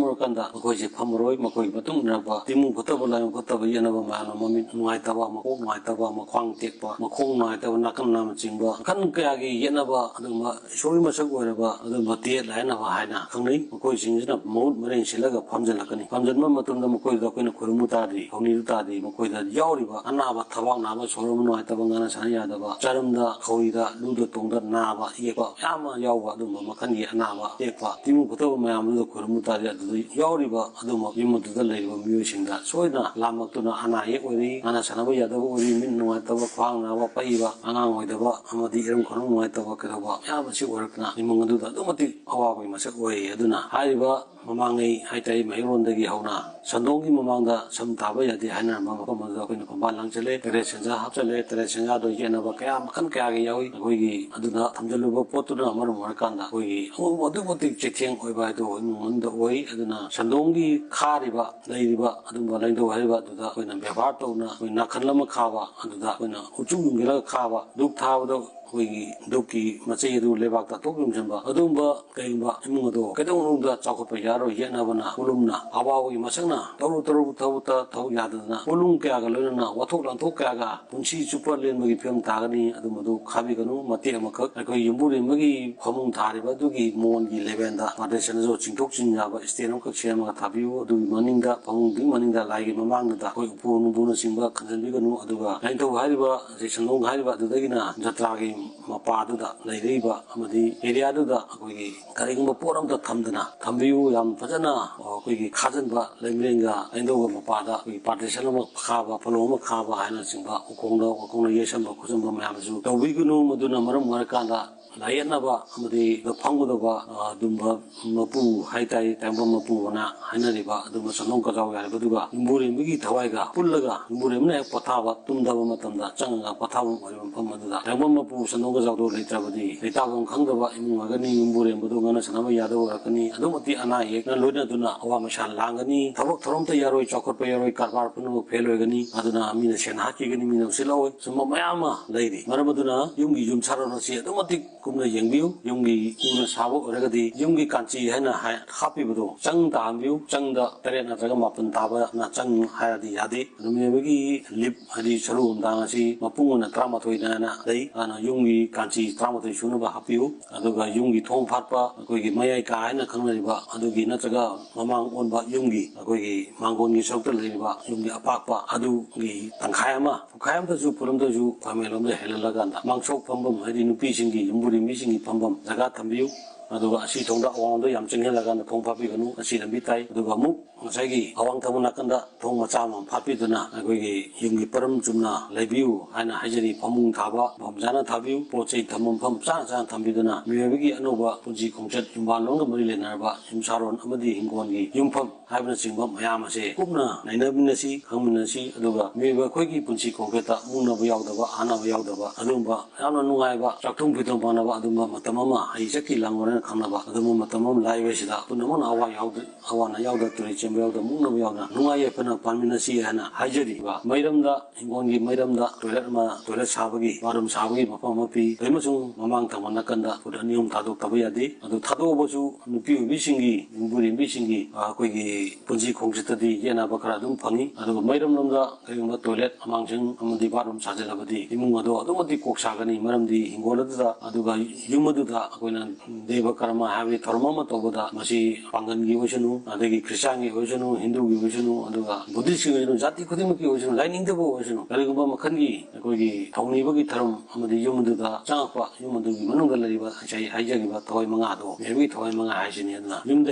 ꯑꯣꯏꯔꯀꯥꯟꯗ ꯃꯈꯣꯏꯁꯦ ꯐꯝꯃꯔꯣꯏ꯫ ꯃꯈꯣꯏꯒꯤ ꯃꯇꯨꯡ ꯏꯟꯅꯔꯛꯄ ꯇꯤꯃꯨ ꯐꯠꯇꯕ ꯂꯥꯏꯃꯨ ꯐꯠꯇꯕ ꯌꯦꯠꯅꯕ ꯃꯌꯥꯝꯅ ꯃꯃꯤꯠ ꯅꯨꯡꯉꯥꯏꯇꯕ, ꯃꯀꯣꯛ ꯅꯨꯡꯉꯥꯏꯇꯕ, ꯃꯈ꯭ꯋꯥꯡ ꯇꯦꯛꯄ, ꯃꯈꯣꯡ ꯅꯨꯡꯉꯥꯏꯇꯕ, ꯅꯥꯀꯟ ꯅꯥꯝꯅꯆꯤꯡꯕ ꯃꯈꯜ ꯀꯌꯥꯒꯤ ꯌꯦꯠꯅꯕ ꯑꯗꯨꯒꯨꯝꯕ ꯏꯁꯣꯔꯒꯤ ꯃꯁꯛ ꯑꯣꯏꯔꯕ ꯑꯗꯨꯒꯨꯝꯕ ꯇꯦꯠ ꯍꯥꯏꯅꯕ ꯍꯥꯏꯅ ꯈꯪꯅꯩ꯫ ꯃꯈꯣꯏꯁꯤꯡꯁꯤꯅ ꯃꯍꯨꯠ ꯃꯔꯦꯡ ꯁꯤꯜꯂꯒ ꯐꯝꯖꯤꯜꯂꯛꯀꯅꯤ꯫ ꯐꯝꯖꯤꯟꯕ ꯃꯇꯝꯗ ꯃꯈꯣꯏꯗ ꯑꯩꯈꯣꯏꯅ ꯈꯨꯔꯨꯝꯕ ꯇꯥꯔꯗꯤ, ꯊꯧꯅꯤꯕ ꯇꯥꯔꯗꯤ, ꯃꯈꯣꯏꯗ ꯌꯥꯎꯔꯤꯕ ꯑꯅꯥꯕ, ꯊꯕꯥꯛ ꯅꯥꯕ, ꯁꯣꯔ ꯍꯣꯟꯕ ꯅꯨꯡꯉꯥꯏꯇꯕ, ꯉꯥꯅ ꯁꯥꯟꯅ ꯌꯥꯗꯕ, ꯆꯔꯝꯗ, ꯈꯧꯔꯤꯗ, ꯂꯨꯗ ꯇꯣꯡꯗ ꯅꯥꯕ ꯌꯦꯛꯄ ꯃꯌꯥꯝ ꯑꯃ ꯌꯥꯎꯕ ꯑꯗꯨꯒꯨꯝꯕ ꯃꯈꯜꯒꯤ ꯑꯅꯥꯕ ꯌꯦꯛꯄ ꯇꯤꯃꯨ ꯐꯠꯇꯕ ꯃꯌꯥꯝꯗꯨꯗ ꯈꯨꯔꯨꯝꯕ ꯇꯥꯔꯗꯤ, ꯑꯗꯨꯗ ꯌꯥꯎꯔꯤꯕ ꯑꯗꯨꯒꯨꯝꯕ ꯌꯨꯝ ꯑꯗꯨꯗ ꯂꯩꯔꯤꯕ ꯃꯤꯑꯣꯏꯁꯤꯡꯗ ꯁꯣꯏꯗꯅ ꯂꯥꯝꯃꯛꯇꯨꯅ ꯑꯅꯥ ꯑꯌꯦꯛ ꯑꯣꯏꯔꯤ, ꯉꯥꯅ ꯁꯥꯟꯅꯕ ꯌꯥꯗꯕ ꯑꯣꯏꯔꯤ, ꯃꯤꯠ ꯅꯨꯡꯉꯥꯏꯇꯕ, ꯈ꯭ꯋꯥꯡ ꯅꯥꯕ, ꯄꯛꯏꯕ, ꯑꯉꯥꯡ ꯑꯣꯏꯗꯕ ꯑꯃꯗꯤ ꯏꯔꯝ ꯈꯣꯏꯔꯝ ꯅꯨꯡꯉꯥꯏꯇꯕ ꯀꯩꯗꯧꯕ ꯃꯌꯥꯝ ꯑꯁꯤ ꯑꯣꯏꯔꯛꯇꯨꯅ ꯏꯃꯨꯡ ꯑꯗꯨꯗ ꯑꯗꯨꯛꯀꯤ ꯃꯇꯤꯛ ꯑꯋꯥꯕꯒꯤ ꯃꯁꯛ ꯑꯣꯏꯔꯤ꯫ ꯑꯗꯨꯅ ꯍꯥꯏꯔꯤꯕ ꯃꯃꯥꯡꯉꯩ ꯍꯥꯏꯇꯥꯔꯦ, ꯃꯩꯔꯣꯟꯗꯒꯤ ꯍꯧꯅ ꯁꯟꯗꯣꯡꯒꯤ ꯃꯃꯥꯡꯗ ꯁꯝ ꯊꯥꯕ ꯌꯥꯗꯦ ꯍꯥꯏꯅꯔꯝꯕ ꯃꯐꯝ ꯑꯗꯨꯗ ꯑꯩꯈꯣꯏꯅ ꯐꯝꯕꯥꯜ ꯂꯥꯡꯁꯤꯜꯂꯦ, ꯇꯔꯦꯠ ꯁꯦꯟꯖꯥ ꯍꯥꯞꯆꯜꯂꯦ꯫ ꯇꯔꯦꯠ ꯁꯦꯟꯖꯥꯗꯣ ꯌꯦꯠꯅꯕ ꯀꯌꯥ ꯃꯈꯜ ꯀꯌꯥꯒꯤ ꯌꯥꯎꯏ꯫ ꯑꯩꯈꯣꯏꯒꯤ ꯑꯗꯨꯗ ꯊꯝꯖꯤꯜꯂꯨꯕ ꯄꯣꯠꯇꯨꯅ ꯃꯔꯝ ꯑꯣꯏꯔꯀꯥꯟꯗ ꯑꯩꯈꯣꯏꯒꯤ ꯑꯉꯧꯕ ꯑꯗꯨꯛꯀꯤ ꯃꯇꯤꯛ ꯆꯩꯊꯦꯡ ꯑꯣꯏꯕ ꯍꯥꯏꯗꯣ ꯏꯃꯨꯡ ꯃꯅꯨꯡꯗ ꯑꯣꯏ꯫ ꯑꯗꯨꯅ ꯁꯟꯗꯣꯡꯒꯤ ꯈꯥꯔꯤꯕ ꯂꯩꯔꯤꯕ ꯑꯗꯨꯝꯕ ꯂꯥꯏꯅꯤꯡꯊꯧ ꯍꯥꯏꯔꯤꯕ ꯑꯗꯨꯗ ꯑꯩꯈꯣꯏꯅ ꯕꯦꯕꯥꯔ ꯇꯧꯅ ꯑꯩꯈꯣꯏ ꯅꯥꯀꯜ ꯑꯃ ꯈꯥꯕ, ꯑꯗꯨꯗ ꯑꯩꯈꯣꯏꯅ ꯎꯆꯨ ꯌꯨꯡꯁꯤꯜꯂꯒ ꯈꯥꯕ, ꯙꯨꯞ ꯊꯥꯕꯗ ꯑꯩꯈꯣꯏꯒꯤ ꯙꯨꯞꯀꯤ ꯃꯆꯩ ꯑꯗꯨ ꯂꯩꯕꯥꯛꯇ ꯇꯣꯛ ꯌꯨꯡꯁꯤꯟꯕ, ꯑꯗꯨꯒꯨꯝꯕ ꯀꯩꯒꯨꯝꯕ ꯏꯃꯨꯡ ꯑꯗꯣ ꯀꯩꯗꯧꯅꯨꯡ ꯃꯅꯨꯡꯗ ꯆꯥꯎꯈꯠꯄ ꯌꯥ ꯌꯥꯔꯣꯏ ꯌꯦꯠꯅꯕꯅ ꯄꯣꯠꯂꯨꯝꯅ ꯑꯋꯥꯕꯒꯤ ꯃꯁꯛꯅ ꯇꯧꯔꯨ ꯇꯧꯔꯨ ꯊꯕꯛꯇ ꯊꯕꯛ ꯌꯥꯗꯗꯅ ꯄꯣꯠꯂꯨꯝ ꯀꯌꯥꯒ ꯂꯣꯏꯅꯅ ꯋꯥꯊꯣꯛ ꯂꯥꯟꯊꯣꯛ ꯀꯌꯥꯒ ꯄꯨꯟꯁꯤ ꯆꯨꯞꯄ ꯂꯦꯟꯕꯒꯤ ꯐꯤꯕꯝ ꯇꯥꯒꯅꯤ꯫ ꯑꯗꯨꯝꯕꯗꯨ ꯈꯥꯕꯤꯒꯅꯨ꯫ ꯃꯇꯦꯛ ꯑꯃꯈꯛ ꯑꯩꯈꯣꯏ ꯌꯨꯝꯕꯨꯔꯦꯝꯕꯒꯤ ꯐꯃꯨꯡ ꯊꯥꯔꯤꯕ ꯑꯗꯨꯒꯤ ꯃꯣꯟꯒꯤ ꯂꯦꯚꯦꯜꯗ partition ꯑꯗꯨ ꯆꯤꯡꯊꯣꯛ ꯆꯤꯡꯁꯤꯟ ꯌꯥꯕ stand ꯑꯃꯈꯛ ꯁꯦꯝꯃꯒ ꯊꯥꯕꯤꯌꯨ꯫ ꯑꯗꯨꯒꯤ ꯃꯅꯤꯡꯗ, ꯐꯃꯨꯡꯗꯨꯒꯤ ꯃꯅꯤꯡꯗ ꯂꯥꯏꯒꯤ ꯃꯃꯥꯡꯗꯨꯗ ꯑꯩꯈꯣꯏ ꯎꯄꯨ ꯅꯨꯡꯕꯨꯅꯆꯤꯡꯕ ꯈꯟꯖꯟꯕꯤꯒꯅꯨ꯫ ꯑꯗꯨꯒ ꯂꯥꯏꯅꯤꯡꯊꯧ ꯍꯥꯏꯔꯤꯕ, ꯁꯤ ꯁꯪꯒꯣꯝ ꯍꯥꯏꯔꯤꯕ ꯑꯗꯨꯗꯒꯤꯅ ꯖꯇ꯭ꯔꯥꯒꯤ ꯃꯄꯥꯗꯨꯗ ꯂꯩꯔꯛꯏꯕ ꯑꯃꯗꯤ area ꯗꯨꯗ ꯑꯩꯈꯣꯏꯒꯤ ꯀꯔꯤꯒꯨꯝꯕ ꯄꯣꯠ ꯑꯝꯇ ꯊꯝꯗꯅ ꯊꯝꯕꯤꯌꯨ꯫ ꯌꯥꯝ ꯐꯖꯅ ꯑꯩꯈꯣꯏꯒꯤ ꯈꯥꯖꯤꯟꯕ, ꯂꯩꯃꯔꯦꯟꯒ ꯂꯥꯏꯅꯤꯡꯊꯧꯒ ꯃꯄꯥꯗ ꯑꯩꯈꯣꯏꯒꯤ partition ꯑꯃ ꯈꯥꯕ, ꯄꯣꯂꯣ ꯑꯃ ꯈꯥꯕ ꯍꯥꯏꯅꯆꯤꯡꯕ, ꯎꯈꯣꯡꯗ ꯋꯥꯈꯣꯡꯅ ꯌꯩꯁꯟꯕ ꯈꯣꯠꯆꯟꯕ ꯃꯌꯥꯝꯁꯨ ꯇꯧꯕꯤꯒꯅꯨ꯫ ꯃꯗꯨꯅ ꯃꯔꯝ ꯑꯣꯏꯔꯀꯥꯟꯗ ꯂꯥꯏꯌꯦꯠꯅꯕ ꯑꯃꯗꯤ ꯐꯝꯒꯗꯕ, ꯑ, ꯑꯗꯨꯝꯕ ꯃꯄꯨ ꯍꯥꯏꯇꯥꯔꯦ, ꯇꯥꯏꯕꯪꯄꯥꯟ ꯃꯄꯨ ꯑꯅ ꯍꯥꯏꯅꯔꯤꯕ ꯑꯗꯨꯝꯕ ꯁꯪꯒꯣꯝ ꯀꯖꯥꯎ ꯌꯥꯔꯤꯕ, ꯑꯗꯨꯒ ꯌꯨꯝꯕꯨꯔꯦꯝꯕꯒꯤ ꯊꯋꯥꯏꯒ ꯄꯨꯜꯂꯒ ꯌꯨꯝꯕꯨꯔꯦꯝꯕꯅ ꯍꯦꯛ ꯄꯣꯊꯥꯕ, ꯇꯨꯝꯗꯕ ꯃꯇꯝꯗ ꯆꯪꯉꯒ ꯄꯣꯊꯥꯐꯝ ꯑꯣꯏꯕ ꯃꯐꯝ ꯑꯗꯨꯗ ꯇꯥꯏꯕꯪꯄꯥꯟ ꯃꯄꯨ ꯁꯪꯒꯣꯝ ꯀꯖꯥꯎꯗꯣ ꯂꯩꯇ꯭ꯔꯕꯗꯤ ꯂꯩꯇꯥꯐꯝ ꯈꯪꯗꯕ ꯏꯃꯨꯡ ꯑꯣꯏꯒꯅꯤ꯫ ꯌꯨꯝꯕꯨꯔꯦꯝꯕꯗꯣ ꯉꯟꯅ ꯁꯥꯟꯅꯕ ꯌꯥꯗꯕ ꯑꯣꯏꯔꯛꯀꯅꯤ꯫ ꯑꯗꯨꯛ ꯃꯇꯤꯛ ꯑꯅꯥ ꯑꯌꯦꯛꯅ ꯂꯣꯏꯅꯗꯨꯅ ꯑꯋꯥ ꯃꯩꯁꯥ ꯂꯥꯡꯒꯅꯤ꯫ ꯊꯕꯛ ꯊꯧꯔꯝꯇ ꯌꯥꯔꯣꯏ, ꯆꯥꯎꯈꯠꯄ ꯌꯥꯔꯣꯏ, ꯀꯔꯕꯥꯔ ꯄꯨꯝꯅꯃꯛ fail ꯑꯣꯏꯒꯅꯤ꯫ ꯑꯗꯨꯅ ꯃꯤꯅ ꯁꯦꯟ ꯍꯥꯠꯈꯤꯒꯅꯤ, ꯃꯤꯅ ꯎꯁꯤꯠꯂꯛꯑꯣꯏ꯫ ꯁꯨꯝꯕ ꯃꯌꯥꯝ ꯑꯃ ꯂꯩꯔꯤ꯫ ꯃꯔꯝ ꯑꯗꯨꯅ ꯌꯨꯝꯒꯤ ꯌꯨꯝꯁꯥꯔꯣꯟ ꯑꯁꯤ ꯑꯗꯨꯛ ꯃꯇꯤꯛ ꯀꯨꯞꯅ ꯌꯦꯡꯕꯤꯌꯨ꯫ ꯌꯨꯝꯒꯤ ꯎꯅ ꯁꯥꯕ ꯑꯣꯏꯔꯒꯗꯤ ꯌꯨꯝꯒꯤ ꯀꯥꯟꯆꯤ ꯍꯥꯏꯅ ꯍꯥꯏ-, ꯍꯥꯞꯄꯤꯕꯗꯣ ꯆꯪ ꯇꯥꯍꯟꯕꯤꯌꯨ꯫ ꯆꯪꯗ ꯇꯔꯦꯠ ꯅꯠꯇ꯭ꯔꯒ ꯃꯥꯄꯟ ꯇꯥꯕꯅ ꯆꯪ ꯍꯥꯏꯔꯗꯤ ꯌꯥꯗꯦ꯫ ꯑꯗꯨ ꯃꯤꯑꯣꯏꯕꯒꯤ ꯂꯤꯞ ꯍꯥꯏꯗꯤ ꯁꯔꯨ ꯍꯨꯝꯗꯥꯡ ꯑꯁꯤ ꯃꯄꯨꯡ ꯑꯣꯏꯅ ꯇꯔꯥꯃꯥꯊꯣꯏꯅ ꯂꯩ꯫ ꯑꯗꯨꯅ ꯌꯨꯝꯒꯤ ꯀꯥꯟꯆꯤ ꯇꯔꯥꯃꯥꯊꯣꯏ ꯁꯨꯅꯕ ꯍꯥꯞꯄꯤꯌꯨ꯫ ꯑꯗꯨꯒ ꯌꯨꯝꯒꯤ ꯊꯣꯡ ꯐꯥꯠꯄ, ꯑꯩꯈꯣꯏꯒꯤ ꯃꯌꯥꯏ ꯀꯥ ꯍꯥꯏꯅ ꯈꯪꯅꯔꯤꯕ ꯑꯗꯨꯒꯤ ꯅꯠꯇ꯭ꯔꯒ ꯃꯃꯥꯡ ꯑꯣꯟꯕ ꯌꯨꯝꯒꯤ ꯑꯩꯈꯣꯏꯒꯤ ꯃꯥꯡꯒꯣꯟꯒꯤ ꯁꯔꯨꯛꯇ ꯂꯩꯔꯤꯕ ꯌꯨꯝꯒꯤ ꯑꯄꯥꯛꯄ ꯑꯗꯨꯒꯤ ꯇꯪꯈꯥꯏ ꯑꯃ, ꯄꯨꯈꯥꯏ ꯑꯃꯗꯁꯨ ꯄꯨꯔꯝꯗꯁꯨ ꯐꯥꯏꯃꯦꯟ ꯂꯣꯝꯗ ꯍꯦꯜꯍꯜꯂꯀꯥꯟꯗ ꯃꯥꯡꯁꯣꯛ ꯐꯝꯐꯝ ꯍꯥꯏꯗꯤ ꯅꯨꯄꯤꯁꯤꯡꯒꯤ, ꯌꯨꯝꯕꯨꯔꯦꯝꯕꯤꯁꯤꯡꯒꯤ ꯐꯝꯐꯝ ꯖꯒꯥ ꯊꯝꯕꯤꯌꯨ꯫ ꯑꯗꯨꯒ ꯑꯁꯤ ꯊꯣꯡꯗ ꯑꯋꯥꯡꯂꯣꯝꯗ ꯌꯥꯝ ꯆꯪꯍꯜꯂꯀꯥꯟꯗ ꯊꯣꯡ ꯐꯥꯠꯄꯤꯒꯅꯨ꯫ ꯑꯁꯤ ꯂꯝꯕꯤ ꯇꯥꯏ꯫ ꯑꯗꯨꯒ ꯑꯃꯨꯛ ꯉꯁꯥꯏꯒꯤ ꯑꯋꯥꯡ ꯊꯪꯕ ꯅꯥꯀꯟꯗ ꯊꯣꯡ ꯃꯆꯥ ꯑꯃ ꯐꯥꯠꯄꯤꯗꯨꯅ ꯑꯩꯈꯣꯏꯒꯤ ꯌꯨꯝꯒꯤ ꯄꯔꯝ ꯆꯨꯝꯅ ꯂꯩꯕꯤꯌꯨ ꯍꯥꯏꯅ ꯍꯥꯏꯖꯔꯤ꯫ ꯐꯃꯨꯡ ꯊꯥꯕ ꯃꯐꯝ ꯆꯥꯅ ꯊꯥꯕꯤꯌꯨ꯫ ꯄꯣꯠ ꯆꯩ ꯊꯝꯐꯝ ꯃꯐꯝ ꯆꯥꯅ ꯆꯥꯅ ꯊꯝꯕꯤꯗꯨꯅ ꯃꯤꯑꯣꯏꯕꯒꯤ ꯑꯅꯧꯕ ꯄꯨꯟꯁꯤ ꯈꯣꯡꯆꯠ, ꯌꯨꯝꯕꯥꯜꯂꯣꯟꯒ ꯃꯔꯤ ꯂꯩꯅꯔꯕ ꯌꯨꯝꯁꯥꯔꯣꯟ ꯑꯃꯗꯤ ꯍꯤꯡꯒꯣꯜꯒꯤ ꯌꯨꯝꯐꯝ ꯍꯥꯏꯕꯅꯆꯤꯡꯕ ꯃꯌꯥꯝ ꯑꯁꯦ ꯀꯨꯞꯅ ꯅꯩꯅꯃꯤꯟꯅꯁꯤ, ꯈꯪꯃꯤꯟꯅꯁꯤ꯫ ꯑꯗꯨꯒ ꯃꯤꯑꯣꯏꯕ ꯑꯩꯈꯣꯏꯒꯤ ꯄꯨꯟꯁꯤ ꯈꯣꯡꯆꯠꯇ ꯃꯨꯛꯅꯕ ꯌꯥꯎꯗꯕ, ꯍꯥꯟꯅꯕ ꯌꯥꯎꯗꯕ, ꯑꯗꯨꯒꯨꯝꯕ ꯌꯥꯝꯅ ꯅꯨꯡꯉꯥꯏꯕ, ꯆꯥꯛꯊꯨꯡ ꯐꯤꯊꯨꯡ ꯐꯅꯕ ꯑꯗꯨꯒꯨꯝꯕ ꯃꯇꯝ ꯑꯃ ꯍꯩ ꯆꯠꯈꯤ ꯂꯥꯡꯉꯣꯔꯦꯅ ꯈꯪꯅꯕ ꯑꯗꯨꯝꯕ ꯃꯇꯝ ꯑꯃ ꯂꯥꯛꯏꯕꯁꯤꯗ ꯄꯨꯝꯅꯃꯛꯅ ꯑꯋꯥ ꯌꯥꯎꯗ-, ꯑꯋꯥ ꯑꯅꯥ ꯌꯥꯎꯗ, ꯇꯨꯔꯤ ꯆꯦꯟꯕ ꯌꯥꯎꯗ, ꯃꯨꯛꯅꯕ ꯌꯥꯎꯗꯅ ꯅꯨꯡꯉꯥꯏ ꯌꯥꯏꯐꯅ ꯄꯥꯟꯃꯤꯟꯅꯁꯤ ꯍꯥꯏꯅ ꯍꯥꯏꯖꯔꯤꯕ ꯃꯩꯔꯝꯗ, ꯍꯤꯡꯒꯣꯜꯒꯤ ꯃꯩꯔꯝꯗ ꯇꯣꯏꯂꯦꯠ ꯑꯃ, ꯇꯣꯏꯂꯦꯠ ꯁꯥꯕꯒꯤ, ꯕꯥꯠꯔꯨꯝ ꯁꯥꯕꯒꯤ ꯃꯐꯝ ꯑꯃ ꯄꯤ꯫ ꯑꯗꯨ ꯑꯃꯁꯨꯡ ꯃꯃꯥꯡ ꯊꯪꯕ ꯅꯥꯀꯟꯗ ꯐꯨꯠ ꯑꯅꯤ ꯑꯍꯨꯝ ꯊꯥꯗꯣꯛꯇꯕ ꯌꯥꯗꯦ꯫ ꯑꯗꯨ ꯊꯥꯗꯣꯛꯑꯕꯁꯨ ꯅꯨꯄꯤ ꯑꯣꯏꯕꯤꯁꯤꯡꯒꯤ, ꯌꯨꯝꯕꯨꯔꯦꯝꯕꯤꯁꯤꯡꯒꯤ, ꯑ, ꯑꯩꯈꯣꯏꯒꯤ ꯄꯨꯟꯁꯤ ꯈꯣꯡꯆꯠꯇꯗꯤ ꯌꯦꯠꯅꯕ ꯈꯔ ꯑꯗꯨꯝ ꯐꯪꯉꯤ꯫ ꯑꯗꯨꯒ ꯃꯩꯔꯝꯂꯣꯝꯗ ꯀꯔꯤꯒꯨꯝꯕ ꯇꯣꯏꯂꯦꯠ ꯑꯃꯥꯡꯁꯪ ꯑꯃꯗꯤ ꯕꯥꯠꯔꯨꯝ ꯁꯥꯖꯤꯜꯂꯕꯗꯤ ꯏꯃꯨꯡ ꯑꯗꯣ ꯑꯗꯨꯛ ꯃꯇꯤꯛ ꯀꯣꯛ ꯁꯥꯒꯅꯤ꯫ ꯃꯔꯝꯗꯤ ꯍꯤꯡꯒꯣꯜ ꯑꯗꯨꯗ, ꯑꯗꯨꯒ ꯌꯨꯝ ꯑꯗꯨꯗ ꯑꯩꯈꯣꯏꯅ ꯗꯦꯕ ꯀꯔꯃ ꯍꯥꯏꯕꯗꯤ ꯊꯧꯔꯝ ꯑꯃ ꯇꯧꯕꯗ, ꯃꯁꯤ ꯄꯥꯡꯒꯜꯒꯤ ꯑꯣꯏꯁꯅꯨ, ꯑꯗꯒꯤ ꯈ꯭ꯔꯤꯁꯇꯥꯟꯒꯤ ꯑꯣꯏꯁꯅꯨ, ꯍꯤꯟꯗꯨꯒꯤ ꯑꯣꯏꯁꯅꯨ, ꯑꯗꯨꯒ ꯕꯨꯙꯤꯁ꯭ꯠꯀꯤ ꯑꯣꯏꯁꯅꯨ, ꯖꯥꯇꯤ ꯈꯨꯗꯤꯡꯃꯛꯀꯤ ꯑꯣꯏꯁꯅꯨ, ꯂꯥꯏꯅꯤꯡꯗꯕ ꯑꯣꯏꯁꯅꯨ, ꯀꯔꯤꯒꯨꯝꯕ ꯃꯈꯜꯒꯤ ꯑꯩꯈꯣꯏꯒꯤ ꯊꯧꯅꯤꯕꯒꯤ ꯊꯧꯔꯝ ꯑꯃꯗꯤ ꯌꯨꯝ ꯑꯗꯨꯗ ꯆꯪꯉꯛꯄ, ꯌꯨꯝ ꯑꯗꯨꯒꯤ ꯃꯅꯨꯡꯗ ꯂꯩꯔꯤꯕ ꯉꯁꯥꯏ ꯍꯥꯏꯖꯈꯤꯕ ꯊꯋꯥꯏ ꯃꯉꯥꯗꯣ, ꯃꯤꯑꯣꯏꯕꯒꯤ ꯊꯋꯥꯏ ꯃꯉꯥ ꯍꯥꯏꯁꯤꯅꯤ꯫ ꯑꯗꯨꯅ ꯌꯨꯝꯗ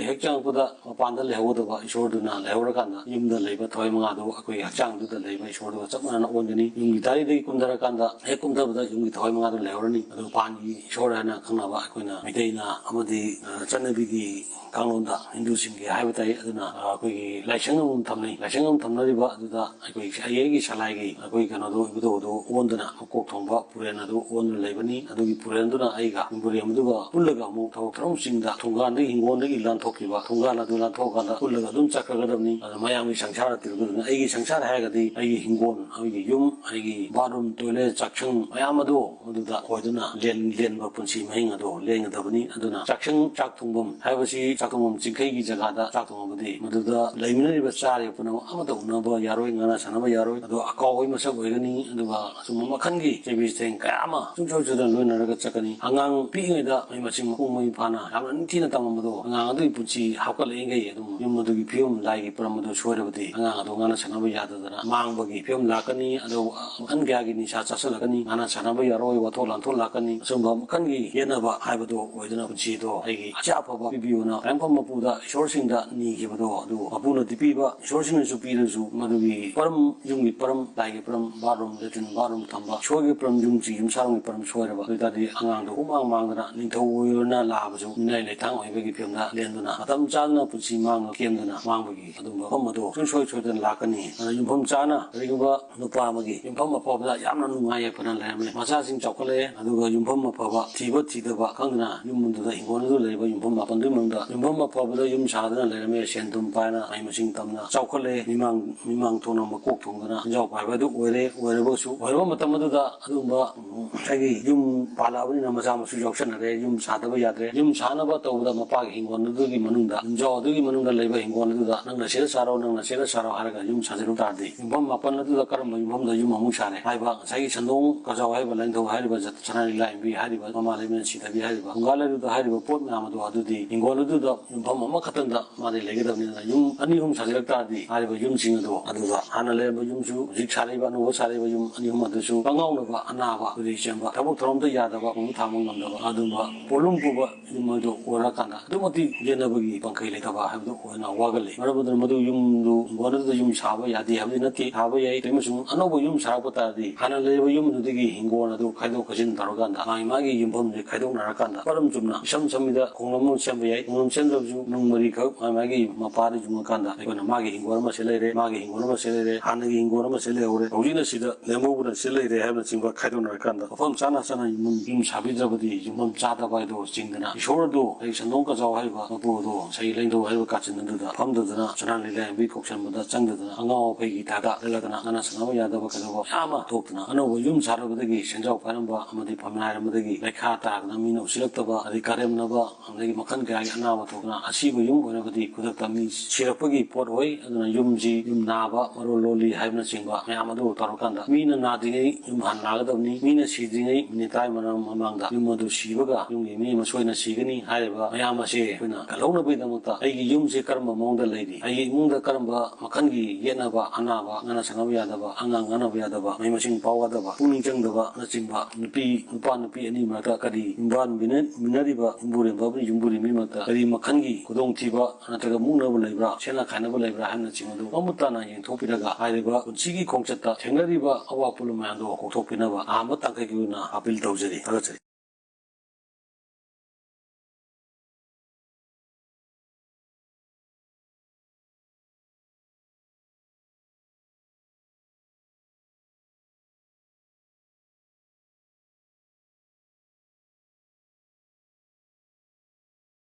ꯍꯦꯛ ꯆꯪꯉꯛꯄꯗ ꯃꯄꯥꯟꯗ ꯂꯩꯍꯧꯒꯗꯕ ꯏꯁꯣꯔꯗꯨꯅ ꯂꯩꯍꯧꯔꯀꯥꯟꯗ, ꯌꯨꯝꯗ ꯂꯩꯕ ꯊꯋꯥꯏ ꯃꯉꯥꯗꯨ ꯑꯩꯈꯣꯏꯒꯤ ꯍꯛꯆꯥꯡꯗꯨꯗ ꯂꯩꯕ ꯏꯁꯣꯔꯗꯨꯒ ꯆꯞ ꯃꯥꯟꯅꯅ ꯑꯣꯟꯒꯅꯤ꯫ ꯌꯨꯝꯒꯤ ꯇꯥꯔꯤꯗꯒꯤ ꯀꯨꯝꯊꯔꯀꯥꯟꯗ, ꯍꯦꯛ ꯀꯨꯝꯊꯕꯗ ꯌꯨꯝꯒꯤ ꯊꯋꯥꯏ ꯃꯉꯥꯗꯨ ꯂꯩꯍꯧꯔꯅꯤ꯫ ꯑꯗꯨ ꯃꯄꯥꯟꯒꯤ ꯏꯁꯣꯔ ꯍꯥꯏꯅ ꯈꯪꯅꯕ ꯑꯩꯈꯣꯏꯅ ꯃꯩꯇꯩꯅ ꯑꯃꯗꯤ, ꯑ, ꯆꯠꯅꯕꯤꯒꯤ ꯀꯥꯡꯂꯣꯟꯗ ꯍꯤꯟꯗꯨꯁꯤꯡꯒꯤ ꯍꯥꯏꯕ ꯇꯥꯏ꯫ ꯑꯗꯨꯅ, ꯑ, ꯑꯩꯈꯣꯏꯒꯤ ꯂꯥꯏꯁꯪ ꯑꯃꯃꯝ ꯊꯝꯅꯩ꯫ ꯂꯥꯏꯁꯪ ꯑꯃ ꯊꯝꯅꯔꯤꯕ ꯑꯗꯨꯗ ꯑꯩꯈꯣꯏ ꯑꯩꯒꯤ ꯁꯂꯥꯏꯒꯤ ꯑꯩꯈꯣꯏ ꯀꯩꯅꯣꯗꯣ, ꯏꯕꯨꯙꯧꯗꯣ ꯑꯣꯟꯗꯨꯅ ꯃꯀꯣꯛ ꯊꯣꯡꯕ ꯄꯨꯔꯦꯟ ꯑꯗꯨ ꯑꯣꯟꯗꯨꯅ ꯂꯩꯕꯅꯤ꯫ ꯑꯗꯨꯒꯤ ꯄꯨꯔꯦꯟꯗꯨꯅ ꯑꯩꯒ ꯌꯨꯝꯕꯨꯔꯦꯝ ꯑꯗꯨꯒ ꯄꯨꯜꯂꯒ ꯑꯃꯨꯛ ꯊꯕꯛ ꯊꯧꯔꯝꯁꯤꯡꯗ ꯊꯣꯡꯒꯥꯟꯗꯒꯤ, ꯍꯤꯡꯒꯣꯜꯗꯒꯤ ꯂꯥꯟꯊꯣꯛꯈꯤꯕ, ꯊꯣꯡꯒꯥꯟ ꯑꯗꯨ ꯂꯥꯟꯊꯣꯛꯑꯀꯥꯟꯗ ꯄꯨꯜꯂꯒ ꯑꯗꯨꯝ ꯆꯠꯈ꯭ꯔꯒꯗꯕꯅꯤ꯫ ꯑꯗꯨꯅ ꯃꯌꯥꯝꯒꯤ ꯁꯪꯁꯥꯔ ꯇꯤꯜꯂꯨꯗꯅ ꯑꯩꯒꯤ ꯁꯪꯁꯥꯔ ꯍꯥꯏꯔꯒꯗꯤ ꯑꯩꯒꯤ ꯍꯤꯡꯒꯣꯜ, ꯑꯩꯒꯤ ꯌꯨꯝ, ꯑꯩꯒꯤ ꯕꯥꯠꯔꯨꯝ, ꯇꯣꯏꯂꯦꯠ, ꯆꯥꯛꯁꯪ ꯃꯌꯥꯝ ꯑꯗꯣ ꯑꯗꯨꯗ ꯑꯣꯏꯗꯨꯅ ꯂꯦꯟ-, ꯂꯦꯟꯕ ꯄꯨꯟꯁꯤ ꯃꯍꯤꯡ ꯑꯗꯣ ꯂꯦꯟꯒꯗꯕꯅꯤ꯫ ꯑꯗꯨꯅ ꯆꯥꯛꯁꯪ, ꯆꯥꯛ ꯊꯣꯡꯐꯝ ꯍꯥꯏꯕꯁꯤ ꯆꯥꯛ ꯊꯣꯡꯐꯝ ꯆꯤꯡꯈꯩꯒꯤ ꯖꯒꯥꯗ ꯆꯥꯛ ꯊꯣꯡꯉꯕꯗꯤ ꯃꯗꯨꯗ ꯂꯩꯃꯤꯟꯅꯔꯤꯕ ꯆꯥꯔꯤꯕ ꯄꯨꯝꯅꯃꯛ ꯑꯃꯠꯇ ꯎꯅꯕ ꯌꯥꯔꯣꯏ, ꯉꯥꯡꯅ ꯁꯥꯟꯅꯕ ꯌꯥꯔꯣꯏ꯫ ꯑꯗꯣ ꯑꯀꯥꯎꯕꯒꯤ ꯃꯁꯛ ꯑꯣꯏꯒꯅꯤ꯫ ꯑꯗꯨꯒ ꯑꯁꯨꯝꯕ ꯃꯈꯜꯒꯤ ꯆꯩꯕꯤ ꯆꯩꯊꯦꯡ ꯀꯌꯥ ꯑꯃ ꯁꯨꯡꯁꯣꯏ ꯁꯣꯏꯗꯅ ꯂꯣꯏꯅꯔꯒ ꯆꯠꯀꯅꯤ꯫ ꯑꯉꯥꯡ ꯄꯤꯛꯏꯉꯩꯗ ꯃꯍꯩ ꯃꯁꯤꯡ ꯃꯄꯨꯡ ꯃꯔꯩ ꯐꯥꯅ ꯌꯥꯝꯅ ꯅꯤꯡꯊꯤꯅ ꯇꯝꯃꯝꯕꯗꯣ ꯑꯉꯥꯡ ꯑꯗꯨꯒꯤ ꯄꯨꯟꯁꯤ ꯍꯥꯞꯀꯠꯂꯛꯏꯉꯩ ꯑꯗꯨꯝ ꯌꯨꯝ ꯑꯗꯨꯒꯤ ꯐꯤꯕꯝ, ꯂꯥꯏꯒꯤ ꯄꯔꯝ ꯑꯗꯨ ꯁꯣꯏꯔꯕꯗꯤ ꯑꯉꯥꯡ ꯑꯗꯨ ꯉꯥꯡꯅ ꯁꯥꯟꯅꯕ ꯌꯥꯗꯗꯅ ꯃꯥꯡꯕꯒꯤ ꯐꯤꯕꯝ ꯂꯥꯛꯀꯅꯤ꯫ ꯑꯗꯨ ꯃꯈꯜ ꯀꯌꯥꯒꯤ ꯅꯤꯁꯥ ꯆꯥꯁꯤꯜꯂꯛꯀꯅꯤ, ꯉꯥꯡꯅ ꯁꯥꯟꯅꯕ ꯌꯥꯔꯣꯏ, ꯋꯥꯊꯣꯛ ꯂꯥꯟꯊꯣꯛ ꯂꯥꯛꯀꯅꯤ꯫ ꯑꯁꯨꯝꯕ ꯃꯈꯜꯒꯤ ꯌꯦꯠꯅꯕ ꯍꯥꯏꯕꯗꯨ ꯑꯣꯏꯗꯨꯅ ꯄꯨꯟꯁꯤꯗꯣ ꯑꯩꯒꯤ ꯏꯆꯥ ꯑꯐꯕ ꯄꯤꯕꯤꯌꯨꯅ ꯂꯥꯏꯔꯦꯝꯐꯝ ꯃꯄꯨꯗ ꯏꯁꯣꯔꯁꯤꯡꯗ ꯅꯤꯈꯤꯕꯗꯣ ꯑꯗꯨ ꯃꯄꯨꯅꯗꯤ ꯄꯤꯕ, ꯏꯁꯣꯔꯁꯤꯡꯅꯁꯨ ꯄꯤꯔꯁꯨ ꯃꯗꯨꯒꯤ ꯄꯔꯝ, ꯌꯨꯝꯒꯤ ꯄꯔꯝ, ꯂꯥꯏꯒꯤ ꯄꯔꯝ, ꯕꯥꯠꯔꯨꯝ, ꯂꯦꯇ꯭ꯔꯤꯟ, ꯕꯥꯠꯔꯨꯝ ꯊꯝꯕ, ꯏꯁꯣꯔꯒꯤ ꯄꯔꯝ, ꯌꯨꯝꯁꯤ ꯌꯨꯝꯁꯥꯔꯣꯝꯒꯤ ꯄꯔꯝ ꯁꯣꯏꯔꯕ ꯑꯗꯨ ꯑꯣꯏꯇꯥꯔꯗꯤ ꯑꯉꯥꯡꯗꯣ ꯍꯨꯃꯥꯡ ꯃꯥꯡꯗꯅ ꯅꯤꯡꯊꯧ ꯑꯣꯏꯔꯨꯅ ꯂꯥꯛꯑꯕꯁꯨ ꯃꯤꯅꯥꯏ ꯂꯩꯊꯥꯡ ꯑꯣꯏꯕꯒꯤ ꯐꯤꯕꯝꯗ ꯂꯦꯟꯗꯨꯅ ꯃꯇꯝ ꯆꯥꯗꯅ ꯄꯨꯟꯁꯤ ꯃꯥꯡꯉ ꯀꯦꯝꯗꯅ ꯃꯥꯡꯕꯒꯤ ꯑꯗꯨꯒꯨꯝꯕ ꯃꯐꯝ ꯑꯗꯨ ꯁꯨꯡꯁꯣꯏ ꯁꯣꯏꯗꯅ ꯂꯥꯛꯀꯅꯤ꯫ ꯑꯗꯨꯅ ꯌꯨꯝꯐꯝ ꯆꯥꯅ ꯀꯔꯤꯒꯨꯝꯕ ꯅꯨꯄꯥ ꯑꯃꯒꯤ ꯌꯨꯝꯐꯝ ꯑꯐꯕꯗ ꯌꯥꯝꯅ ꯅꯨꯡꯉꯥꯏ ꯌꯥꯏꯐꯅ ꯂꯩꯔꯝꯃꯦ꯫ ꯃꯆꯥꯁꯤꯡ ꯆꯥꯎꯈꯠꯂꯛꯑꯦ, ꯑꯗꯨꯒ ꯌꯨꯝꯐꯝ ꯑꯐꯕ ꯊꯤꯕ ꯊꯤꯗꯕ ꯈꯪꯗꯅ ꯌꯨꯝ ꯑꯗꯨꯗ ꯍꯤꯡꯒꯣꯜ ꯑꯗꯨ ꯂꯩꯔꯤꯕ ꯌꯨꯝꯐꯝ ꯃꯥꯄꯟꯗꯨꯒꯤ ꯃꯅꯨꯡꯗ ꯌꯨꯝꯐꯝ ꯑꯐꯕꯗ ꯌꯨꯝ ꯁꯥꯗꯨꯅ ꯂꯩꯔꯝꯃꯦ, ꯁꯦꯟ ꯊꯨꯝ ꯄꯥꯏꯅ ꯃꯍꯩ ꯃꯁꯤꯡ ꯇꯝꯅ ꯆꯥꯎꯈꯠꯂꯦ, ꯃꯤꯃꯥꯡ, ꯃꯤꯃꯥꯡ ꯊꯣꯟꯅ ꯃꯀꯣꯛ ꯊꯣꯡꯗꯅ ꯁꯦꯟꯖꯥꯎ ꯄꯥꯏꯕ ꯑꯗꯨ ꯑꯣꯏꯔꯦ꯫ ꯑꯣꯏꯔꯕꯁꯨ, ꯑꯣꯏꯔꯕ ꯃꯇꯝ ꯑꯗꯨꯗ ꯑꯗꯨꯒꯨꯝꯕ, ꯎꯝ, ꯉꯁꯥꯏꯒꯤ ꯌꯨꯝ ꯄꯥꯜꯂꯛꯑꯕꯅꯤꯅ ꯃꯆꯥ ꯃꯁꯨ ꯌꯥꯎꯁꯟꯅꯔꯦ, ꯌꯨꯝ ꯁꯥꯗꯕ ꯌꯥꯗ꯭ꯔꯦ꯫ ꯌꯨꯝ ꯁꯥꯅꯕ ꯇꯧꯕꯗ ꯃꯄꯥꯒꯤ ꯍꯤꯡꯒꯣꯜ ꯑꯗꯨꯒꯤ ꯃꯅꯨꯡꯗ, ꯌꯨꯝꯖꯥꯎ ꯑꯗꯨꯒꯤ ꯃꯅꯨꯡꯗ ꯂꯩꯕ ꯍꯤꯡꯒꯣꯜ ꯑꯗꯨꯗ ꯅꯪꯅ ꯁꯤꯗ ꯁꯥꯔꯣ, ꯅꯪꯅ ꯁꯤꯗ ꯁꯥꯔꯣ ꯍꯥꯏꯔꯒ ꯌꯨꯝ ꯁꯥꯖꯤꯜꯂꯨ ꯇꯥꯔꯗꯤ, ꯌꯨꯝꯐꯝ ꯃꯥꯄꯟ ꯑꯗꯨꯗ ꯀꯔꯝꯕ ꯌꯨꯝꯐꯝꯗ ꯌꯨꯝ ꯑꯃꯨꯛ ꯁꯥꯔꯦ? ꯍꯥꯏꯕ ꯉꯁꯥꯏꯒꯤ ꯁꯟꯗꯣꯡ ꯀꯖꯥꯎ ꯍꯥꯏꯔꯤꯕ, ꯂꯥꯏꯅꯤꯡꯊꯧ ꯍꯥꯏꯔꯤꯕ, ꯖꯠ-, ꯁꯅꯥ ꯂꯤꯂꯥ ꯌꯦꯡꯕꯤ ꯍꯥꯏꯔꯤꯕ, ꯃꯃꯥ ꯂꯩꯃꯔꯦꯟ ꯁꯤꯊꯕꯤ ꯍꯥꯏꯔꯤꯕ, ꯐꯨꯡꯒꯥ ꯂꯥꯏꯔꯨꯗ ꯍꯥꯏꯔꯤꯕ ꯄꯣꯠ ꯃꯌꯥꯝ ꯑꯗꯣ ꯑꯗꯨꯗꯤ ꯍꯤꯡꯒꯣꯜ ꯑꯗꯨꯗ ꯌꯨꯝꯐꯝ ꯑꯃꯈꯛꯇꯪꯗ ꯃꯥꯗꯤ ꯂꯩꯒꯗꯕꯅꯤꯅ, ꯌꯨꯝ ꯑꯅꯤ ꯑꯍꯨꯝ ꯁꯥꯖꯤꯜꯂꯛ ꯇꯥꯔꯗꯤ ꯍꯥꯏꯔꯤꯕ ꯌꯨꯝꯁꯤꯡ ꯑꯗꯣ, ꯑꯗꯨꯗ ꯍꯥꯟꯅ ꯂꯩꯔꯝꯕ ꯌꯨꯝꯁꯨ, ꯍꯧꯖꯤꯛ ꯁꯥꯔꯛꯏꯕ ꯑꯅꯧꯕ ꯁꯥꯔꯛꯏꯕ ꯌꯨꯝ ꯑꯅꯤ ꯑꯍꯨꯝ ꯑꯗꯨꯁꯨ ꯀꯪꯉꯥꯎꯅꯕ, ꯑꯅꯥꯕ, ꯈꯨꯗꯩ ꯆꯦꯟꯕ, ꯊꯕꯛ ꯊꯧꯔꯝꯗ ꯌꯥꯗꯕ, ꯃꯄꯨꯡ ꯊꯥꯕ ꯉꯝꯗꯕ ꯑꯗꯨꯒꯨꯝꯕ ꯄꯣꯠꯂꯨꯝ ꯄꯨꯕ ꯌꯨꯝ ꯑꯗꯨ ꯑꯣꯏꯔꯀꯥꯟꯗ ꯑꯗꯨꯛ ꯃꯇꯤꯛ ꯂꯦꯟꯅꯕꯒꯤ ꯄꯥꯡꯈꯩ ꯂꯩꯇꯕ ꯍꯥꯏꯕꯗꯨ ꯑꯣꯏꯅ ꯋꯥꯒꯜꯂꯤ꯫ ꯃꯔꯝ ꯑꯗꯨꯅ ꯃꯗꯨ ꯌꯨꯝꯗꯨ, ꯍꯤꯡꯒꯣꯜ ꯑꯗꯨꯗ ꯌꯨꯝ ꯁꯥꯕ ꯌꯥꯗꯦ ꯍꯥꯏꯕꯗꯤ ꯅꯠꯇꯦ, ꯁꯥꯕ ꯌꯥꯏ꯫ ꯑꯗꯨ ꯑꯃꯁꯨꯡ ꯑꯅꯧꯕ ꯌꯨꯝ ꯁꯥꯔꯛꯄ ꯇꯥꯔꯗꯤ ꯍꯥꯟꯅ ꯂꯩꯔꯤꯕ ꯌꯨꯝ ꯑꯗꯨꯗꯒꯤ ꯍꯤꯡꯒꯣꯜ ꯑꯗꯨ ꯈꯥꯏꯗꯣꯛ ꯈꯥꯏꯖꯤꯟ ꯇꯧꯔꯀꯥꯟꯗ ꯃꯥꯒꯤ ꯃꯥꯒꯤ ꯌꯨꯝꯐꯝꯁꯦ ꯈꯥꯏꯗꯣꯛꯅꯔꯀꯥꯟꯗ ꯃꯔꯝ ꯆꯨꯝꯅ ꯏꯁꯝ ꯁꯝꯕꯤꯗ ꯈꯣꯡꯂꯝ ꯑꯃ ꯁꯦꯝꯕ ꯌꯥꯏ꯫ ꯈꯣꯡꯂꯝ ꯁꯦꯝꯗ꯭ꯔꯕꯁꯨ ꯅꯨꯡ ꯃꯔꯤꯈꯛ ꯃꯥꯒꯤ ꯃꯥꯒꯤ ꯃꯄꯥꯗ ꯌꯨꯡꯉꯀꯥꯟꯗ ꯑꯩꯈꯣꯏꯅ ꯃꯥꯒꯤ ꯍꯤꯡꯒꯣꯜ ꯑꯃ ꯁꯤ ꯂꯩꯔꯦ, ꯃꯥꯒꯤ ꯍꯤꯡꯒꯣꯜ ꯑꯃ ꯁꯤ ꯂꯩꯔꯦ, ꯍꯥꯟꯅꯒꯤ ꯍꯤꯡꯒꯣꯜ ꯑꯃ ꯁꯤ ꯂꯩꯍꯧꯔꯦ, ꯍꯧꯖꯤꯛꯅ ꯁꯤꯗ ꯂꯦꯝꯍꯧꯕꯅ ꯁꯤ ꯂꯩꯔꯦ ꯍꯥꯏꯕꯅꯆꯤꯡꯕ ꯈꯥꯏꯗꯣꯛꯅꯔꯀꯥꯟꯗ ꯃꯐꯝ ꯆꯥꯅ ꯆꯥꯅ ꯌꯨꯝ, ꯌꯨꯝ ꯁꯥꯕꯤꯗ꯭ꯔꯕꯗꯤ ꯌꯨꯝꯐꯝ ꯆꯥꯗꯕ ꯍꯥꯏꯗꯣ ꯆꯤꯡꯗꯅ ꯏꯁꯣꯔ ꯑꯗꯣ ꯑꯩ ꯁꯟꯗꯣꯡ ꯀꯖꯥꯎ ꯍꯥꯏꯔꯤꯕ ꯃꯄꯨ ꯑꯗꯣ ꯉꯁꯥꯏ ꯂꯦꯡꯗꯧ ꯍꯥꯏꯔꯤꯕ ꯀꯥꯆꯤꯟ ꯑꯗꯨꯗ ꯐꯝꯗꯗꯅ ꯁꯅꯥ ꯂꯤꯂꯥ ꯌꯦꯡꯕꯤ ꯀꯧꯁꯟꯕꯗ ꯆꯪꯗꯗꯅ ꯑꯉꯥꯎ ꯑꯐꯩꯒꯤ ꯊꯥꯛꯇ ꯂꯩꯔꯗꯅ ꯉꯥꯅ ꯁꯥꯟꯅꯕ ꯌꯥꯗꯕ ꯀꯩꯗꯧꯕ ꯃꯌꯥꯝ ꯑꯃ ꯊꯣꯛꯇꯅ ꯑꯅꯧꯕ ꯌꯨꯝ ꯁꯥꯔꯕꯗꯒꯤ ꯁꯦꯟꯖꯥꯎ ꯄꯥꯏꯔꯝꯕ ꯑꯃꯗꯤ ꯐꯝꯅꯥꯏꯔꯝꯕꯗꯒꯤ ꯂꯩꯈꯥ ꯇꯥꯗꯅ ꯃꯤꯅ ꯎꯁꯤꯜꯂꯛꯇꯕ ꯑꯗꯩ ꯀꯔꯦꯝꯅꯕ ꯑꯗꯒꯤ ꯃꯈꯜ ꯀꯌꯥꯒꯤ ꯑꯅꯥꯕ ꯊꯣꯛꯇꯅ ꯑꯁꯤꯕ ꯌꯨꯝ ꯑꯣꯏꯔꯕꯗꯤ ꯈꯨꯗꯛꯇ ꯃꯤ ꯁꯤꯔꯛꯄꯒꯤ ꯄꯣꯠ ꯑꯣꯏ꯫ ꯑꯗꯨꯅ ꯌꯨꯝꯁꯤ ꯌꯨꯝ ꯅꯥꯕ, ꯃꯔꯣꯜ ꯂꯣꯜꯂꯤ ꯍꯥꯏꯕꯅꯆꯤꯡꯕ ꯃꯌꯥꯝ ꯑꯗꯨ ꯇꯧꯔꯀꯥꯟꯗ ꯃꯤꯅ ꯅꯥꯗ꯭ꯔꯤꯉꯩ ꯌꯨꯝ ꯍꯥꯟꯅ ꯅꯥꯒꯗꯕꯅꯤ, ꯃꯤꯅ ꯁꯤꯗ꯭ꯔꯤꯉꯩ ꯃꯤꯅꯤꯠ ꯇꯔꯥꯃꯉꯥ ꯃꯃꯥꯡꯗ ꯌꯨꯝ ꯑꯗꯨ ꯁꯤꯕꯒ ꯌꯨꯝꯒꯤ ꯃꯤ ꯑꯃ ꯁꯣꯏꯅ ꯁꯤꯒꯅꯤ ꯍꯥꯏꯔꯤꯕ ꯃꯌꯥꯝ ꯑꯁꯤ ꯑꯩꯈꯣꯏꯅ ꯀꯜꯍꯧꯅꯕꯒꯤꯗꯃꯛꯇ ꯑꯩꯒꯤ ꯌꯨꯝꯁꯤ ꯀꯔꯝꯕ ꯃꯑꯣꯡꯗ ꯂꯩꯔꯤ, ꯑꯩꯒꯤ ꯏꯃꯨꯡꯗ ꯀꯔꯝꯕ ꯃꯈꯜꯒꯤ ꯌꯦꯠꯅꯕ, ꯑꯅꯥꯕ, ꯉꯥꯅ ꯁꯥꯟꯅꯕ ꯌꯥꯗꯕ, ꯑꯉꯥꯡ ꯉꯥꯅꯕ ꯌꯥꯗꯕ, ꯃꯍꯩ ꯃꯁꯤꯡ ꯄꯥꯎ ꯌꯥꯗꯕ, ꯄꯨꯛꯅꯤꯡ ꯆꯪꯗꯕꯅꯆꯤꯡꯕ, ꯅꯨꯄꯤ, ꯅꯨꯄꯥ ꯅꯨꯄꯤ ꯑꯅꯤ ꯃꯔꯛꯇ ꯀꯔꯤ ꯌꯨꯝꯕꯥꯟꯕꯤꯅ-, ꯃꯤꯅꯔꯤꯕ ꯑꯃꯗꯤ ꯌꯨꯝꯕꯨꯔꯦꯝꯕꯤ ꯃꯔꯛꯇ ꯀꯔꯤ ꯃꯈꯜꯒꯤ ꯈꯨꯗꯣꯡꯊꯤꯕ ꯅꯠꯇ꯭ꯔꯒ ꯃꯨꯛꯅꯕ ꯂꯩꯕ꯭ꯔꯥ, ꯁꯦꯠꯅ ꯈꯥꯏꯅꯕ ꯂꯩꯕ꯭ꯔꯥ ꯍꯥꯏꯕꯅꯆꯤꯡꯕꯗꯨ ꯃꯃꯨꯠ ꯇꯥꯅ ꯌꯦꯡꯊꯣꯛꯄꯤꯔꯒ ꯍꯥꯏꯔꯤꯕ ꯄꯨꯟꯁꯤꯒꯤ ꯈꯣꯡꯆꯠꯇ ꯊꯦꯡꯅꯔꯤꯕ ꯑꯋꯥ ꯄꯣꯠꯂꯨꯝ ꯃꯌꯥꯝꯗꯣ ꯀꯣꯛꯊꯣꯛꯄꯤꯅꯕ ꯑꯍꯥꯟꯕ ꯇꯥꯡꯀꯛꯀꯤ ꯑꯣꯏꯅ ꯑꯄꯤꯜ ꯇꯧꯖꯔꯤ꯫ ꯊꯥꯒꯠꯆꯔꯤ꯫